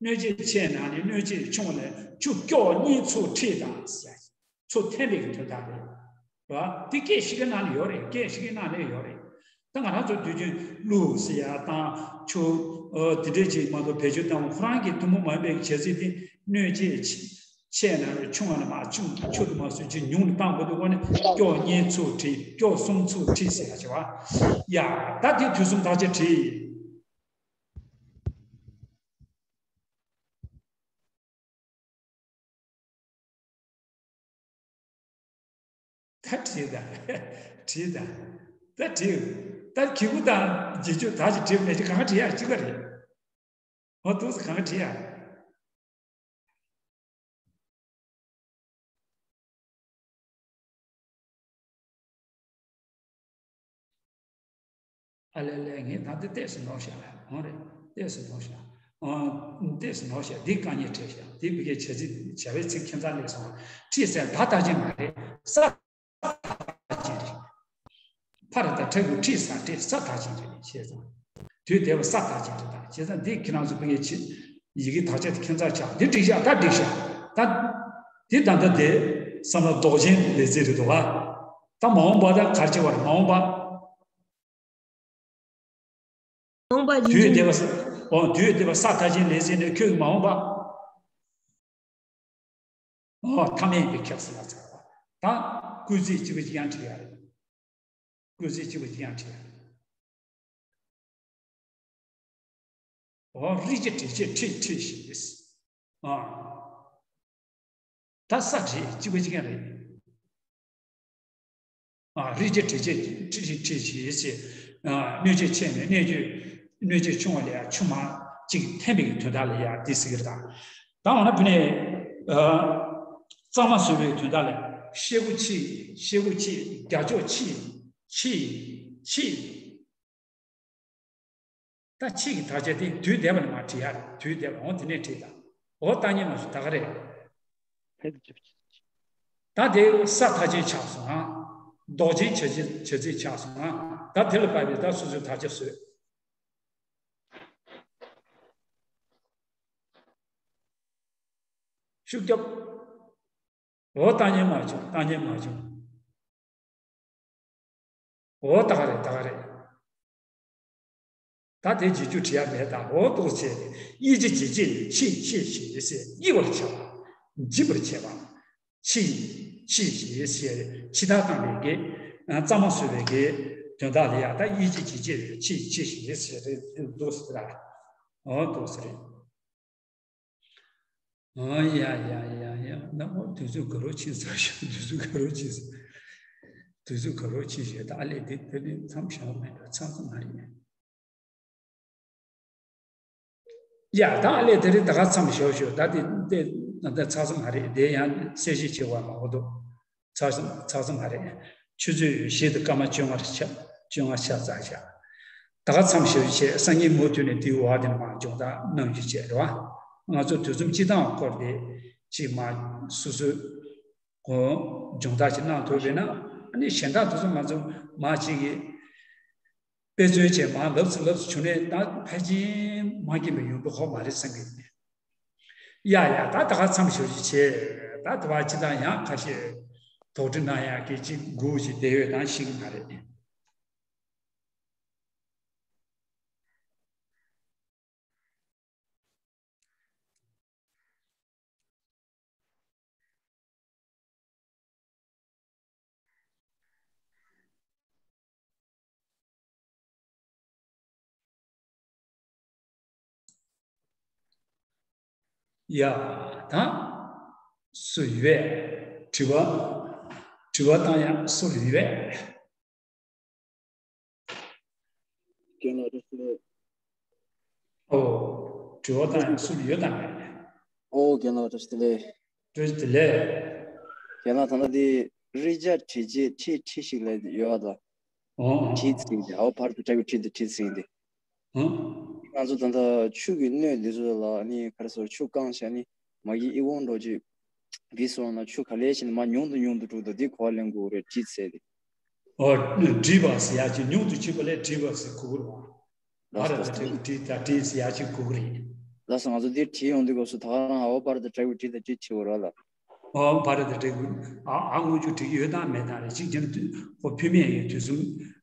བ། སྣོད་བཅུད་ཆེ་ན་ནི་སྣོད་བཅུད་ཆུང་བ་ལ་ཆུ་ཀྱོག་གཉིས་ཚུར་ཁྲིད་དང་ཟེར། ཚུར་འཐེན་པའི་གི་དོན་དག་རེད་བ། འདི་སྐད་ཤི་ཀའི་ནང་ལ་ཡོད་རེད། སྐད་ཤི་ཀའི་ནང་ལ་ཡོད་རེད། ད་ང་རང་ཚོ་དུས་རྒྱུན་ཀླུ་ཟེར་ཡ་དང་ཆུ། ཨོ། དེ་འདྲས་ཅིག་མ་གཏོགས་བེད་སྤྱོད་བཏང་བ་ཁོ་རང་གི་ཐུན་མོང་མ་ཡིན་པའི་བྱ་ཚིག་དེ། སྣོད་བཅུད་ཆེ་ཆེ་ན་ཆུང་བ་ལ་མ་ཆུང་ཆུང་དུ་མ་བཟོས་ཅིག་ཉུང་དུ་བཏང་དགོས་འདུག་གོ་ནས་ཀྱོག་གཉིས་ཚུར་ཁྲིད། ཀྱོག་གསུམ་ཚུར་ཁྲིད་ཟེར་ཡ་བྱས་བ། ཡ། ད་དེ་དུས་གསུམ་དག་ཆ་བྲིས། ད་བྲིས་དང་། བྲིས་དང་། ད་བྲིས། ད་གི་གུ་དང་རྗེས་འཇུག་ད་ཅིག་བྲིས་མེད་ཅིག་གང་བྲིས་ཡ་གཅིག་པ་རེད། འོ་འདུག་སེ་གང་བྲིས་ཡ། ཨ་ལེ་ལེ། ངས་ད་འདི་ཏོག་ཙམ་ནོར་བཞག་ལ། འོང་རེད། ཏོག་ཙམ་ནོར་བཞག། འོང་། ཏོག་ཙམ་ནོར་བཞག། འདི་དཀའ་ངལ་འཕྲད་བཞག། འདི་བི་ཀའི་བྱ་ཚིག་བྱ་བའི་ཚིག་ཁྱད་མཚར་སླེབས་སོང་། ཁྲིད་ཟེར་ད་ད་ཅན་མ་རེད། ས་ད་ཅན་རེད། ཕ་ར་ད་ཁྲ་གུ་ཁྲིད་ས། ཁྲིད་ས་ད་ཅན་རེད། ཤེས་སོང་། དུས་འདས་པ་ས་ད་ཅན་རེད། ད་བྱས་ཙང་འདི་ཁྱེད་རང་ཚོ་བི་ཀའི་ཆེད་ཡི་གེ་དག་ཆ་དེ་ཁྱད་མཚར་ཆགས། འདི་འགྲིག་བཞག། ད་འགྲིག་བཞག། ད་འདི་ད་ལྟ་དེ་བསམ་བློ་ལྡོག་ཅན་ལས་ཚིག་རེད་འདུག་ག། ད་མ་འོངས་པ་ད་ག་རེ་བྱེད་པ་རེད། མ་འོངས་པ། མ་འོངས་པ་ཡིན་དུས་འདས་པ་ས། འོ། དུས་འདས་པ་ས་ད་ཅན་ལས་ཚིག་ནས་ཁྱོད་ཀྱི་མ་འོངས་པ། འོ། ཐ་མལ་པའི་ཁྱབ་ཟིན་ལ་ཚར་བ། ད་སྐུལ་ཚིག་གཅིག་པ་གཅིག་རྐྱང་བྲིས་ཡ་རེད། སྐུལ་ཚིག་གཅིག་པ་གཅིག་རྐྱང་བྲིས་ཡ་རེད། འོ། རིགས་ཀྱི་བྲིས་བྱས་ཁྲིད་ཁྲིད་ཞེས། ཨ། ད་ས་བྲིས་གཅིག་པ་གཅིག་རྐྱང་རེད། ཨ། རིགས་ཀྱི་བྲིས་བྱས་ཁྲིད་ཁྲིད་ཁྲིད་ཞེས་བྱས། ཨ། སྣོད་བཅུད་ཆེ་ནས་སྣོད་བཅུད། སྣོད་བཅུད་ཆུང་བ་ལ་ཡ་ཆུ་མ་གཅིག་འཐེན་པའི་དོན་དག་ལ་ཡ་འདི་ཟེར་གྱི་རེད། ད་འོ་ན་བུ་ནས། ཨ། གཙང་མ་བཟོ་བའི་དོན་དག་ལ་ཤེལ་སྒོ་ཕྱེ། ཤེལ་སྒོ་ཕྱེ། རྒྱ་ཕྱོགས་ཕྱེ། ཕྱེ། ཕྱེ། ད་ཕྱེ་གི་དག་ཆ་དེ་དུས་འདས་པ་ལ་མར་བྲིས་ཡ་རེད། དུས་འདས་པ། འོ་དེ་ནས་བྲིས་དང་། འོ་ད་ཉན་མ་སོང་། ད་ག་རེད། ད་དེ་ས་ད་ཅན་ཆགས་སོང་ང་། ལྡོག་ཅན་བྱ་ཚིག་བྱ་ཚིག་ཆགས་སོང་ང་། ད་དེ་ལ་བབས་པའི་ད་སོ་སོའི་དག་ཆ་བཟོས། ཤུགས་རྒྱོབ། འོ་ད་ཉན་མ་བྱུང་། ད་ཉན་མ་བྱུང་། འོ་ད་ག་རེད། ད་ག་རེད། ད་དེ་རྗེས་འཇུག་བྲིས་ཡ་མེད་ད། འོ་འདུག་སེ་བྱས། དབྱེ་ཕྱེ་བྱེད་ཅེས་ཕྱེ་ཕྱེ་ཞེས་ཟེར། དབྱེ་བར་བྱ་བ། འབྱེད་པར་བྱ་བ། ཕྱེ། ཕྱེ་ཞེས་ཟེར། ཕྱེ་ད་བཏང་བའི་གི། ཨ། གཙང་མ་བཟོ་བའི་གི་དོན་དག་ལ་ཡ་ད་དབྱེ་ཕྱེ་བྱེད་ཅེས་ཕྱེ་ཕྱེ་ཞེས་ཟེར་རེད། འདུག་སེ་ར། འོ་འདུག་སེ་རེད། ཨ། ཡ་ཡ་ཡ་ཡ། ན་མོ། དུས་ཚོད་ག་རོ་ཕྱིན་ཚར་ཤག། དུས་ཚོད་ག་རོ་ཕྱིན་ཚར། དུས་ཚོད་ག་རོ་ཅི་བྱས་ད་ཨ་ལས་འདི་དེ་ནི་མཚམས་བཞག་མེད་འགྲོ་མཚམས་མ་རེད། ཡ་ད་ཨ་ལས་དེ་རིང་ད་ག་མཚམས་བཞག་ཞོག་ད་དེ་དེ་ད་ཚར་ས་མ་རེད་དེ་ཡང་གསལ་བཤད་བྱེད་པ་མང་པོ་འདུག་ཚར་ས་ཚར་ས་མ་རེད། ཆུ་ཚོད་བཞི་དང་སྐར་མ་བཅོ་ལྔ་ཆགས་བཅོ་ལྔ་ཆགས་ཚར་ཤག་ད་ག་མཚམས་བཞག་བྱས་སང་ཉིན་མུ་མཐུད་ནས་དེའི་འོག་དེ་ནས་མར་སྦྱོང་བརྡར་གནང་རྒྱུ་བྱས་རེད་བ། ང་ཚོ་དུས་གསུམ་སྤྱི་དང་སྐོར་དེ་ཅིག་མར་སོ་སོའི་གོ་སྦྱོང་བརྡར་ཅིག་གནང་ཐུབ་པས་ན་ཨ་ནི་གཞན་དག་དེ་ཚོ་ང་ཚོ་མར་ཅིག་གི་དཔེ་མཚོན་བྱས་མར་ལབ་སུ་ལབ་སུ་བྱུང་ནས་ད་ཕལ་ཆེར་མ་སྐྱེས་པའི་ཡོང་འབབ་ཧོབ་མ་རེད་བསམ་གི་ཡིན། ཡ་ཡ་ད་ད་ག་མཚམས་ཞོག་ཅིག་བྱས་ད་དེ་བ་ཅི་དང་ཡང་ཁ་ཤས་དོགས་འདྲི་གནང་ཡག་གི་ཅིག་སྒུག་ཅིག་བསྡད་ཡོད་དང་ཤེས་གི་མ་རེད། ཡ་ད་སུ་ཡོད། དྲི་བ་དྲི་བ་བཏང་ཡག་སུ་ཡོད། རྒན་ལགས་བཀྲ་ཤིས་བདེ་ལེགས། ཨོ། དྲི་བ་བཏང་ཡག་སུ་ཡོད་དམ་མེད། ཨོ་རྒན་ལགས་བཀྲ་ཤིས་བདེ་ལེགས། བཀྲ་ཤིས་བདེ་ལེགས། རྒན་ལགས་ད་ལྟ་འདི་རི་ཇ་བྲིས་རྗེས་ཁྲིད་ཁྲིད་ཞིག་ལས་ཡོད་པ་དང་། ཨོ་ཨོ། བྲིས་ཚིག་འདི་ཨོ་བར་དུ་བྲལ་བའི་ཁྲིད་འདི་བྲིས་ཚིག་འདི། ཨོ། ང་ཚོ་ད་ལྟ་ཆུ་གི་སྣོད་འདི་ཚོ་ལ་ནི་ག་རེ་ཟེར་ཆུ་བཀང་བྱས་ནི་མ་གི་ཨི་ཝོང་འགྲོ་རྗེས་བི་སོང་ན་ཆུ་ག་ལས་བྱས་ནི་མ་ཉུང་དུ་ཉུང་དུ་འགྲོ་དང་འདི་གོ་བ་ལེན་དགོས་རེད་བྲིས་ཚེ་འདི། ཨོ། བྲིས་པ་ཟེར་ཡག་ཅིག་ཉུང་དུ་ཕྱིན་པ་ལས་བྲིས་པ་ཟེར་གོ་གི་རེད་བ། བར་དང་བྲལ་བའི་བྲིས་དང་བྲིས་ཟེར་ཡག་ཅིག་གོ་གི་རེད། ལགས་སོ་ང་ཚོ་འདིར་བྲིས་ཡོང་དུས་སྐབས་སུ་ད་ག་རང་ཨའོ་བར་དང་བྲལ་བའི་བྲིས་དང་བྲིས་བྱེད་དགོས་རེད་ལ། ཨའོ་བར་དང་བྲལ་བའི་ཨ་ཨ་སྔོན་འཇུག་བྲིས་ཀྱི་ཡོད་དང་མེད་དང་རེད་གཅིག་ཀྱང་ཁོ་བུད་མེད་ཡིན་དུས་གསུམ་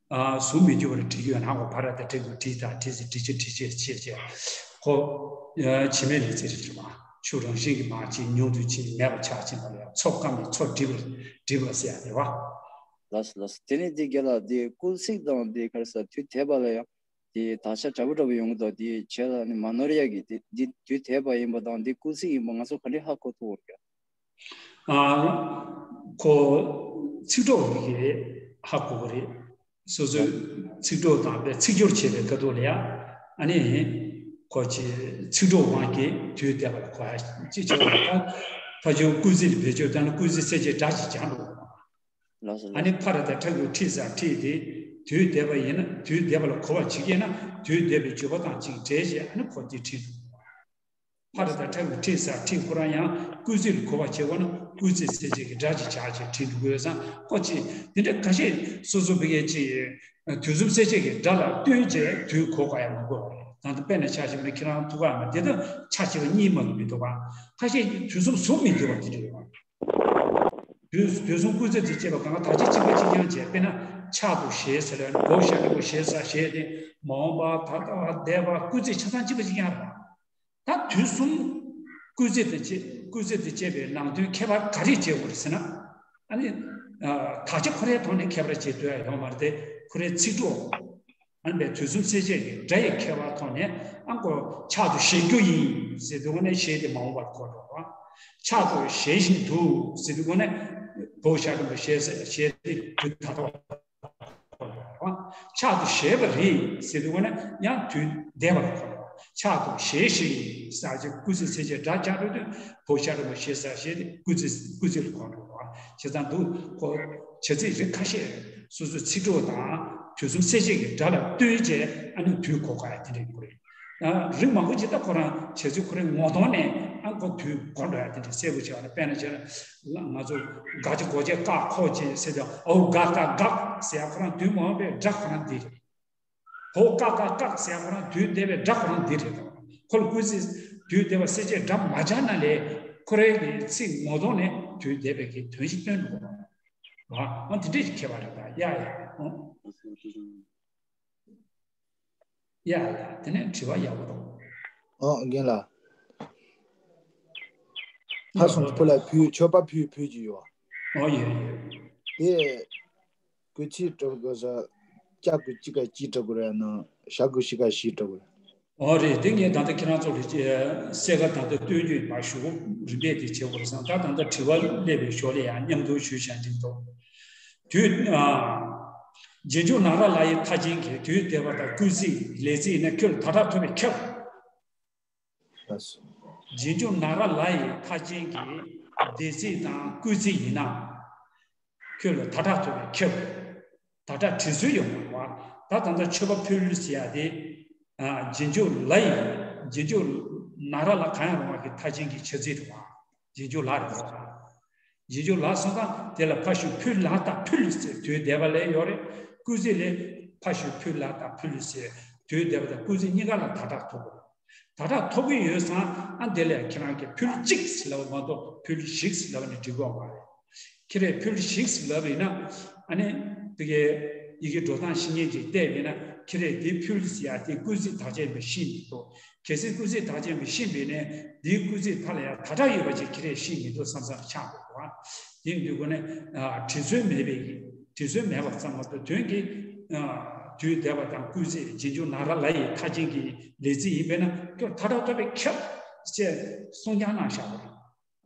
ཨ་གཟུགས་མི་འགྱུར་བར་བྲིས་ཀྱི་ཡོད་ན་ཁོ་བར་དང་བྲལ་བའི་བྲིས་དང་བྲིས་ཟེར་བྲིས་ཆེ་བྲིས་ཆེ་ཆེ་ཆེ་ཁོ་ཨ་བྱེད་མེད་ལས་ཚིག་རེད་བ། ཆུ་རང་བཞིན་གྱིས་མར་ཕྱིན་ཉུང་དུ་ཕྱིན་མེད་པར་ཆགས་ཕྱིན་པ་ལ་ཡང་མཚོ་བཀབ་ནས་མཚོ་བསྒྲིབས་པ་བསྒྲིབས་པ་ཟེར་ཡག་རེད་བ། ལགས་སོ་ལགས་སོ་དེ་ནས་འདི་རྒན་ལགས་འདི་སྐུལ་ཚིག་དང་འདི་ག་རེ་ཟེར་དུས་དེབ་པ་ལ་ཡང་། དེ་དག་ཆ་འདྲ་པོ་འདྲ་པོ་ཡོང་གི་འདུག་དེ་བྱས་ལ་ནི་མ་ནོར་ཡག་གི་དེ་འདི་དུས་དེབ་པ་ཡིན་པ་དང་འདི་སྐུལ་ཚིག་ཡིན་པ་ང་ཚོ་ག་འདྲས་ཧ་གོ་ཐུབ་ཀྱི། ཨ། ཁོ་ཚིག་གྲོགས་ཀྱིས་ཧ་གོ་གི་རེད། སོ་སོའི་ཚིག་གྲོགས་དང་པའི་ཚིག་སྦྱོར་བྱེད་པའི་སྐབས་ཐོག་ལ་ཡ། ཨ་ནི། ཁོ་ཅི་ཚིག་གྲོགས་དབང་གིས་དུས་དེབ་པ་ལ་གོ་ཡག་ཅིག་བྱེད་པ་ད། ཕ་ཆུང་སྐུལ་ཚིག་ལ་བེད་སྤྱོད་བཏང་ན་སྐུལ་ཚིག་གསལ་བྱེད་སྒྲ་ཅིག་སྦྱར་འགྲོ་དགོས། ལགས་སོ་ཨ་ནི་ལགས་སོ། ཕ་ར་བཏགས་ཕྲ་གི་ཕྲི་ས་ཕྲིས་ཏེ། དུས་འདས་པ་ཡིན་ན་དུས་འདས་པ་ལ་གོ་བ་ཇི་སྐད་ན་དུས་འདས་པའི་བརྗོད་པ་དང་གཅིག་འབྲེལ་བྱས་ཨ་ནི་གོ་དེ་ཕྲིས་འདུག་ཕ་ར་བཏགས་ཕྲ་གི་ཕྲི་ས་ཕྲིས་ཁོ་རང་ཡང་སྐུལ་ཚིག་ལ་གོ་བ་བྱེད་དགོས་ན་སྐུལ་ཚིག་གསལ་བྱེད་ཀྱི་སྒྲ་ཅིག་སྦྱར་བྱས་ཕྲིས་འདུག་དགོས་སམ་ཁོ་ཅི་དེ་འདྲ་ཁ་ཤས་སོ་སོ་བི་གའི་ཅི། དུས་གསུམ་གསལ་བྱེད་ཀྱི་སྒྲ་ལ་སྟོན་བྱས་དུས་གོ་ག་ཡང་མི་དགོས་པ་རེད། ད་ལྟ་དཔེར་ན་ཆ་བཞག་ན་ཁྱེད་རང་ཐུག་ག་མ་དེ་དང་ཆ་བྱེད་པ་གཉིས་མ་གི་མི་འདུག་ག་ཁ་ཤས་ཀྱིས་དུས་གསུམ་ཟུར་མི་འགྱུར་བ་དེ་འདྲ་ཡོད་པ། དུས་དུས་གསུམ་སྐུལ་ཚིག་དེ་བཅས་པ་གང་ག་དག་ཆ་གཅིག་པ་གཅིག་རྐྱང་བྱས་དཔེར་ན་ཕྱག་ཏུ་བཞེས་ཟེར་ལ་ནི་བོ་ཞ་གི་བོ་ཞེས་ས་ཞེས་ཏེ་མ་འོངས་པ་ད་ལྟ་བ་འདས་པ་སྐུལ་ཚིག་ཆ་ཚང་གཅིག་པ་གཅིག་རྐྱང་རེད། ད་དུས་གསུམ་སྐུལ་ཚིག་དེ་བཅས་སྐུལ་ཚིག་དེ་བཅས་པའི་ནང་དོན་ཁྱད་པར་ག་རེ་བྱེད་དགོས་རེད་ཟེར་ན། ཨ་ནི། དག་ཆ་ཁོ་རའི་ཐོག་ནས་ཁྱད་པར་བྱེད་ཐུབ་ཡ་ཡོད་མ་རེད་དེ་ཁོ་རའི་ཚིག་གྲོགས། ཨ་ནི་པའི་དུས་གསུམ་གསལ་བྱེད་ཀྱི་སྒྲ་ཡི་ཁྱད་པར་ཐོག་ནས་ཨ་ཁོ་ཕྱག་ཏུ་བཞེས་རྒྱུ་ཡིན་ཟེར་དུས་ཁོ་ནས་བཞེས་ཏེ་མ་འོངས་པར་གོ་འགྲོ་བ། ཕྱག་ཏུ་བཞེས་བཞིན་དུ་ཟེར་དུས་ཁོ་ནས་བོ་ཞ་གི་བོ་ཞེས་ཟེར་བཞེས་ཏེ་དུས་ད་ལྟ་བ། ཕྱག་ཏུ་བཞེས་པ་རེད་ཟེར་དུས་ཁོ་ན་ཡང་དུས་འདས་པ་ལ་གོ་འགྲོ་བ། ཕྱག་ཏུ་བཞེས་ཤིང་ཟེར་ཅིག་སྐུལ་ཚིག་གསལ་བྱེད་སྒྲ་སྦྱར་འགྲོ་དུས་བོ་ཞ་རི་མོ་ཞེས་ཟེར་ཞེས་ཏེ་སྐུལ་ཚིག་སྐུལ་ཚིག་ལ་གོ་འགྲོ་བ། བྱས་ཙང་འདུག་གོ། བྱ་ཚིག་རིགས་ཁ་ཤས་སོ་སོའི་ཚིག་གྲོགས་དང་དུས་གསུམ་གསལ་བྱེད་ཀྱི་སྒྲ་ལ་བསྟུན་བྱས་ཨ་ནི་དུས་གོ་ག་ཡ་དེ་འདྲ་ཡོང་གི་རེད། རིགས་མང་པོ་ཅིག་ད་ཁོ་རང་བྱ་ཚིག་ཁོ་རའི་ངོ་གདོང་ནས་ཨ་ཁོ་དུས་གོ་འགྲོ་ཡ་དེ་འདྲ་གསལ་པོ་བྱས་པ་ལ་དཔེར་ན་བྱས་ན་ང་ཚོ་དགག་བྱ་དགོས་བྱ་བཀག་ཁོ་བྱེད་ཟེར་ཏེ་ཨོ་དགག་དགག་དགག་ཟེར་ཡ་ཁོ་རང་དུས་མ་འོངས་པའི་སྒྲ་ཁོ་རང་འདི་རེད། ཧོ་བཀག་བཀག་བཀག་ཟེར་ཡ་ཁོ་རང་དུས་འདས་པའི་སྒྲ་ཁོ་རང་འདི་རེད་དོ། ཁོ་ལ་སྐུལ་ཚིག་དུས་འདས་པ་གསལ་བྱེད་སྒྲ་མ་སྦྱར་ན་ལས་ཁོ་རའི་གི་ཚིག་ངོ་གདོང་ནས་དུས་འདས་པའི་གི་དོན་ཞིག་སྟོན་འགྲོ་གི་རེད། ཨ་དེ་འདྲས་ཀྱི་ཁྱད་པར་རེད་ད་ཡ་ཡ་ཨོ། ཡ་ཡ་དེ་ནས་དྲི་བ་ཡག་པོ་འདུག་ཨོ་རྒན་ལགས། ཕ་སོང་ཕུ་ལ་ཕུལ་མཆོད་པ་ཕུལ་ཕུལ་གྱི་ཡོད། ཨོ་ཡོད་ཡོད། དེ་སྐུལ་ཚིག་འགྲོ་དགོས་ས་སྐྱ་དགོས་གཅིག་ག་གཅིག་འགྲོ་དགོས་རེད་ན་ཞྭ་དགོས་ཤི་ག་ཤི་འགྲོ་དགོས་རེད། ཨོ་རེད་དེ་ངས་ད་ལྟ་ཁྱེད་རང་ཚོ་ལ་གསལ་ཁ་ད་ལྟ་སྟོན་རྒྱུ་ཡིན་པ་ཞུ་གོ་རིམ་པས་དེ་བྱེད་དགོས་རེད་བསམ་ད་ད་ལྟ་དྲི་བ་སླེབས་པའི་ཞོར་ལ་ཡང་མཉམ་དུ་ཞུས་བྱ་འགྲིག་འདུག་དུས། ཨ། རྗེས་འཇུག་ན་ར་ལ་ཡི་མཐའ་ཅན་གྱི་དུས་འདས་པ་དང་སྐུལ་ཚིག་ལས་ཚིག་ནི་ཁྱོད་ལ་ད་དྲག་ཐོབ་པས་ཁྱབ། ལགས་སོ། རྗེས་འཇུག་ན་ར་ལ་ཡི་མཐའ་ཅན་གྱི་འདས་ཚིག་དང་སྐུལ་ཚིག་ཡིན་ན། ཁྱོད་ལ་ད་དྲག་ཐོབ་པས་ཁྱབ། ད་དྲག་བྲིས་སྲོལ་ཡོད་མ་རེད་བ། ད་ད་ལྟ་མཆོད་པ་ཕུལ་ཟེར་ཡ་དེ། ཨ། རྗེས་འཇུག་ལ་ཡི། རྗེས་འཇུག་ན་ར་ལ་གང་ཡང་རུང་བ་གི་མཐའ་ཅན་གྱི་བྱ་ཚིག་རེད་བ། རྗེས་འཇུག་ལ་རེད་བ། རྗེས་འཇུག་ལ་སོང་ཙང་དེ་ལ་ཕ་ཤུལ་ཕུལ་ལ་དང་ཕུལ་ཟེར་དུས་འདས་པ་ལས་ཡོད་རེད། སྐུལ་ཚིག་ལས་ཕ་ཤུལ་ཕུལ་ལ་དང་ཕུལ་ཟེར་དུས་འདས་པ་དང་སྐུལ་ཚིག་གཉིས་ཀ་ལ་ད་དྲག་ཐོབ་དགོས། ད་དྲག་ཐོབ་ཀྱི་ཡོད་ཙང་ཨ་འདི་ལས་ཁྱེད་རང་གིས་ཕུལ་གཅིག་ཟེར་ལབ་པ་མ་གཏོགས་ཕུལ་བཞི་ཟེར་ལབ་ནས་འགྲིག་གི་ཡོད་མ་རེད། ཁྱེད་རས་ཕུལ་བཞི་ཟེར་ལབ་པ་ཡིན་ན་ཨ་ནི་དེ་གའི་ཡི་གེ་འགྲོ་སྟངས་ཤེས་མཁན་ཅིག་བལྟས་པ་ཡིན་ན་ཁྱེད་རས་དེ་ཕུལ་ཟེར་ཡ་དེ་སྐུལ་ཚིག་དག་ཆ་ཡིན་པ་ཤེས་མི་འདུག་གལ་སྲིད་སྐུལ་ཚིག་དག་ཆ་ཡིན་པ་ཤེས་པ་ཡིན་ན་དེའི་སྐུལ་ཚིག་མཐའ་ལ་ཡ་ད་དྲག་ཡོད་པ་ཅིག་ཁྱེད་རས་ཤེས་མི་འདུག་བསམ་བསམ་ཆགས་འདུག་བ། དེ་ཡིན་དུས་ཁོ་ནས་ཨ་བྲིས་སྲོལ་མེད་པའི་བྲིས་སྲོལ་མེད་པ་ཙམ་མ་གཏོགས་དོན་གྱིས་ཨ་དུས་འདས་པ་དང་སྐུལ་ཚིག་རྗེས་འཇུག་ན་ར་ལ་ཡི་མཐའ་ཅན་གྱི་ལས་ཚིག་ཡིན་པས་ན་ཁྱོད་ད་དྲག་ཐོབ་པས་ཁྱབ་ཅེས་གསུང་རྐྱང་གནང་བཞག་པ་རེད།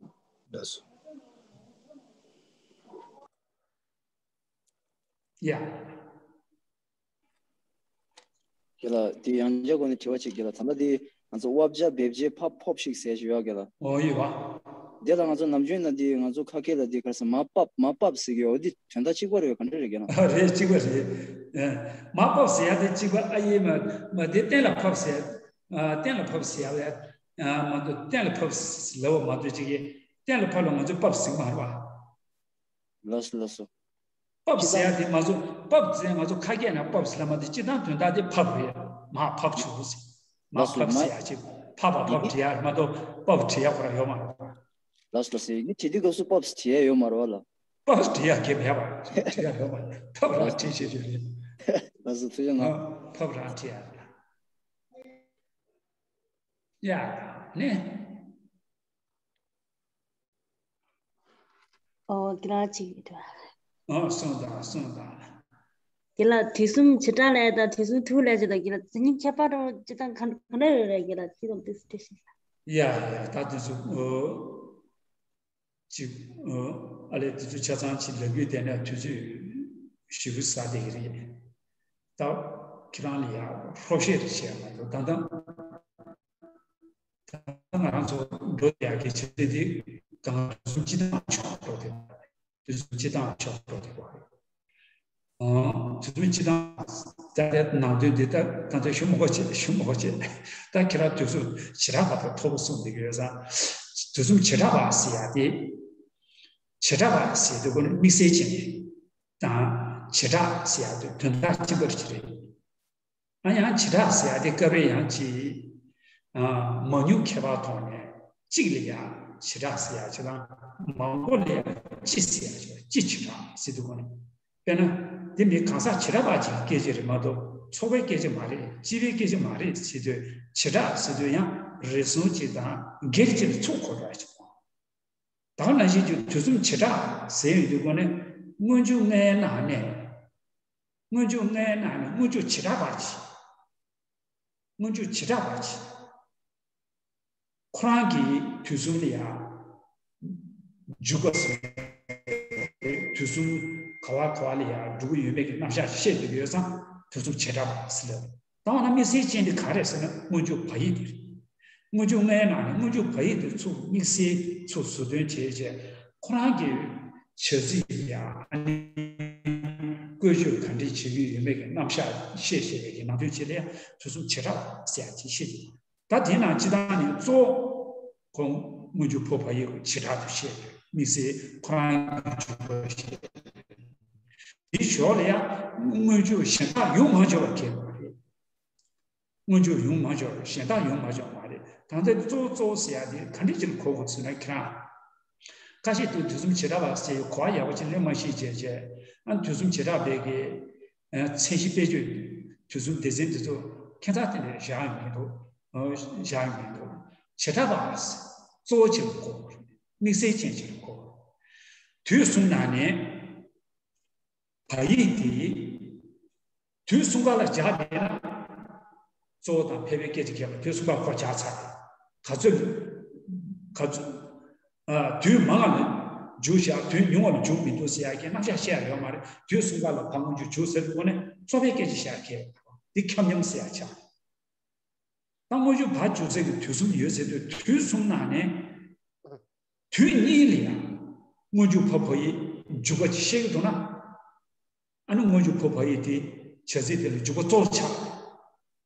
ལགས་སོ། ཡ། རྒན་ལགས། འདི་ཡང་བསྐྱར་སྒོ་ནས་དྲི་བ་ཅིག་རྒན་ལགས། ད་ལྟ་འདི་ང་ཚོ་དབབ་བྱ་འབེབས་བྱེད་ཕབ་ཕོབ་ཤིག་ཟེར་ཞིག་ཡོད་རྒན་ལགས། ཨོ་ཡོད་བ། འདི་ལ་ང་ཚོ་ནམ་རྒྱུན་ན་འདི་ང་ཚོ་ཁ་སྐད་ལ་འདི་ག་རེ་ཟེར་མར་ཕབ་མར་ཕབ་ཟེར་གི་ཡོད། འདི་དོན་དག་གཅིག་པ་རེད་ག་འདྲ་རེད་རྒན་ལགས། ཨ་རེད། གཅིག་པ་རེད། ཨ་མར་ཕབ་ཟེར་ཡ་དེ་གཅིག་པ་ཨ་ཡེ་མ་མ་དེ་གཏན་ལ་ཕབ་ཟེར། ཨ་གཏན་ལ་ཕབ་ཟེར་ཡ་ལ་ཨ་མ་གཏོགས་གཏན་ལ་ཕབ་ཟེར་ལབ་པ་མ་གཏོགས་གཅིག་གིས་གཏན་ལ་ཕབ་ལ་ང་ཚོས་ཕབ་ཟེར་གི་མ་རེད་བ། ལགས་སོ་ལགས་སོ། ཕབ་ཟེར་ཡ་དེ་ང་ཚོ་ཕབ་ཟེར་ང་ཚོ་ཁ་སྐད་ནང་ཕབ་ཟེར་ལབ་མ་དེ་སྤྱིར་བཏང་དོན་དག་དེ་ཕབ་རེད། མར་ཕབ་བྱུང་ཟེར། མར་ལགས་སོ། ཕབ་མ་ཟེར་ཡ་ཅིག་ཕབ་པ་ཕབ་ཡིན། བྲིས་ཡ་མ་གཏོགས་ཕབ་བྲིས་ཡ་ཁོ་རང་ཡོད་མ་རེད། ལགས་སོ་ལགས་སོ། ཡིན་གྱི་དེ་དུས་སྐབས་སུ་ཕབ་བྲིས་ཡ་ཡོད་མ་རེད་བ་ལགས། ཕབ་བྲིས་ཡ་གི་མེད་པ་བྲིས་ཡ་ཡོད་མ་རེད། ཕབ་རང་བྲིས་བྱེད་རྒྱུ་རེད། ལགས་སོ། ཐུགས་རྗེ་གནང་། ཕབ་རང་བྲིས་ཡ་རེད། ཡ་ནི། ཨོ་དེ་རང་ཅིག་ཡོད་དོ། ཨོ་གསུངས་དང་གསུངས་དང་། དེ་ལ་དུས་གསུམ་བྱེ་བྲག་ལས་དང་དུས་གསུམ་ཐུགས་ལས་ཅི་དང་གི་ལ་དེ་གཉིས་ཁྱད་པར་རོ་ཅི་དང་གང་གང་འདྲ་ཡོད་རེད་གི་ལ་དེ་དང་དུས་སུ་འདྲེས་ཤིང་ལ། ཡ་ཡ་ད་དུས་སུ་ཨོ་ཅིག་ཨོ་ཨ་ལས་དུས་ཚོད་ཆ་ཚང་ཅིག་ལབ་རྒྱུ་དེ་ནས་དུས་ཚོད་ཞིབ་པོ་ཟ་བསྡད་ཀྱི་རེད། ད་ཁྱེད་རང་ལ་ཡ་ཧྲོག་ཤེས་རེ་བྱས་མ་འདུག་ད་ལྟ། ད་ང་རང་ཚོ་འགྲོ་ཡག་གི་བྱེད་ཚད་དེ་གང་དུས་གསུམ་སྤྱི་བཏང་ཆོག་འགྲོ་དེ། དུས་གསུམ་སྤྱི་བཏང་ཆོག་འགྲོ་དེ་གོ། ཨང་། དུས་གསུམ་སྤྱི་བཏང་ད་ལྟའི་ནང་དོན་འདི་ད་ད་ལྟ་ཞུ་མི་དགོས་ཅེས་ཞུ་མི་དགོས་ཅེས། ད་ཁྱེད་རང་དུས་གསུམ་བྱེ་བྲག་པ་དང་ཐོག་པོ་གསུངས་འདི་གི་ཡོད་ཙང་། དུས་གསུམ་བྱེ་བྲག་པ་ཟེར་ཡ་དེ། བྱེ་བྲག་པ་ཟེར་དུས་ཀུན་དམིགས་བསལ་ཅན་དང་བྱེ་བྲག་ཟེར་ཡ་དེ་དོན་དག་གཅིག་པ་རེད། ཨ་ཡང་བྱེ་བྲག་ཟེར་ཡ་དེ་སྐབས་རེ་ཡང་ཅིག་ཨ་མང་ཉུང་ཁྱད་པར་ཐོག་ནས་གཅིག་ལ་ཡང་བྱེ་བྲག་ཟེར་ཡ་ཅིག་དང་མང་པོ་ལ་ཡང་སྤྱི་ཟེར་ཡ་ཅིག་སྤྱི་བྱེ་བྲག་ཟེར་དུས་གོ་ནས། དཔེར་ན་དེ་མི་གང་ཟག་བྱེ་བྲག་པ་ཅིག་གི་སྐད་ཆ་རེད་མ་གཏོགས་ཚོགས་པའི་སྐད་ཆ་མ་རེད། སྤྱི་པའི་སྐད་ཆ་མ་རེད་ཟེར་དུས་བྱེ་བྲག་ཟེར་དུས་ཡང་རེ་ཟུང་ཅིག་དང་སྒེར་གཅིག་ལ་ཚུགས་དགོས་པ་ཅིག་དང་། ད་ག་ནང་བཞིན་གྱི་དུས་གསུམ་བྱེ་བྲག་ཟེར་ཡོང་དུས་སྒོ་ནས་སྔོན་འཇུག་ལྔའི་ནང་ནས། སྔོན་འཇུག་ལྔའི་ནང་ནས་སྔོན་འཇུག་བྱེ་བྲག་པ་ཅིག་སྔོན་འཇུག་བྱེ་བྲག་པ་ཅིག་ཁོ་རང་གིས་དུས་གསུམ་ལ་ཡང་འཇུག་པ་ཟེར། དུས་གསུམ་ག་བ་ག་བ་ལ་ཡང་འགྲོ་གི་ཡོད་མེད་ཀྱི་རྣམ་གཞག་བཤད་འདོད་ཡོད་ཙང་དུས་གསུམ་བྱེ་བྲག་པ་ཟེར་ལབ། ད་འོ་ན་དམིགས་བསལ་ཅན་དེ་ག་རེ་ཟེར་ན་སྔོན་འཇུག་བ་ཡིག་དེ་རེད། སྔོན་འཇུག་ལྔའི་ནང་ནས་སྔོན་འཇུག་བ་ཡིག་དེ་ཚུར་དམིགས་བསལ་ཚུར་ཟུར་འདོན་བྱས་རྗེས་ཁོ་རང་གི་བྱ་ཚིག་ཡ་ཨ་ནི་བཀོལ་སྤྱོད་ག་འདྲས་བྱེད་ཀྱི་ཡོད་མེད་ཀྱི་རྣམ་གཞག་བཤད་བཤད་པའི་གི་ནང་དོན་ཆེད་ལ་ཡང་དུས་གསུམ་བྱེ་བྲག་ཟེར་ཡ་ཅིག་བཤད་ཀྱི། ད་དེ་ནང་སྤྱི་བཏང་ནས་གཙོ་བོ་ཁོང་སྔོན་འཇུག་ཕོ་བ་ཡིག་བྱེ་བྲག་ཏུ་བཤད་དགོས། དམིགས་བསལ་ཁོ་རང་གི་འཇུག་པ་བཤད། དེའི་ཞོར་ལ་ཡང་སྔོན་འཇུག་གཞན་དག་ཡོང་མ་འཇོག་པ་གལ་མ་རེད། སྔོན་འཇུག་ཡོང་མ་འཇོག་གཞན་དག་ཡོང་མ་འཇོག་མ་རེད། ད་ལྟ་གཙོ་བོ་གཙོ་བོ་ཟེར་ཡ་དེ་ག་འདྲ་ཅིག་ལ་གོ་དགོས་ཟེར་ན་ཁྱེད་རང་། ཁ་ཤས་དུས་དུས་གསུམ་བྱེ་བྲག་པ་ཟེར་ཡའི་གོ་བ་ཡག་པོ་ཅིག་ལེན་མ་ཤེས་བྱས་བྱས། ཨ་དུས་གསུམ་བྱེ་བྲག་པའི་གི་མཚན་གཞི་དཔེ་བརྗོད་དུས་གསུམ་སྡེ་ཚན་འདི་ཚོ་ཁྱད་མཚར་དེ་འདྲ་བཞག་ཡོང་གི་འདུག་བཞག་ཡོང་གི་འདུག་བྱེ་བྲག་པ་གཙོ་བོ་ཅིག་ལ་གོ་དགོས་རེད། དམིགས་བསལ་ཅན་ཅིག་ལ་གོ་དགོས་རེད། དུས་གསུམ་ནང་ནས། བ་ཡིག་དེ་དུས་གསུམ་ཀ་ལ་སྦྱར་བས་ན་གཙོ་བོ་དང་ཕལ་པའི་སྐད་ཅིག་གིས་དུས་གསུམ་ཀ་ཁོ་སྦྱར་ཚར་རེད། ག་ཚོད་ག་ཚོད་ཨ་དུས་མང་བ་ལ་ འཇུག་བཞག་དུས་ཉུང་བ་ལ་འཇུག་མི་འདུག་ཟེར་ཡ་གི་རྣམ་གཞག་བཤད་ཡ་ཡོད་མ་རེད། དུས་གསུམ་ཀ་ལ་བ་སྔོན་འཇུག་འཇུག་ཟེར་དུས་ནས་རྩོད་པའི་སྐད་ཆ་བཤད་ཡ་གི་འདི་ཁྱབ་མཉམ་ཟེར་ཡ་ཆགས། ད་སྔོན་འཇུག་བ་འཇུག་ཚེ་གི་དུས་གསུམ་ཡོད་ཟེར་དུས་དུས་གསུམ་ནང་ནས་དུས་གཉིས་ལ་ཡང་སྔོན་འཇུག་ཕོ་བ་ཡི་འཇུག་པ་ཅིག་བཤད་ཀྱི་འདུག་ན། ཨ་ནི་སྔོན་འཇུག་ཕོ་བ་ཡི་དེ་བྱ་ཚིག་དེ་ལ་འཇུག་པ་གཙོ་བོ་ཆགས།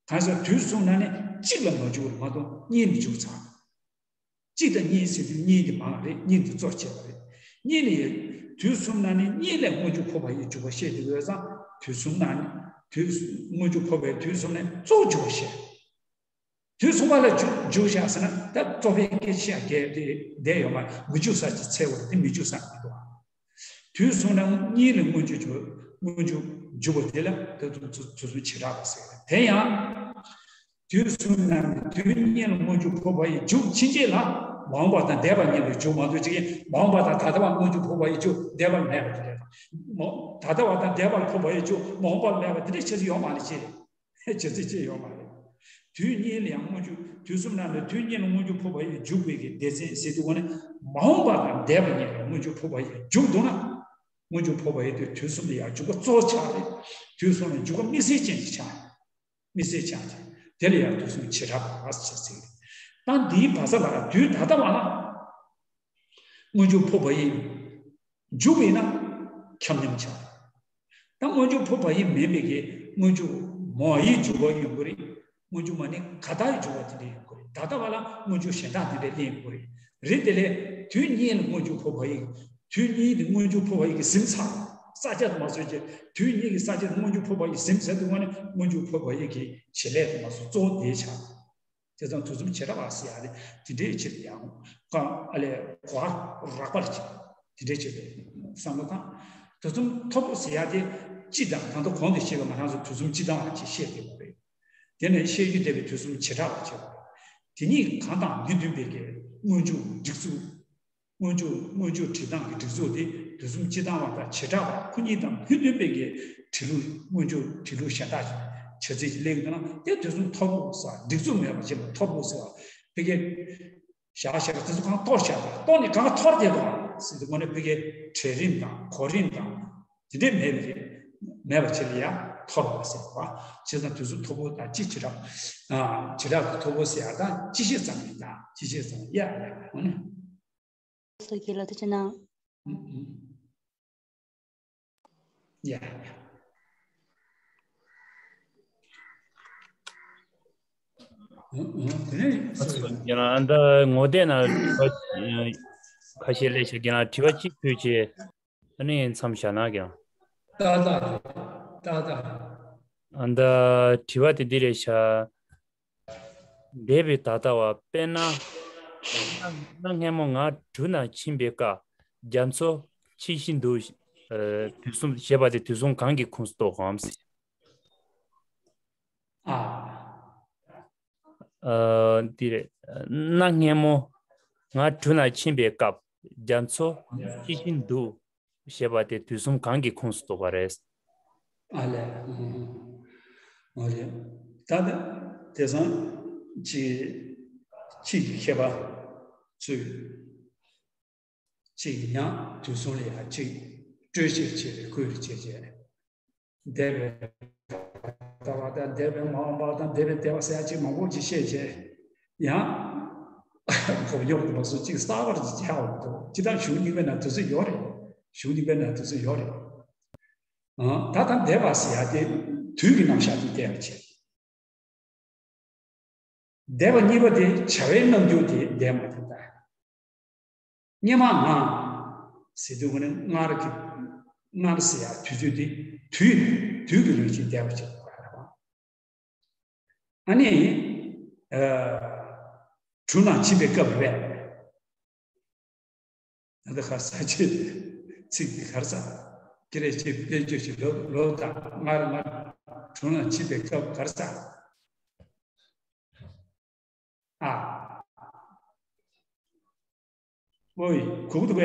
གང་ཟེར་དུས་གསུམ་ནང་ནས་གཅིག་ལ་མ་འཇུག་པར་མ་གཏོགས་གཉིས་ལ་འཇུག་ཚར། གཅིག་དང་གཉིས་ཟེར་དུས་གཉིས་དེ་མང་རེད། གཉིས་དེ་གཙོ་བྱས་པ་རེད། གཉིས་ལ་ཡོད། དུས་གསུམ་ནང་ནས་གཉིས་ལས་སྔོན་འཇུག་ཕོ་བ་ཡི་འཇུག་པ་བཤད་དེ་ཡོད་ཙང་དུས་གསུམ་ནང་ནས་དུས་སྔོན་འཇུག་ཕོ་བའི་དུས་གསུམ་ནས་གཙོ་བོ་འཇུག་པ་བཤད། དུས་གསུམ་པ་ལ་འཇུག་འཇུག་བཞག་ཟེར་ན་ད་རྩོད་པའི་སྐད་ཆ་བཤད་དེ་བསྡད་ཡོད་མ་རེད། མི་འཇུག་ས་ཅིག་འཚོལ་དགོས་རེད། དེ་མི་འཇུག་ས་མི་འདུག་ཨ། དུས་གསུམ་ན་གཉིས་ལ་སྔོན་འཇུག་འཇུག་སྔོན་འཇུག་འཇུག་པ་དེ་ལ་ད་དུང་དུས་གསུམ་བྱེ་བྲག་པ་ཟེར་བ་རེད། དེ་ཡང་དུས་གསུམ་ན་དུས་གཉིས་ལ་སྔོན་འཇུག་ཕོ་བ་ཡི་འཇུག་ཕྱིན་ཆད་ལ་མ་འོངས་པ་དང་འདས་པ་གཉིས་ལ་འཇུག་མ་གཏོགས་ཅིག་མ་འོངས་པ་དང་ད་ལྟ་བ་སྔོན་འཇུག་ཕོ་བ་ཡི་འཇུག་འདས་པ་ལ་མེད་པ་དེ་རེད། མ་ད་ལྟ་བ་དང་འདས་པ་ལ་ཕོ་བ་ཡི་འཇུག་མ་འོངས་པ་ལ་མེད་པ་དེ་འདྲ་བྱེད་ས་ཡོད་མ་རེད། ཅེས་རེད། བྱེད་ཚིག་ཅེས་ཡོད་མ་རེད། དུས་གཉིས་ལ་ཡང་སྔོན་འཇུག་དུས་གསུམ་ནང་ནས་དུས་གཉིས་ལ་སྔོན་འཇུག་ཕོ་བ་ཡི་འཇུག་པའི་གི་སྡེ་ཚན་ཟེར་དུས་གོ་ནས་མ་འོངས་པ་དང་འདས་པ་གཉིས་ལ་སྔོན་འཇུག་ཕོ་བ་ཡི་འཇུག་འདུག་ན། སྔོན་འཇུག་ཕོ་བ་ཡི་དུས་དུས་གསུམ་ལ་ཡང་འཇུག་པ་གཙོ་བོ་ཆགས་རེད། དུས་གསུམ་ལ་འཇུག་པ་དམིགས་བསལ་ཅན་ཞིག་ཆགས། དམིགས་བསལ་ཆགས་ཀྱི། དེ་ལ་ཡང་དུས་གསུམ་བྱེ་བྲག་པ་ཟེར་ཟེར། ད་འདིའི་བར་ས་ལ་དུས་ད་ལྟ་བ་ལ་སྔོན་འཇུག་ཕོ་བ་ཡི་འཇུག་པས་ན་ཁྱབ་མཉམ་ཆགས། ད་སྔོན་འཇུག་ཕོ་བ་ཡི་མིན་པའི་གི་སྔོན་འཇུག་མ་ཡི་འཇུག་པ་ཡོང་གི་རེད། སྔོན་འཇུག་མ་ནི་ག་ད་ཡི་འཇུག་པ་དེ་འདྲ་ཡོང་གི་རེད། ད་ལྟ་བ་ལ་སྔོན་འཇུག་གཞན་དག་དེ་འདྲ་ལེན་ཡོང་གི་རེད། རེད་དེ་ལས་དུས་གཉིས་ལ་སྔོན་འཇུག་ཕོ་བ་ཡི། དུས་གཉིས་དེ་སྔོན་འཇུག་ཕོ་བ་ཡི་གི་ཟིན་ཚར། ས་ཆ་དུ་མ་སོན་ཅེ། དུས་གཉིས་ཀྱི་ས་ཆ་དུ་སྔོན་འཇུག་ཕོ་བ་ཡི་ཟིན་ཚར་དུས་ནི་སྔོན་འཇུག་ཕོ་བ་ཡི་གི་བྱེད་ལས་དུ་མ་སོན་གཙོ་བོ་དེ་ཆགས། དེ་ཙང་དུས་གསུམ་བྱེ་བྲག་པ་ཟེར་ཡ་དེ་དེ་འདྲའི་ཕྱིར་ཡང་གང་ཨ་ལས་གོ་རགས་པར་ཅིག་དེ་འདྲའི་ཕྱིར་བསམ་བློ་བཏང་། དུས་གསུམ་མཐོ་པོ་ཟེར་ཡ་དེ་སྤྱི་དང་ད་ལྟ་གོང་དུ་བཤད་པ་ང་རང་ཚོ་དུས་གསུམ་སྤྱི་དང་བ་ཅིག་བཤད་དེ་མ་རེད། དེ་ནས་བཤད་རྒྱུ་བསྡད་པའི་དུས་གསུམ་བྱེ་བྲག་པ་བྱེད་པ། དེ་གཉིས་གང་དང་མི་མཐུན་པའི་གི་སྔོན་འཇུག་སྒྲིག་འཛུགས། སྔོན་འཇུག་སྔོན་འཇུག་འབྲི་སྟངས་ཀྱི་སྒྲིག་འཛུགས་དེ་དུས་གསུམ་སྤྱི་དང་བ་དང་བྱེ་བྲག་པ་ཁོ་གཉིས་དང་མི་མཐུན་པའི་གི་འབྲི་ལུགས་སྔོན་འཇུག་འབྲི་ལུགས་གཞན་དག་བྱ་ཚིག་ཅིག་གླེང་གི་འདུག་ན་དེ་དུས་གསུམ་མཐོ་པོ་ཟེར། སྒྲིག་འཛུགས་མེད་པ་ཅིག་ལ་མཐོ་པོ་ཟེར་བ་ཕ་གི། བཞག་བཞག་དེ་ཚོ་གང་གཏོར་བཞག་པ་གཏོར་ནས་གང་ག་འཐོར་བསྡད་འདུག་ཟེར་དུས་ནི་ཕ་གི་གྲལ་རིམ་དང་གོ་རིམ་དང་དེ་འདྲའི་མེད་པ་རེད། མེད་པ་ཅིག་ལ་ཡང་འཐོར་བ་ཟེར་བ། བྱས་ཙང་དུས་གསུམ་མཐོ་པོ་དང་སྤྱི་བྱེ་བྲག་ཨ། བྱེ་བྲག་ཏུ་མཐོ་པོ་ཟེར་ཡ་དང་སྤྱི་བཤད་ཙམ་ཡིན་དང་སྤྱི་བཤད་ཙམ་ཡ་ཡ་ཡ་འོ་ན། སོ་གི་ལ་དུ་ཅི་ན། ཡ་ཡ། ཨ་ད་ངོ་དེབ་ནང་ཁ་ཤས་སླེབས་ཤག་གི་ན་དྲི་བ་གཅིག་ཕུལ་བྱས། ཨ་ནི་མཚམས་བཞག་ན་ཀྱང་། ཏག་ཏག་རེད། ཏག་ཏག་རེད། ཨ་ད་དྲི་བ་དེ་འདི་རེད་ཤག་འདས་པའི་ད་ལྟ་བ་དཔེར་ན། གནའ་སྔ་མོ་ང་གྲུ་ནང་ཕྱིན་པའི་སྐབས་རྒྱ་མཚོ་འཁྱིལ་བཞིན་འདུག་ཨ། དུས་གསུམ་ཞེས་པ་དེ་དུས་གསུམ་གང་གི་ཁོངས་སུ་གཏོགས་སམ། ཨ། ཨ། འདི་རེད། གནའ་སྔ་མོ་ང་གྲུ་ནང་ཕྱིན་པའི་སྐབས་རྒྱ་མཚོ་འཁྱིལ་བཞིན་འདུག་ཞེས་པ་དེ་དུས་གསུམ་གང་གི་ཁོངས་སུ་གཏོགས་པ་རེད། ཨ་ལས། ཨོ་རེད། ད་ལྟ་དེང་སང་ཅིག་ཕྱིས་ཀྱི་མཁས་པ་ཚོས་ཅིག་ཡང་དུས་གསུམ་ལ་ཡང་ཅིག་སྤྲོས་བཤད་བྱས་པའི་ཁུལ་བྱས་བྱས། འདས་པའི་ད་བ་དང་འདས་པའི་མ་འོངས་པ་དང་འདས་པའི་འདས་པ་ཟེར་ཡ་ཅིག་མང་པོ་ཅིག་བཤད་བྱས། ཡང་གོ་ཉོག་ཏུ་མ་སོང་ཅིག་གསར་པར་ཅིག་ཆགས་འོང་འདུག་ཅི་ལྟར་གཞུང་རྙིང་པའི་ནང་དུས་ཚོད་ཡོད་རེད། གཞུང་རྙིང་པའི་ནང་དུས་ཚོད་ཡོད་རེད། ཨང་། ད་ལྟ་འདས་པ་ཟེར་ཡ་དེ་དུས་ཀྱི་རྣམ་གཞག་ཏུ་བལྟས་པ་བྱས། འདས་པ་གཉིས་པ་དེ་བྱ་བའི་རྣམ་འགྱུར་དེ་འདས་མ་ཐག་ད། སྔོན་མ་ང་ཟེར་དུས་ཀྱི་ནི་སྔར་གྱི་སྔར་ཟེར་ཡ་དུས་ཚོད་དེ་དུས་དུས་ཀྱི་ལུགས་ཀྱིས་འདས་པ་ཅིག་གོ་ཡ་རེད་པ། ཨ་ནི། ཨ། གྲུ་ནང་ཕྱིན་པའི་སྐབས་རེད། ད་ལྟ་ཁ་ས་ཆེ་ཚིག་འདི་གར་ས། ཀྱི་རེ་ཆེ་དཔེ་བརྗོད་ཅིག་ལོ་ལོ་དང་སྔར་སྔར་གྲུ་ནང་ཕྱིན་པའི་སྐབས་གར་ས། ཨ། ཨོའི་གུག་འདུག་པས།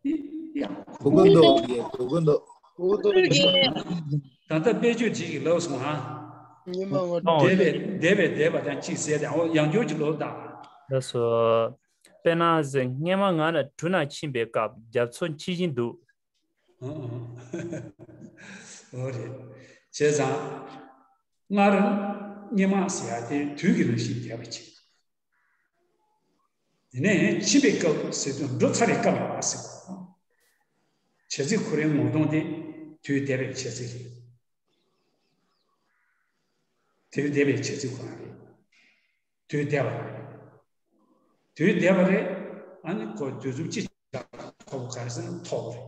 ཡ། གུག་འདུག་ཡ། གུག་འདུག་ད་ལྟ་དཔེ་བརྗོད་ཅིག་གི་ལོག་སོང་ཧ། ཉི་མ་ངོ་འདས་པའི་འདས་པའི་འདས་པ་དང་གཅིག་ཟེར་ཏེ་ཨོ་ཡང་བསྐྱར་ཅིག་ལོག་ད། ལགས་སོ། དཔེར་ན་ཟེར། སྔས་མ་ང་ལ་གྲུ་ནང་ཕྱིན་པའི་སྐབས་རྒྱ་མཚོ་འཁྱིལ་བཞིན་འདུག། ཨང་། འོ་རེད། བྱས་ཙང་། སྔར་སྔས་མ་ཟེར་ཡ་དེ་དུས་ཀྱི་རང་བཞིན་འདས་པ་བྱེད། དེ་ནས་ཕྱིན་པའི་སྐབས་ཟེར་དུས་འགྲོ་ཚར་བའི་སྐབས་ལ་ཟེར་བ། བྱ་ཚིག་ཁོ་རའི་ངོ་གདོང་དེ་དུས་འདས་པའི་བྱ་ཚིག་རེད། དུས་འདས་པའི་བྱ་ཚིག་ཁོ་རང་རེད། དུས་འདས་པ་རེད། དུས་འདས་པ་རེད། ཨ་ནི་ཁོ་དུས་གསུམ་གཅིག་ཆར་ཐོབ་པ་ག་རེ་ཟེར་ན་ཐོབ་པ་རེད།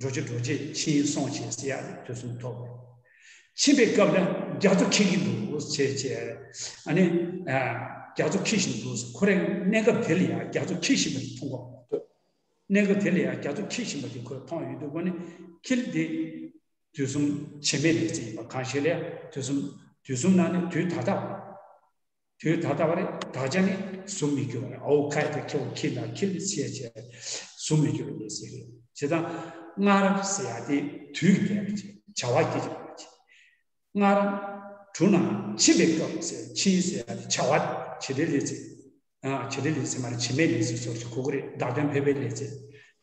འགྲོ་བྱེད་འགྲོ་བྱེད་ཕྱིན་སོང་བྱེད་ཟེར་ཡ་དེ་དུས་གསུམ་ཐོབ་པ་རེད། ཕྱིན་པའི་སྐབས་ལ་རྒྱ་མཚོ་འཁྱིལ་གྱི་འདུག་ཟེར་བྱས། ཨ་ནི་རྒྱ་མཚོ་འཁྱིལ་བཞིན་འདུག་ཟེར། ཁོ་རའི་གནས་སྐབས་དེ་ལ་ཡང་རྒྱ་མཚོ་འཁྱིལ་བཞིན་པ་དེ་མཐོང་གི་འདུག། གནས་སྐབས་དེ་ལ་ཡང་རྒྱ་མཚོ་འཁྱིལ་བཞིན་པ་དེ་ཁོས་མཐོང་ཡོང་དུས། ཁོ་ནི་འཁྱིལ་དེ་དུས་གསུམ་བྱེད་མེད་ལས་ཚིག་ཡིན་པ་གང་ཞིག་ལ་ཡང་དུས་གསུམ། དུས་གསུམ་ནང་ནས་དུས་ད་ལྟ་བ། དུས་ད་ལྟ་བ་རེད། དག་ཆ་ནི་གཟུགས་མི་འགྱུར་བ་རེད། ཨའོ་ཁ་ཡ་ད་ཁྱེའོ་ཁྱི་ལ་ཁྱི་ལ་ཚེ་ཆེ་གཟུགས་མི་འགྱུར་བ་ལས་ཚིག་རེད། བྱས་ཙང་སྔར་ཟེར་ཡ་དེ་དུས་ཀྱི་འདས་པ་བྱེད། བྱ་བ་སྐད་ཅིག་པ་བྱེད། སྔར་གྲུ་ནང་ཕྱིན་པའི་སྐབས་ཟེར། ཕྱིན་ཟེར་ཡ་དེ་བྱ་བ་བྱེད་འབྲེལ་ལས་ཚིག། ཨ། བྱེད་འབྲེལ་ལས་ཚིག་མ་རེད། བྱེད་མེད་ལས་ཚིག་སོགས་ཀྱི་གོ་གི་རེད། བདག་དོན་ཕལ་པའི་ལས་ཚིག།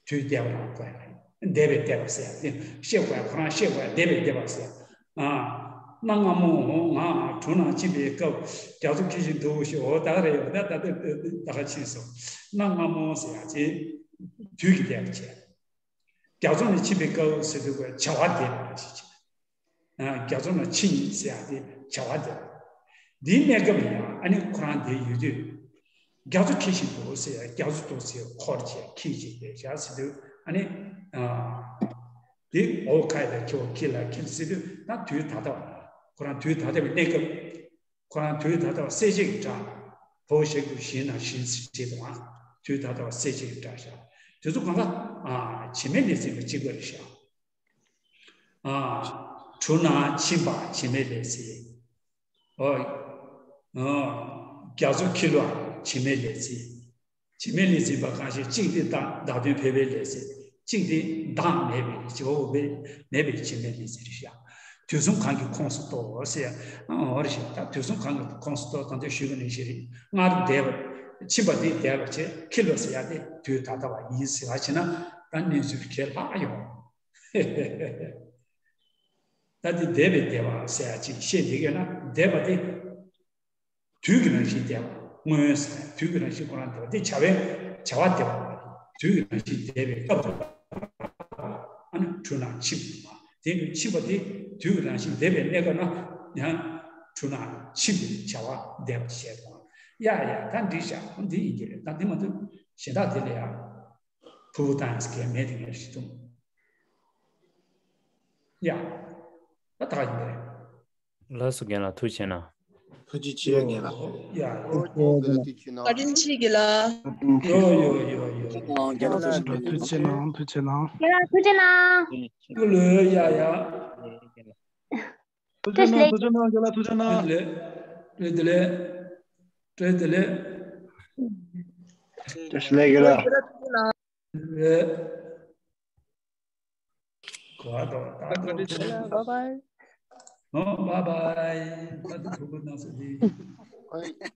དུས་འདས་པ་ལ་གོ་ཡ་རེད། འདས་པའི་འདས་པ་ཟེར་ཡ་དེ་ཤེས་དགོས་ཡ། ཁོ་རང་ཤེས་དགོས་ཡ། འདས་པའི་འདས་པ་ཟེར་ཡ། ཨ། གནའ་སྔ་མོ་ང་གྲུ་ནང་ཕྱིན་པའི་སྐབས་རྒྱ་མཚོ་འཁྱིལ་བཞིན་འདུག་ཞེས། འོ་ད་ག་རེད་ཡོད། ད་ད་ད་ད་ག་ཕྱིན་སོང་། གནའ་སྔ་མོ་ཟེར་ཡ་དེ་དུས་ཀྱི་འདས་པ་བྱས། རྒྱ་མཚོ་ནས་ཕྱིན་པའི་སྐབས་ཟེར་དུས་བྱ་བ་འདས་པ་ཞིག་བྱས། ཨ། རྒྱ་མཚོ་ནང་ཕྱིན་ཟེར་ཡ་དེ་བྱ་བ་འདས་པ། འདིའི་གནས་སྐབས་ལ་ཡང་ཨ་ནི་ཁོ་རང་དེ་ཡོད་དུས། རྒྱ་མཚོ་འཁྱིལ་བཞིན་འདུག་ཟེར་ཡ། རྒྱ་མཚོ་འདུག་ཟེར་འཁོར་བྱས་འཁྱིལ་བྱས་བསྡད་བཞག་ཟེར་དུས། ཨ་ནི། ཨ། དེ་ཨའོ་ཁ་ཡ་ད་ཁྱེའོ་ཁྱི་ལ་ཁྱི་ལ་ཟེར་དུས་ད་དུས་ད་ལྟ་བ། ཁོ་རང་དུས་ད་ལྟ་བའི་གནས་སྐབས། ཁོ་རང་དུས་ད་ལྟ་བ་གསལ་བྱེད་ཀྱི་སྒྲ། བོ་ཞབས་ཀྱུ་བཞི་ན་བཞིན་ཟེར་བྱེད་དུ་ཨ། དུས་ད་ལྟ་བ་གསལ་བྱེད་ཀྱི་སྒྲ་བཞག། དེ་ཚོ་གང་ག་ཨ། བྱེད་མེད་ལས་ཚིག་པ་གཅིག་པ་རེད་བཞག། ཨ། གྲུ་ནང་ཕྱིན་པ་བྱེད་མེད་ལས་ཚིག། ཨོ། ཨོ། རྒྱ་མཚོ་འཁྱིལ་བ་བྱེད་མེད་ལས་ཚིག། བྱེད་མེད་ལས་ཚིག་པ་གང་ཞིག། གཅིག་དེ་བདག་བདག་དོན་ཕལ་པའི་ལས་ཚིག། གཅིག་དེ་བདག་མེད་པའི་ལས་ཚིག། འོ་བས་མེད་པའི་བྱེད་མེད་ལས་ཚིག་རེད་བཞག། དུས་གསུམ་གང་གི་ཁོངས་སུ་གཏོགས་ཟེར། ཨོ་རེད་བཞག། ད་དུས་གསུམ་གང་གི་ཁོངས་སུ་གཏོགས། ད་ལྟ་ཞུས་པ་ནང་བཞིན་རེད། སྔར་འདས་པ། ཕྱིན་པ་དེ་འདས་པ་བྱས། འཁྱིལ་བ་ཟེར་ཡ་དེ་དུས་ད་ལྟ་བ་ཡིན་ཟེར་བ་བྱས་ན། ད་གནས་ཚུལ་ག་ལ་ཡོང་། ད་དེ་འདས་པའི་འདས་པ་ཟེར་ཡ་ཅིག་བཤད་འདི་གས་ན། འདས་པ་དེ་དུས་ཀྱི་རང་བཞིན་འདས་པ། སྔོན་ཟེར་ཡ་དུས་ཀྱི་རང་བཞིན་ཁོ་རང་འདས་པ་དེ་བྱ་བའི་བྱ་བ་འདས་པ་མ་རེད། དུས་ཀྱི་རང་བཞིན་འདས་པའི་སྐབས་དེ་ལ། ཨ་ནི་གྲུ་ནང་ཕྱིན་པ། དེ་ནི་ཕྱིན་པ་དེ་དུས་ཀྱི་རང་བཞིན་འདས་པའི་གནས་སྐབས་ན་ཡང་གྲུ་ནང་ཕྱིན་པའི་བྱ་བ་འདས་པ་བྱས་པ། ཡ་ཡ། ད་འགྲིག་བཞག། འདི་ཡིན་གྱི་རེད། ད་འདི་མ་གཏོགས་གཞན་དག་དེ་ལ་ཡང་ཕུ་བོ་ཏང་ཡང་ཟེར་མཁན་མེད་དེ། ངས་ཞིག་འདུག། ཡ། ད་ད་ཡིན་པས། ལགས་སོ། རྒན་ལགས་ཐུགས་རྗེ་གནང་། ཐུགས་རྗེ་ཆེ་རྒན་ལགས། ཡ། ཨོ་རྒན་ལགས་ཐུགས་རྗེ་གནང་། བཀའ་དྲིན་ཆེ་རྒན་ལགས། ཡོ་ཡོ་ཡོ་ཡོ། རྒན་ལགས་ཐུགས་རྗེ་གནང་། ཐུགས་རྗེ་གནང་། རྒན་ལགས་ཐུགས་རྗེ་གནང་། ཀུ་ལུ་ཡ་ཡ། ཐུགས་རྗེ་གནང་། ཐུགས་རྗེ་གནང་། རྒན་ལགས་ཐུགས་རྗེ་གནང་། བཀྲ་ཤིས་བདེ་ལེགས། བཀྲ་ཤིས་བདེ་ལེགས། བཀྲ་ཤིས་བདེ་ལེགས། རེད། གོ་བ་དང་ད་དུང་། Bye bye. ཨོ། bye bye. ད་དུང་གོ་བ་གནང་སོང་དེ།